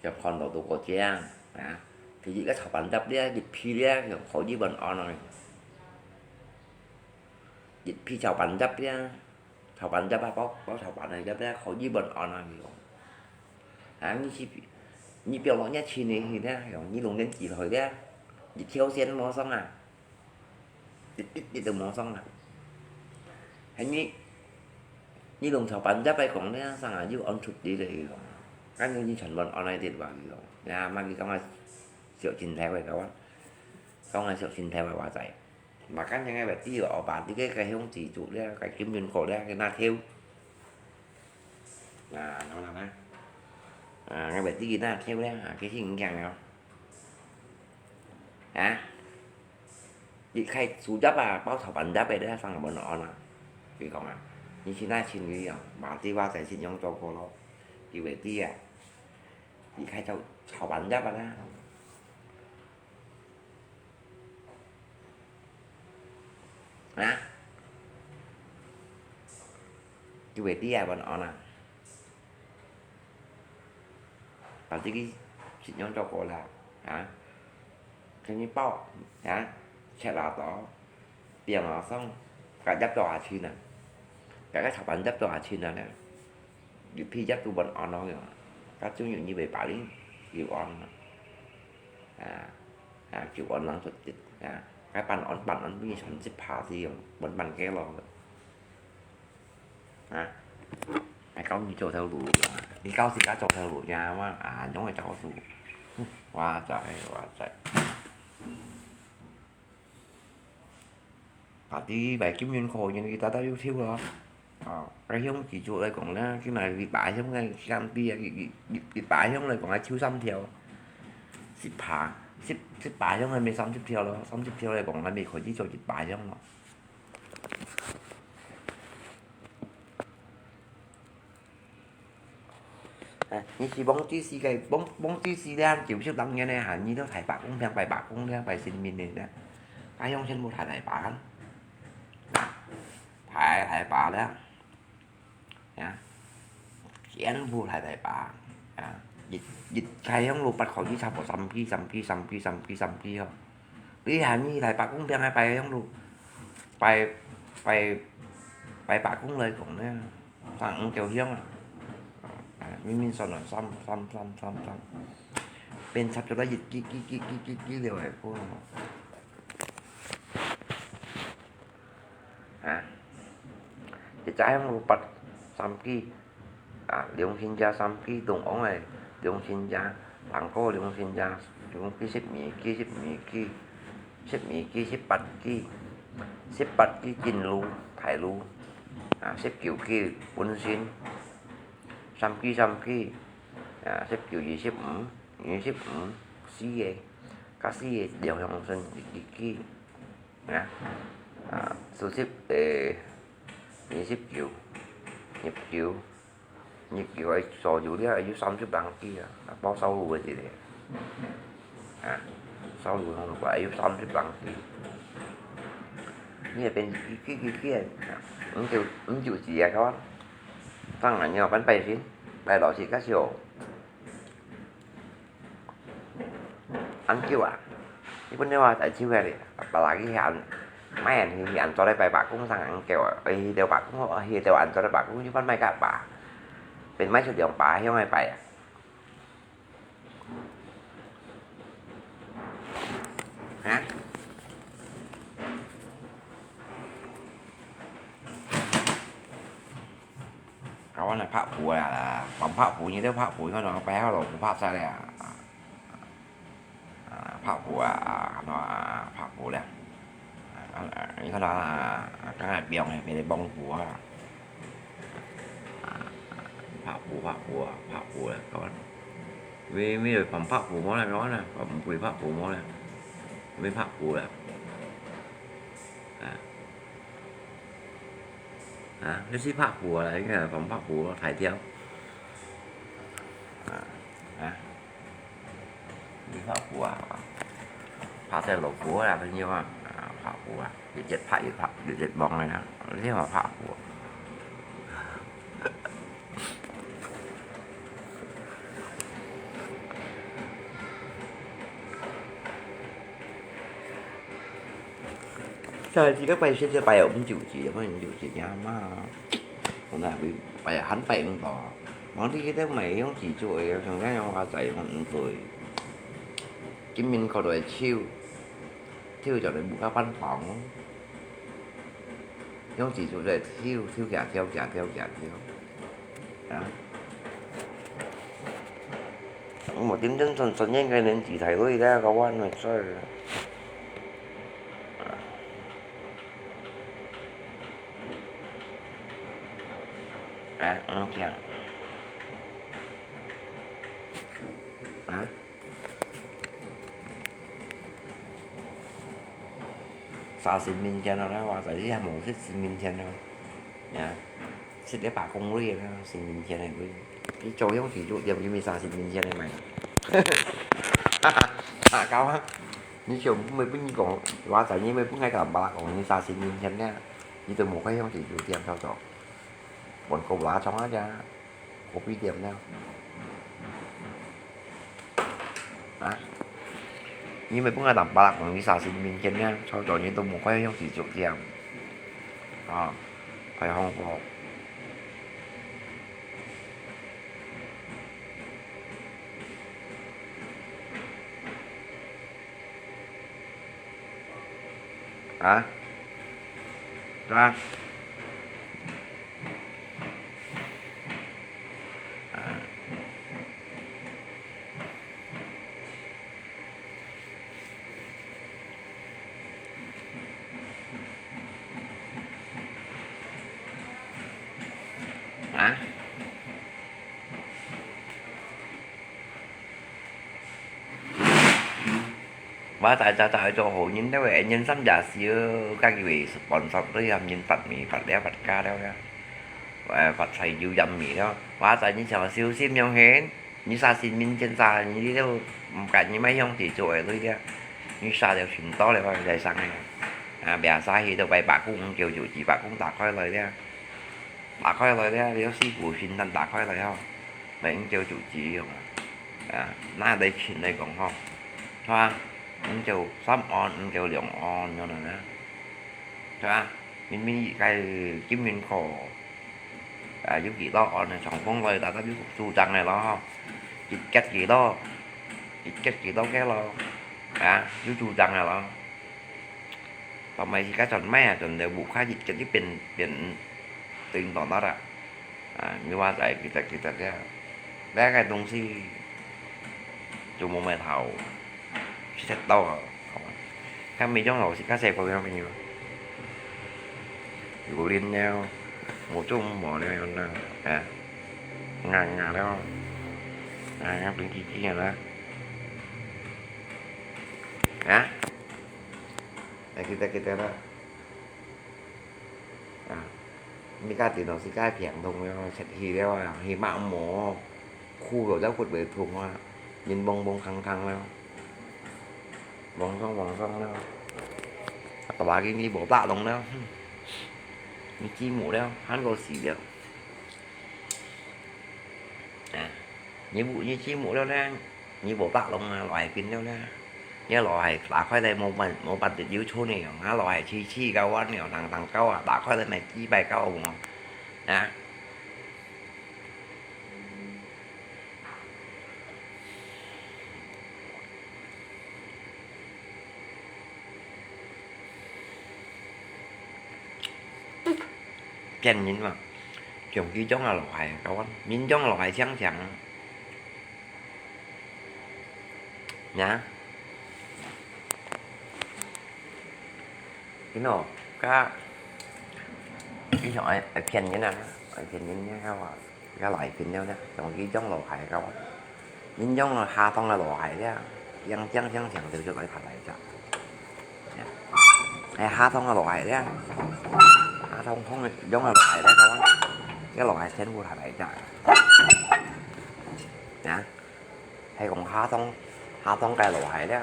就看到都過靚啊。其實个炒粄條咧，一皮咧，就可以問安啊。一皮炒粄條咧， 炒粄條啊，包，包炒粄个條咧，可以問安啊，佢講。啊，你去，你表到你親个去咧，佢講，你弄點幾台咧，一條線無爽啊，一，一，一都無爽啊。還你，你弄炒粄條來講咧，生啊，又安出力个，佢講。啊，你，你全問安來得吧，佢講。呀，嘛，佢講啊，小心態个，佢講。講啊，小心態个，華仔。 Makanya ngai bati oh, bati ke kahung tidur dia, kakim yun ko dia, kena tiu. Nah, no, no, nah. Ah, ngai bati kena tiu dia, ah, cái gì cũng chẳng hiểu. Hả? Đi khai su jap à, bao thảo bản jap à, dia sang bản on à. Cái con à. Như thế này xin cái gì à, bati ba tài xin yong cho cô lo. Cái bati à. Đi khai thảo, thảo bản jap à, dia. Hả? Chú về tí à, bọn họ nè. Bảo tí cái chị nhóm cho cô là, hả? Cái như bao, hả? Sẽ là đó. Tiền là xong. Cả giáp cho Hà Chi nè. Cả cái thảo bản giáp cho Hà Chi nè. Yu phi jap tu ban on no yo. Ka chung yu ni bei pa ling, yu on no. Ha, ha, yu on lang sut tit. Ha. 該辦案辦案，你算一百字哦，穩辦个咯。啊，還教你做頭路，你教自家做頭路呀嘛？啊，用个教書，哇塞哇塞！啊，第一擺金銀科研，佢大大有抽咯。 哦，該鄉自主來講呢，起碼一百鄉个相比啊，一、一、一、一百鄉來講，還抽三條，十趴，十、十百鄉个咪三十條咯，三十條來講，還咪可以做一百鄉咯。哎，你係望知世界，望、望知世界九十零年个哈，你都大把公平，大把公平，大把神明个呢，該鄉全部大大把，大大把了。 呀，全部大大把，啊，一、一開香爐八口一差不多三支、三支、三支、三支、三支哦。你還你大把公平个拜香爐，拜、拜、拜伯公來講呢，三五條香啊，啊，明明算了三、三、三、三、三，變差不多一支、支、支、支、支、支了个，不。 啊，一隻香爐八三支，啊，兩千隻三支，中央个兩千隻，頂高兩千隻，兩支十二支、十二支、十二支、十八支、十八支金爐、大爐，啊，十九支本身，三支三支，啊，十九二十五，二十五，四个，加四个兩香身一支。 啊，啊，四十，誒，二十九，二十九，二十九个所有了，還有三十零支啊，啊，包燒爐个一个。啊，燒爐个話，還有三十零支。你那邊一支一支个，啊，五九、五九支啊，看，當然要分百姓，拜老實个少。 恁久啊，你本來話大手个咧，把那个遐，買人去恁早來拜伯公上恁久啊，哎，去到伯公，去到恁早來伯公，你番買甲把，變買出兩把香个拜啊？啊？ 啊，阮來拍符啊啦，放拍符，你兜拍符，你看人拜好了，毋拍晒了啊。啊，拍符啊，啊，看到啊，拍符了。啊，啊，你看到啊，啊，剛才放的，別个放符啊。啊，拍符，拍符啊，拍符了，看。你，你放拍符無咧，看啊，毋會拍符無咧，你拍符了。啊。 啊，你是拍鼓啊，應該講拍鼓咯，大條。啊，啊，你拍鼓啊，拍隻鑼鼓啊，朋友啊，啊，拍鼓啊，一直拍一直拍，一直望个啦，你話拍鼓。 上次个拜神就拜五九节，拜五九节呀嘛，我那会拜还拜五个，往时个都没用几做个，像那样花仔很多，今年可能会抽，抽就来不个班房。 用几做个抽，抽起来，抽起来，抽起来，抽。啊？我顶顶真真应该年纪大个啦，个我安尼做。啊，嗯，这样。啊？ 啥神明钱咯，我在这也无食神明钱咯。呀，食个白工钿啦，神明钱个钿。你做样子做点，因为啥神明钱个买？啊，搞啊！你想，每本你讲，我在你每本个讲白讲，你啥神明钱呢？你都无开样子做点操作，问个话讲啊，这。 咖啡店了。啊？你们不爱打巴拉讲，你啥神明天呢？操作你都无快用去酒店。啊，太恐怖。 你啊？是吧？啊。啊？ 話在在在做好人了，人生也少，家己會sponsor對啊，人發米發了發家了呀，呃，發財有人米了。話在你想小心用錢，你啥心面前啥，你都毋敢你買兄弟做个對了，你啥了寻到了，在上个，啊，biasa去到拜伯公，叫就几百公打开来了，打开来了，了四股寻单打开来哦。 來，你就主旨用啊。啊，拿來稱來講吼，係吧？你就三安，你就兩安，樣呢，係吧？明明一個金銀庫，啊，有幾多安呢？從風來，大家有主張个咯，吼。一結幾多，一結幾多個咯，啊，有主張个咯。 Tao mày thì cái chọn mày à, chọn để bù khai dịch cái bên biển tỉnh tỏ nó ra. À, nhưว่าใจ kita kita dia. Bé cái đồng si. Chú mong mày thảo. Sẽ tao à. Các mày chống lầu thì các xe của em bao nhiêu? Dù liên nhau. Một chút mỏ leo nè. À. Ngà ngà leo. À, ngà bình chi chi nè. À. 哎，kita kita啦。啊，你家電腦係該平通了，切去了啊，去抹膜，苦了就骨尾痛啊，人懵懵坑坑了，懵懂懵懂了，啊，大把人你無打攏了，哼，你寂寞了，還過死了。啊，你無你寂寞了呢？ 你無白弄啊，老係變了啦。你老係打開來無辦無辦法有出呢，啊老係痴痴个玩呢，當當高啊，打開來咪幾百高無？啊？騙人嘛，像佢種啊老係个玩，人種老係強強。 Nhá. Cái nọ, các, cái nọ ai, ai phiền như nào, ai phiền như nhau, cái loại phiền nhau nhá, trong cái giống lò hại không? Những giống là hà tông là lò hại đấy, yang chăng chăng chăng từ trước lại thành lại chăng? Ai hà tông là lò hại đấy, hà tông không giống là lò hại đấy không? Cái lò hại sen của thành lại chăng? Nhá. Hay còn hà tông, hà tông cái lò hại đấy.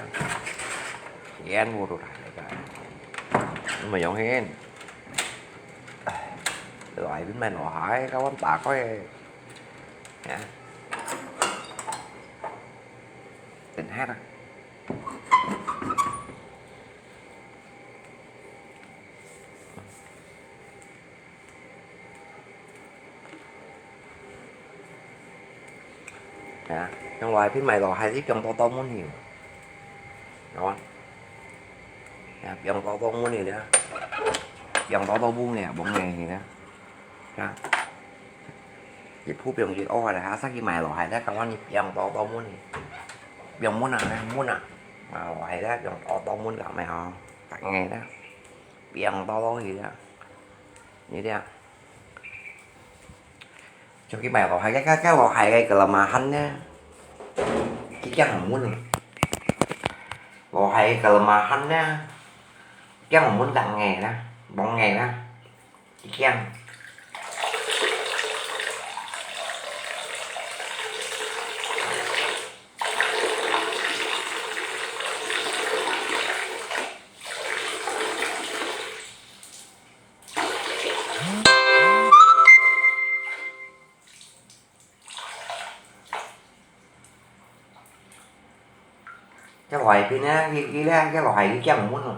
Yên vô đồ hại đấy. Mà giống hên. Loại bên mày lò hại, các bạn ta coi. Hả? Tỉnh hát à? Hả? Trong loại phim mày lò hại tí trong tô tô muốn hiểu. Đúng không? Hả? Trong tô tô muốn hiểu đó. Trong tô tô bu nè, bóng nè thì đó. Hả? Chỉ phút trong chỉ ô là hả, sắc cái mày lò hại đó, không có trong tô tô muốn hiểu. Trong muốn à, muốn à. Mà lò hại đó, trong tô tô muốn gặp mày hả? Tặng nghe đó. Trong tô tô thì đó. Như thế à? Trong cái mày lò hại cái, cái, cái lò hại cái, cái là mà hăn nhá. Cái, cái mà muốn này. Lò hại cái là mà hăn nhá. Cái mà muốn tặng nghe đó, bóng nghe đó. Cái, cái. Cái loại pin á, cái, cái, cái loại cái chăng muốn rồi.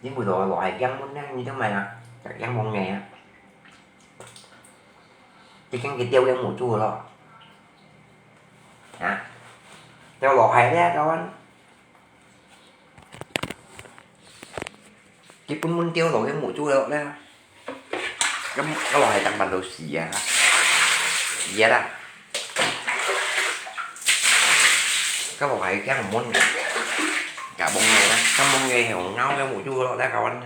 Những buổi tối loại chăng muốn á, như thế mày à, chắc chắn mong ngày á. Chắc chắn cái tiêu em một chua rồi. Hả? Cái loại đấy các bạn. 佢本本丟落去目珠了咧，該該落係等半到死啊，死啊啦！該落係驚悶，該悶个啦，該悶个係咬个目珠落咧，搞完啦。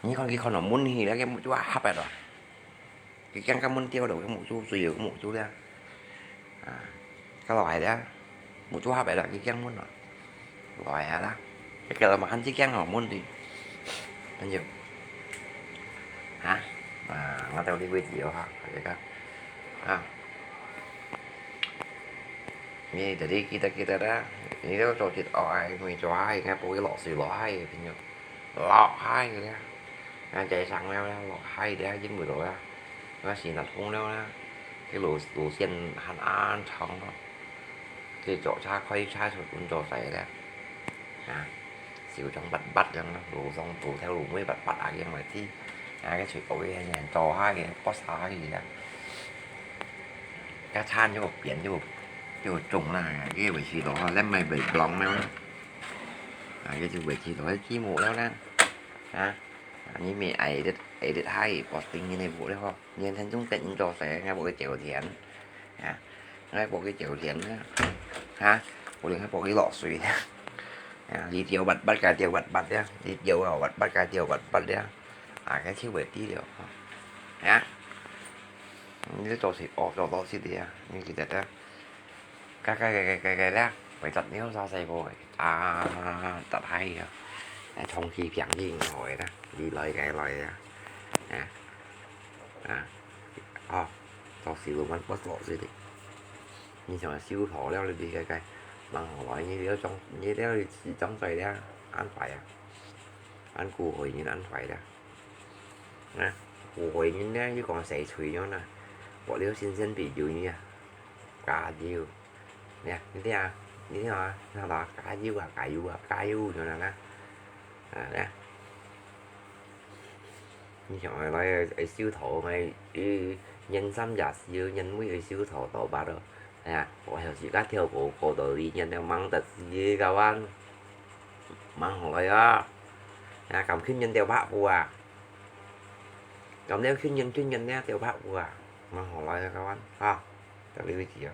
你看佢看到悶去了，該目珠啊合个咯。 佢驚該悶丟了，該目珠水了，該目珠了。啊，該落來了，目珠合來了，佢驚悶了。落來啊啦，該个嘛還只驚哦，悶的。朋友，啊，啊，我到這位置哦哈，大家看，啊，你這裡記得記得啦，你都做得哦，哎，沒做啊，應該不會落水落海的，朋友。 落海个咧，啊，在上了咧，落海咧，忍毋到啦，啊，時日風了啦，該路路線還恁長咯，該坐車開車出門做事咧，啊，手掌拔拔樣咯，路上路頭路尾拔拔啊，樣來知，啊，該水溝个很多下个，剝沙个啦，該餐就扁就就中啦，該尾去咯，咱買袂long了啦。 啊，佢就會去到該積木了呢。啊，啊，你咪愛得愛得嗨，保定你个屋了吼，你天天中等人做事，𠊎屋个朝天，啊，𠊎屋个朝天呢，哈，屋里𠊎屋个落水，啊，你掉拔拔，該掉拔拔了，你掉啊拔拔，該掉拔拔了，啊，該就會知了，啊，你做事惡做到死的啊，你記得啊。 該該該該該該咧，會ตัดเลี้ยวซะใส่บ่อย อ่า ตัดให้ครับ ไอ้ท้องที่เพียงที่หน่อยนะ ดีลอยไกลลอยนะ นะ อ่า อ๋อ 到時路มันบ่落水的 你想修好了，你該該 吂好來，你了裝你了裝載了，恁壞啊，恁古回人恁壞了，啊，古回人呢，你講洗水樣啦，我了新鮮比較你啊，加油。 呀，你聽啊，你聽啊，聽到啊，加油啊，加油啊，加油，就恁樣啊。啊，呀。你想愛來愛修圖，愛，呃，年三也修，年尾愛修圖，多八咯。哎呀，我有時間跳過過到你，年了忙得死个，kawan。忙好來啊。呀，敢去年掉拍布啊？敢了去年，去年了掉拍布啊？忙好來啊，kawan，哈，到你為止啊。